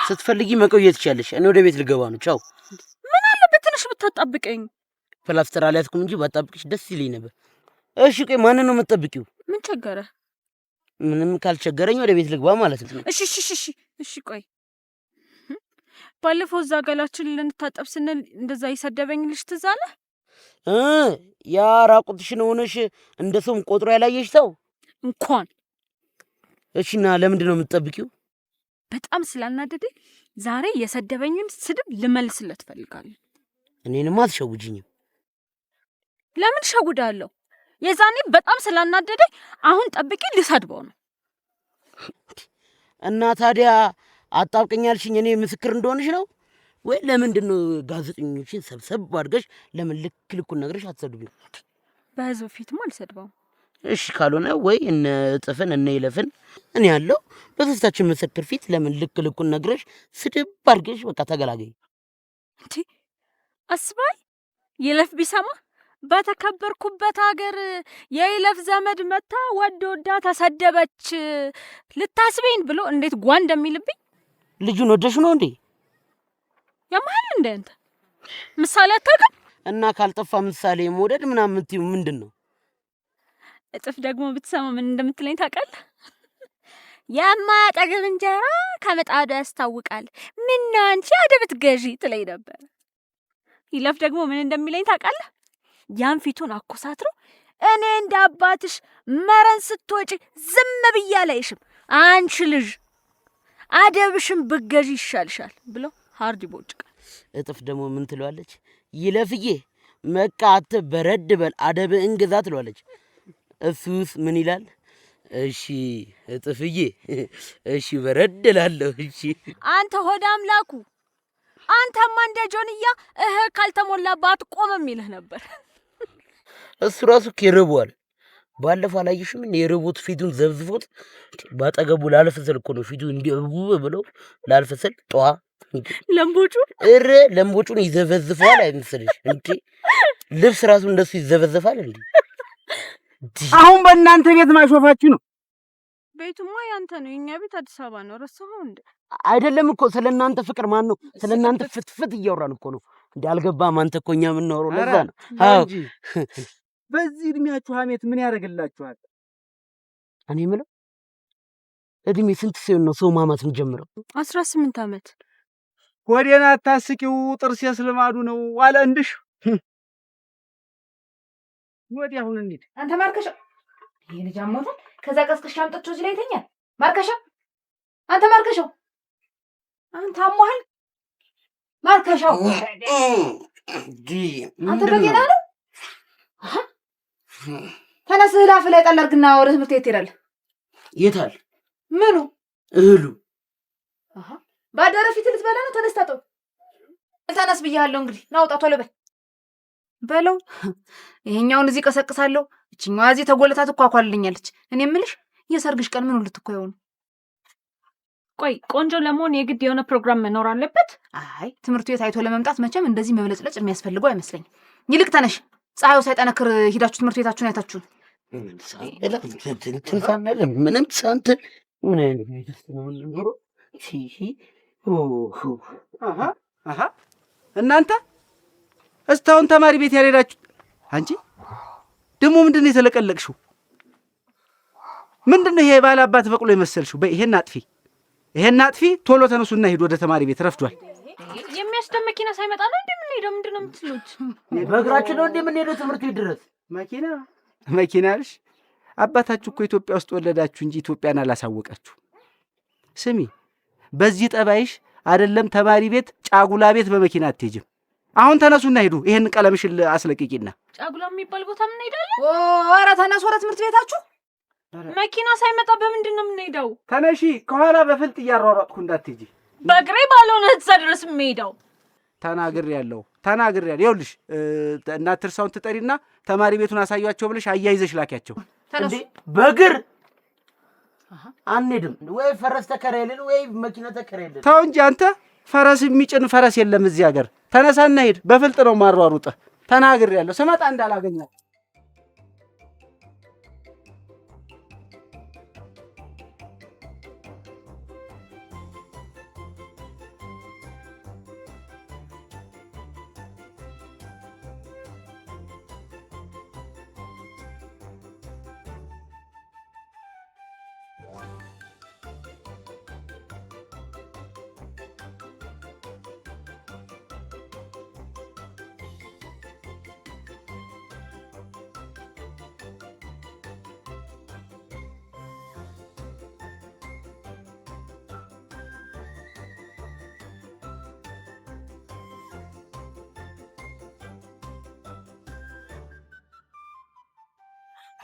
ስትፈልጊ መቆየት ትችያለሽ። እኔ ወደ ቤት ልገባ ነው። ቻው። ምን አለበት ትንሽ ብታጣብቀኝ? ፕላስተር አልያዝኩም እንጂ ባጣብቅሽ ደስ ይለኝ ነበር። እሺ ቆይ ማንን ነው የምትጠብቂው? ምን ቸገረ? ምንም ካልቸገረኝ ወደ ቤት ልግባ ማለት ነው። እሺ፣ እሺ፣ እሺ፣ እሺ፣ እሺ ቆይ ባለፈው እዛ ገላችን ልንታጠብ ስንል እንደዛ የሰደበኝ ልጅ ትዝ አለህ? ያ ራቁትሽን ሆነሽ እንደ ሰውም ቆጥሮ ያላየሽ ሰው እንኳን። እሺ እና ለምንድን ነው የምትጠብቂው? በጣም ስላናደደኝ ዛሬ የሰደበኝን ስድብ ልመልስለት እፈልጋለሁ። እኔንማ አትሸውጂኝም። ለምን ሸጉዳለሁ? የዛኔ በጣም ስላናደደኝ አሁን ጠብቄ ልሰድበው ነው። እና ታዲያ አጣብቀኝ ያልሽኝ እኔ ምስክር እንደሆንሽ ነው ወይ? ለምንድን ነው ጋዜጠኞችን ሰብሰብ አድርገሽ ለምን ልክ ልኩን ነግረሽ አትሰድቢው? በህዝብ ፊትም አልሰድበውም። እሺ ካልሆነ ወይ እነ እጥፍን እነ ይለፍን እኔ ያለው በሶስታችን ምስክር ፊት ለምን ልክ ልኩን ነግረሽ ስድብ አድርገሽ በቃ ተገላገኝ። እንዴ አስባይ ይለፍ ቢሰማ በተከበርኩበት ሀገር የይለፍ ዘመድ መታ ወድ ወዳ ተሰደበች ልታስበኝ ብሎ እንዴት ጓ እንደሚልብኝ። ልጁን ወደሽ ነው እንዴ? ያማል እንደ አንተ ምሳሌ አታውቅም? እና ካልጠፋ ምሳሌ መውደድ ምናምን የምትይው ምንድን ነው? እጥፍ ደግሞ ብትሰማ ምን እንደምትለኝ ታውቃለህ? የማያጠግብ እንጀራ ከምጣዱ ያስታውቃል። ምነው አንቺ አደብ ብትገዢ ትለኝ ነበር። ይለፍ ደግሞ ምን እንደሚለኝ ታውቃለህ? ያን ፊቱን አኮሳትሮ እኔ እንደ አባትሽ መረን ስትወጪ ዝም ብዬ አላይሽም፣ አንቺ ልጅ አደብሽን ብትገዢ ይሻልሻል ብሎ hard ይቦጭቃል። እጥፍ ደግሞ ምን ትለዋለች? ይለፍዬ መቃ አንተ በረድ በል አደብህን ግዛ ትለዋለች። እሱስ ምን ይላል? እሺ እጥፍዬ፣ እሺ በረድ እላለሁ። እሺ አንተ ሆደ አምላኩ፣ አንተማ እንደ ጆንያ እህ ካልተሞላባት ቆመም ይልህ ነበር። እሱ ራሱ እኮ ይርበዋል። ባለፈው አላየሽም? የርቦት ፊቱን ዘብዝቦት ባጠገቡ ላልፍ ስል እኮ ነው ፊቱ እንዲህ ብሎ ላልፍ ስል ጠዋ ለምቦጩ እረ ለምቦጩን ይዘበዝፈዋል አይመስልሽ እንዴ? ልብስ ራሱ እንደሱ ይዘበዘፋል እንዴ? አሁን በእናንተ ቤት ማሾፋችሁ ነው። ቤቱማ ያንተ ነው፣ የኛ ቤት አዲስ አበባ ነው። ረሳኸው እንዴ? አይደለም እኮ ስለ እናንተ ፍቅር ማን ነው? ስለ እናንተ ፍትፍት እያወራን እኮ ነው። እንዴ አልገባም። አንተ እኮ እኛ የምናወራው ለዛ ነው። አዎ በዚህ እድሜያችሁ ሀሜት ምን ያደርግላችኋል? እኔ የምለው እድሜ ስንት ሲሆን ነው ሰው ማማት የሚጀምረው? 18 ዓመት። ሆዴን አታስቂው፣ ጥርሴስ ልማዱ ነው አለ እንድሽ። ወዲያ አሁን እንሂድ። አንተ ማርከሻ፣ ይሄ ልጅ አሞታል። ከዛ ቀስቅሼ አምጥቼው እዚህ ላይ ይተኛል። ማርከሻ፣ አንተ ማርከሻው፣ አንተ አሞሃል። ማርከሻው፣ አንተ በጤና ነው? ተነስ፣ እህል አፍህ ላይ ጣል አድርግና ወደ ትምህርት ቤት ትሄዳለህ። የታል? ምኑ? እህሉ። ባደረ ፊት ልትበላ ነው? ተነስ፣ ታጠብ። ተነስ ብያለሁ። እንግዲህ ና ውጣ፣ ቶሎ በል በለው። ይሄኛውን እዚህ ቀሰቅሳለሁ፣ እችኛዋ እዚህ ተጎልታ ትኳኳልልኛለች። እኔ የምልሽ የሰርግሽ ቀን ምኑ ልትኳየው ነው? ቆይ ቆንጆ ለመሆን የግድ የሆነ ፕሮግራም መኖር አለበት? አይ ትምህርት ቤት አይቶ ለመምጣት መቼም እንደዚህ መብለጭለጭ የሚያስፈልገው አይመስለኝም። ይልቅ ተነሽ፣ ፀሐዩ ሳይጠነክር ሂዳችሁ ትምህርት ቤታችሁን አይታችሁን። ምንም ሳንትን ምን አይነት ቤት ውስጥ ነው የምንኖረው? እናንተ እስካሁን ተማሪ ቤት ያልሄዳችሁ፣ አንቺ ደግሞ ምንድን ነው የተለቀለቅሽው? ምንድን ነው ይሄ ባለ አባት በቅሎ የመሰልሽው? በይ ይሄን አጥፊ፣ ይሄን አጥፊ። ቶሎ ተነሱና ሂዱ ወደ ተማሪ ቤት፣ ረፍዷል። የሚያስደም መኪና ሳይመጣ ነው እንዴ የምንሄደው? ምንድን ነው የምትሉት? በእግራችን ነው እንዴ የምንሄደው ትምህርት ቤት ድረስ? መኪና መኪና አልሽ? አባታችሁ እኮ ኢትዮጵያ ውስጥ ወለዳችሁ እንጂ ኢትዮጵያን አላሳወቃችሁ። ስሚ፣ በዚህ ጠባይሽ አይደለም ተማሪ ቤት ጫጉላ ቤት በመኪና አትሄጂም። አሁን ተነሱና ሂዱ። ይሄን ቀለምሽን አስለቅቂና። ጫጉላ የሚባል ቦታ እንሄዳለን? ኧረ ተነሱ ወደ ትምህርት ቤታችሁ። መኪና ሳይመጣ በምንድን ነው የምንሄደው? ተነሺ፣ ከኋላ በፍልጥ እያሯሯጥኩ እንዳትሄጂ። በእግሬ ባልሆነ እዛ ድረስ የምሄደው። ተናግሬያለሁ፣ ተናግሬያለሁ። ይኸውልሽ እናት ትርሳውን ትጠሪና ተማሪ ቤቱን አሳያቸው ብለሽ አያይዘሽ ላኪያቸው። ተነሱ። በእግር አንሄድም። ወይ ፈረስ ተከራይልን ወይ መኪና ተከራይልን። ተው እንጂ አንተ፣ ፈረስ የሚጭን ፈረስ የለም እዚህ ሀገር። ተነሳና ሂድ። በፍልጥ ነው ማሯሩጥህ። ተናግሬያለሁ። ስመጣ እንዳላገኛት።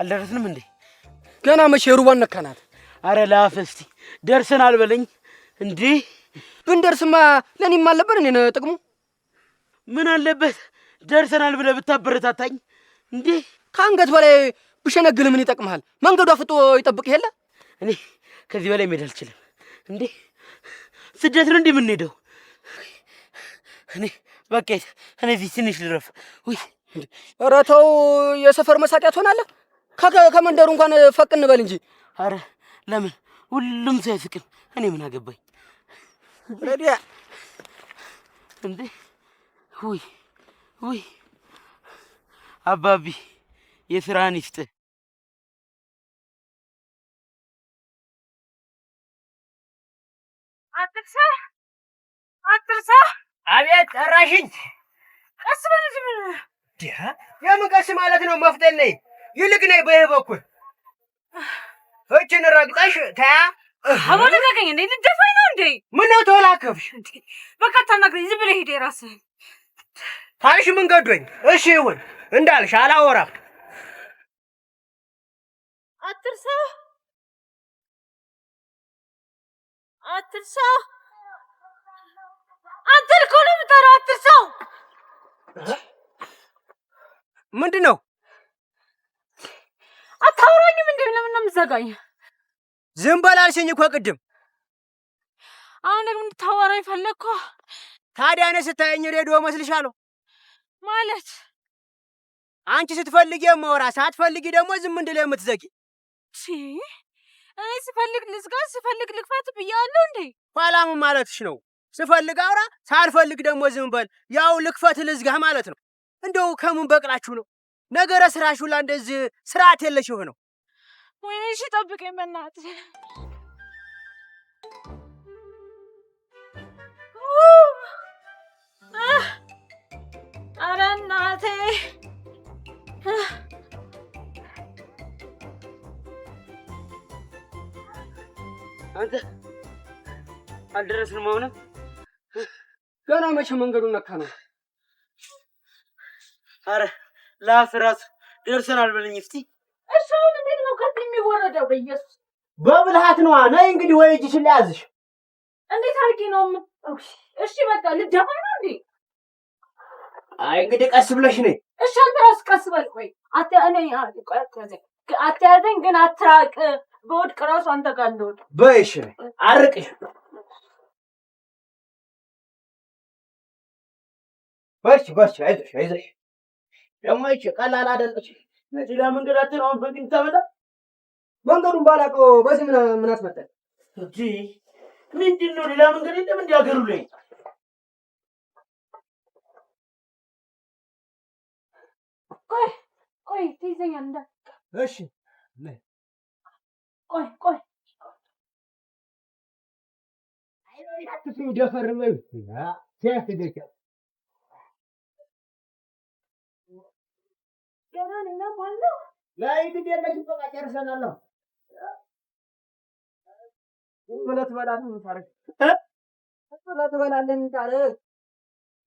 አልደረስንም እንዴ? ገና መቼ ሩቧን ነካናት። አረ ላፍ እስቲ ደርሰናል በለኝ። እንዴ ብንደርስማ ለእኔም አልነበር እኔን ጥቅሙ። ምን አለበት ደርሰናል ብለህ ብታበረታታኝ። እንዴ ከአንገት በላይ ብሸነግል ምን ይጠቅምሃል? መንገዱ አፍጦ ይጠብቅህ የለ። እኔ ከዚህ በላይ መሄድ አልችልም። እንዴ ስደት ነው እንዴ የምንሄደው? እኔ በቃ እኔ እዚህ ትንሽ ልረፍ። ውይ ኧረ ተው፣ የሰፈር መሳቂያ ትሆናለህ። ከመንደሩ እንኳን ፈቅ እንበል እንጂ። አረ ለምን ሁሉም ሰው አይስቅም? እኔ ምን አገባኝ? ረዲያ እንዴ ውይ ውይ፣ አባቢ የስራህን ይስጥህ። አትርሳ አትርሳ። አቤት ጠራሽኝ? ቀስ በል እንጂ ምን የምን ቀስ ማለት ነው? መፍጠን ነይ፣ ይልቅ ነይ በይህ በኩል እችን ረግጠሽ ተያ። አቦ ልቀቀኝ! እንዴ ልደፋኝ ነው እንዴ? ምነው ተወላከፍሽ? በቃ አታናግረኝ፣ ዝም ብለህ ሂድ የራስህን። ታልሽ ምን ገዶኝ? እሺ ይሁን እንዳልሽ አላወራም። አትርሳ አትርሳ። አንተን እኮ ነው የምጠራው። አትርሳው። ምንድን ነው? አታወራኝም እንዴ? ለምን ነው የምትዘጋኝ? ዝም በል አልሽኝ እኮ ቅድም። አሁን ደግሞ እንድታወራኝ ፈለግኩ። ታዲያ እኔ ስታየኝ ሬዲዮ መስልሻለሁ? ማለት አንቺ ስትፈልጊ የማወራ ሳትፈልጊ ደግሞ ዝም እንድል የምትዘጊ። እኔ ስፈልግ ልዝጋ ስፈልግ ልክፈት ብያለሁ እንዴ? ኋላም ማለትሽ ነው። ስፈልግ አውራ ሳልፈልግ ደግሞ ዝም በል፣ ያው ልክፈት ልዝጋ ማለት ነው። እንደው ከምን በቅላችሁ ነው ነገረ ስራሽ ሁላ እንደዚህ ስርዓት የለሽ የሆነው? ወይኔ እሺ ጠብቀኝ በእናትህ። ኧረ እናቴ አንተ አልደረስንም አሁንም? ገና መቼ መንገዱን ነካ ነው። አረ ላፍ ራሱ ደርሰናል በለኝ እስቲ። እሺ አሁን እንዴት ነው ከዚህ የሚወረደው? በኢየሱስ በብልሃት ነዋ። ነይ እንግዲህ ወይ እጅሽን ልያዝሽ። እንዴት አድርጌ ነው? እሺ በቃ ልደፋኝ ነው እንዴ? አይ እንግዲህ ቀስ ብለሽ ነይ። እሺ አንተ ራስህ ቀስ በል። ቆይ አትያዘኝ ግን አትራቅ። በወድቅ ራሱ አንተ ጋር እንደወድቅ በይ። እሺ አርቅሽ። በርቺ በርቺ፣ አይዞሽ አይዞሽ። ደግሞ ይቺ ቀላል አይደለች። ሌላ መንገድ አትተን አሁን በዚህ የምታመጣ? መንገዱን ባላውቀው በዚህ ምን አስመጣኝ? እንጂ ምንድን ነው ሌላ መንገድ የለም እንደ ሀገሩ ላይ? ቆይ ቆይ ትይዘኛለህ እንዳ እሺ ቆይ ቆይ አትፍሪው፣ ደፈር በይው። ሲያስደቻ ገና ነኝ ማለት ላይ ግድ የለሽም። በቃ ጨርሰናል። ዝም ብለህ ትበላለህ። ምን ታደርግ? ዝም ብለህ ትበላለህ። ምን ታደርግ?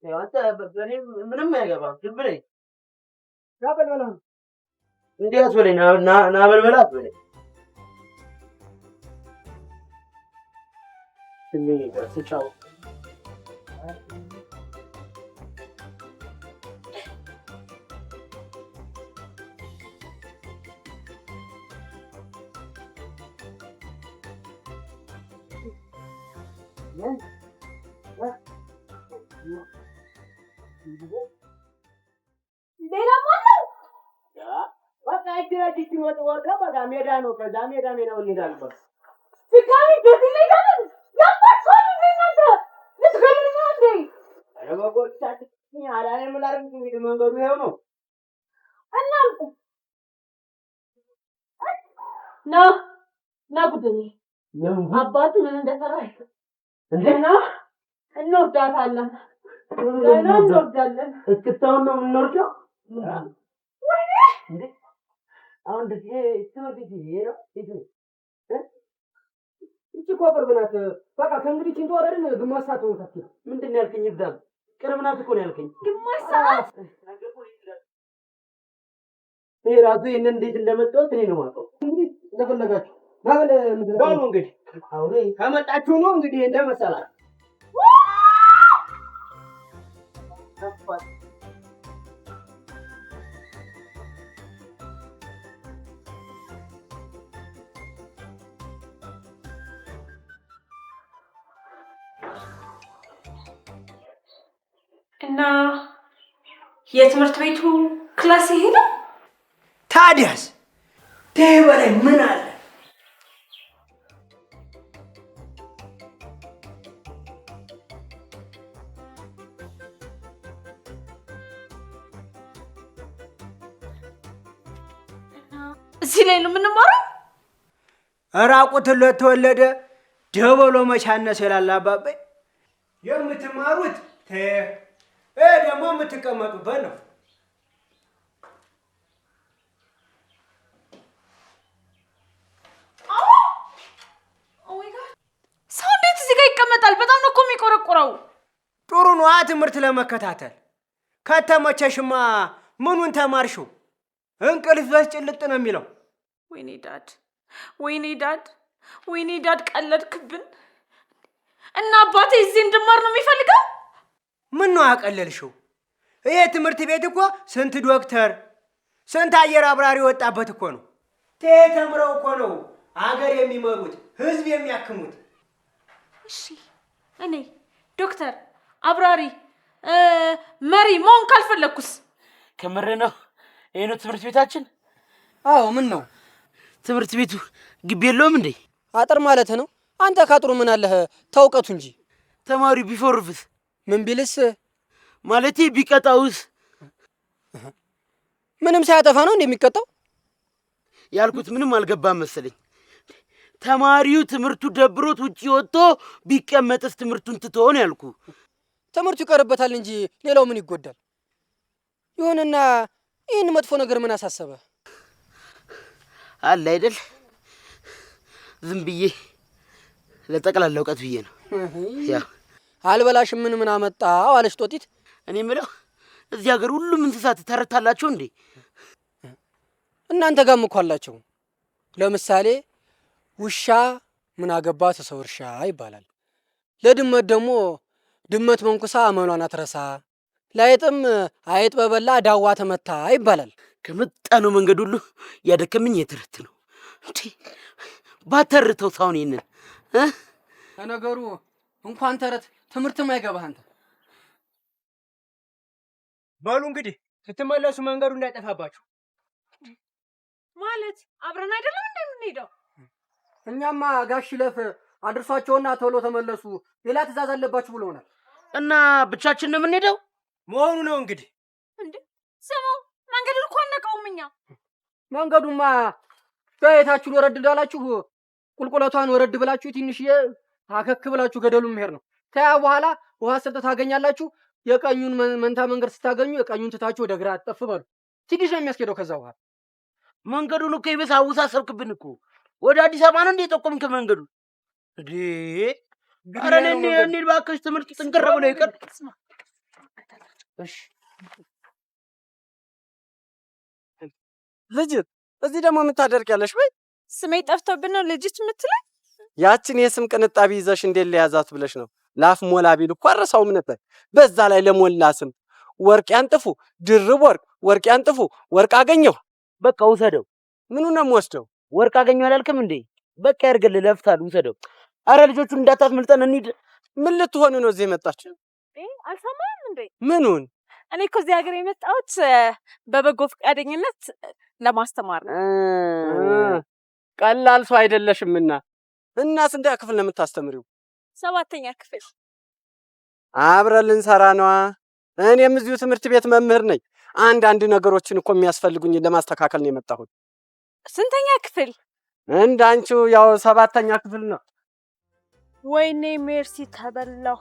አንተ በእኔ ምንም አያገባህም። ዝም ብለህ ና በል በላ። እንዲህ አትበለኝ። ና በል በላ አትበለኝ። ስጫወት ሌላ ማለት በቃ እጅ ወጥ ወርዳ በቃ ሜዳ ነው። ከዛ ሜዳ ሜዳው እንሄዳለን። በቃ ድጋሚ በዚህ እንሄዳለን። ያማችኋል እንዴ እናንተ? ልትገሉኝ ነው እንዴ? ኧረ በጎቻችን አላለም ላድርግ እንግዲህ መንገዱ ይኸው ነው። እና ና ና ጉደኔ አባት ምን እንደሰራ ገና እንወርዳታለን። ገና እንወርዳለን። እስክታውን ነው የምንወርደው። እንዴ አሁን እንደዚህ ትምህርት ቤት ይሄ ነው የቱ ነው? ይቺ እኮ ቅርብ ናት። በቃ ከእንግዲህ ይህቺን ተወረድን ግማሽ ሰዓት ነው የምታክለው። ምንድን ነው ያልከኝ? እዛም ቅርብ ናት እኮ ነው ያልከኝ። ግማሽ ሰዓት ይሄ ራሱ ይሄንን እንዴት እንደመጣሁት እኔ ነው የማውቀው። እንግዲህ እንደፈለጋችሁ በሉ። እንግዲህ ከመጣችሁ ነው እንግዲህ እንደመሰላችሁ። እና የትምህርት ቤቱ class ይሄ ነው። ታዲያስ ይህ በላይ ምን አለ? እዚህ ላይ ነው የምንማረው። ራቁትን ለተወለደ ደበሎ መቻነስ ይላል አባባይ። የምትማሩት ደግሞ የምትቀመጡበት ነው። ሰው እንዴት እዚህ ጋር ይቀመጣል? በጣም ነው እኮ የሚቆረቁረው። ጥሩ ነዋ ትምህርት ለመከታተል። ከተመቸሽማ ምኑን ተማርሽው? እንቅልፍ ጭልጥ ነው የሚለው። ወይኔ dad፣ ወይኔ dad፣ ወይኔ dad፣ ቀለድክብን። እና አባቴ እዚህ እንድማር ነው የሚፈልገው? ምን ነው አቀለልሽው? ይሄ ትምህርት ቤት እኮ ስንት ዶክተር ስንት አየር አብራሪ ወጣበት እኮ ነው። ተምረው እኮ ነው አገር የሚመሩት ህዝብ የሚያክሙት። እሺ እኔ ዶክተር አብራሪ መሪ መሆን ካልፈለግኩስ? ከምር ነው? ይሄ ነው ትምህርት ቤታችን? አዎ። ምን ነው ትምህርት ቤቱ ግቢ የለውም እንዴ? አጥር ማለት ነው። አንተ ካጥሩ ምን አለህ? ተውቀቱ እንጂ። ተማሪው ቢፎርፍስ? ምን ቢልስ? ማለቴ ቢቀጣውስ? ምንም ሳያጠፋ ነው እንዴ የሚቀጣው? ያልኩት ምንም አልገባም መሰለኝ። ተማሪው ትምህርቱ ደብሮት ውጪ ወጥቶ ቢቀመጥስ ትምህርቱን ትቶ ነው ያልኩ። ትምህርቱ ይቀርበታል እንጂ ሌላው ምን ይጎዳል? ይሁንና ይህን መጥፎ ነገር ምን አሳሰበ? አለ አይደል ዝም ብዬ ለጠቅላላ እውቀት ብዬ ነው። ያው አልበላሽም ምን ምን አመጣው አለች ጦጢት። እኔ የምለው እዚህ ሀገር ሁሉም እንስሳት ተረታላቸው እንዴ? እናንተ ጋርም እኮ አላቸው። ለምሳሌ ውሻ ምን አገባ ተሰው እርሻ ይባላል። ለድመት ደግሞ ድመት መንኩሳ አመሏን አትረሳ፣ ለአይጥም አይጥ በበላ ዳዋ ተመታ ይባላል። ከመጣነው መንገድ ሁሉ ያደከመኝ የተረት ነው እንዴ። ባተርተው ሳሁን ይሄንን ለነገሩ እንኳን ተረት ትምህርትም አይገባህ አንተ። በሉ እንግዲህ ስትመለሱ መንገዱ እንዳይጠፋባችሁ። ማለት አብረን አይደለም እንዴ የምንሄደው? እኛማ ጋሽ ይለፍ አድርሷቸውና ቶሎ ተመለሱ፣ ሌላ ትእዛዝ አለባችሁ ብለውናል። እና ብቻችን ነው የምንሄደው መሆኑ ነው እንግዲህ። እንዴ ስሙ፣ መንገዱን እኮ አናውቀውም እኛ። መንገዱማ በየታችሁ ወረድ እንዳላችሁ ቁልቁለቷን ወረድ ብላችሁ ትንሽዬ አከክ ብላችሁ ገደሉን መሄድ ነው። ከያ በኋላ ውሃ ስርጥ ታገኛላችሁ። የቀኙን መንታ መንገድ ስታገኙ የቀኙን ትታችሁ ወደ ግራ አጠፍ በሉ። ትንሽ ነው የሚያስኬደው። ከዛ በኋላ መንገዱን እኮ ይበስ አወሳሰብክብን እኮ። ወደ አዲስ አበባ ነው እንዴ የጠቆምክ መንገዱ? እንዴ ኧረ እኔ እንሂድ እባክሽ፣ ትምህርት ጥንቅር ብሎ ይቅር። እሺ ልጅት፣ እዚህ ደግሞ ምን ታደርጊያለሽ? ወይ ስሜ ጠፍቶብን ነው ልጅት የምትለኝ? ያችን የስም ቅንጣቢ ይዘሽ እንዴት ሊያዛት ብለሽ ነው? ላፍ ሞላ ቢል እኮ አረሳውም ነበር። በዛ ላይ ለሞላ ስም ወርቅ ያንጥፉ፣ ድርብ ወርቅ፣ ወርቅ ያንጥፉ፣ ወርቅ አገኘሁ። በቃ ውሰደው። ምኑን ነው የምወስደው? ወርቅ አገኘሁ አላልክም እንዴ? በቃ ያድርግልህ፣ ለፍታል፣ ውሰደው። አረ ልጆቹን እንዳታስመልጠን እንሂድ። ምን ልትሆኑ ነው እዚህ የመጣችሁ? አልሰማህም እንዴ? ምኑን? እኔ እኮ እዚህ ሀገር የመጣሁት በበጎ ፈቃደኝነት ለማስተማር ነው። ቀላል ሰው አይደለሽምና። እና ስንተኛ ክፍል ነው የምታስተምሪው? 7ኛ ክፍል። አብረን ልንሰራ ነዋ። እኔም እዚሁ ትምህርት ቤት መምህር ነኝ። አንዳንድ ነገሮችን እኮ የሚያስፈልጉኝ ለማስተካከል ነው የመጣሁት። ስንተኛ ክፍል? እንዳንቺው ያው 7ኛ ክፍል ነው። ወይኔ ሜርሲ ተበላሁ።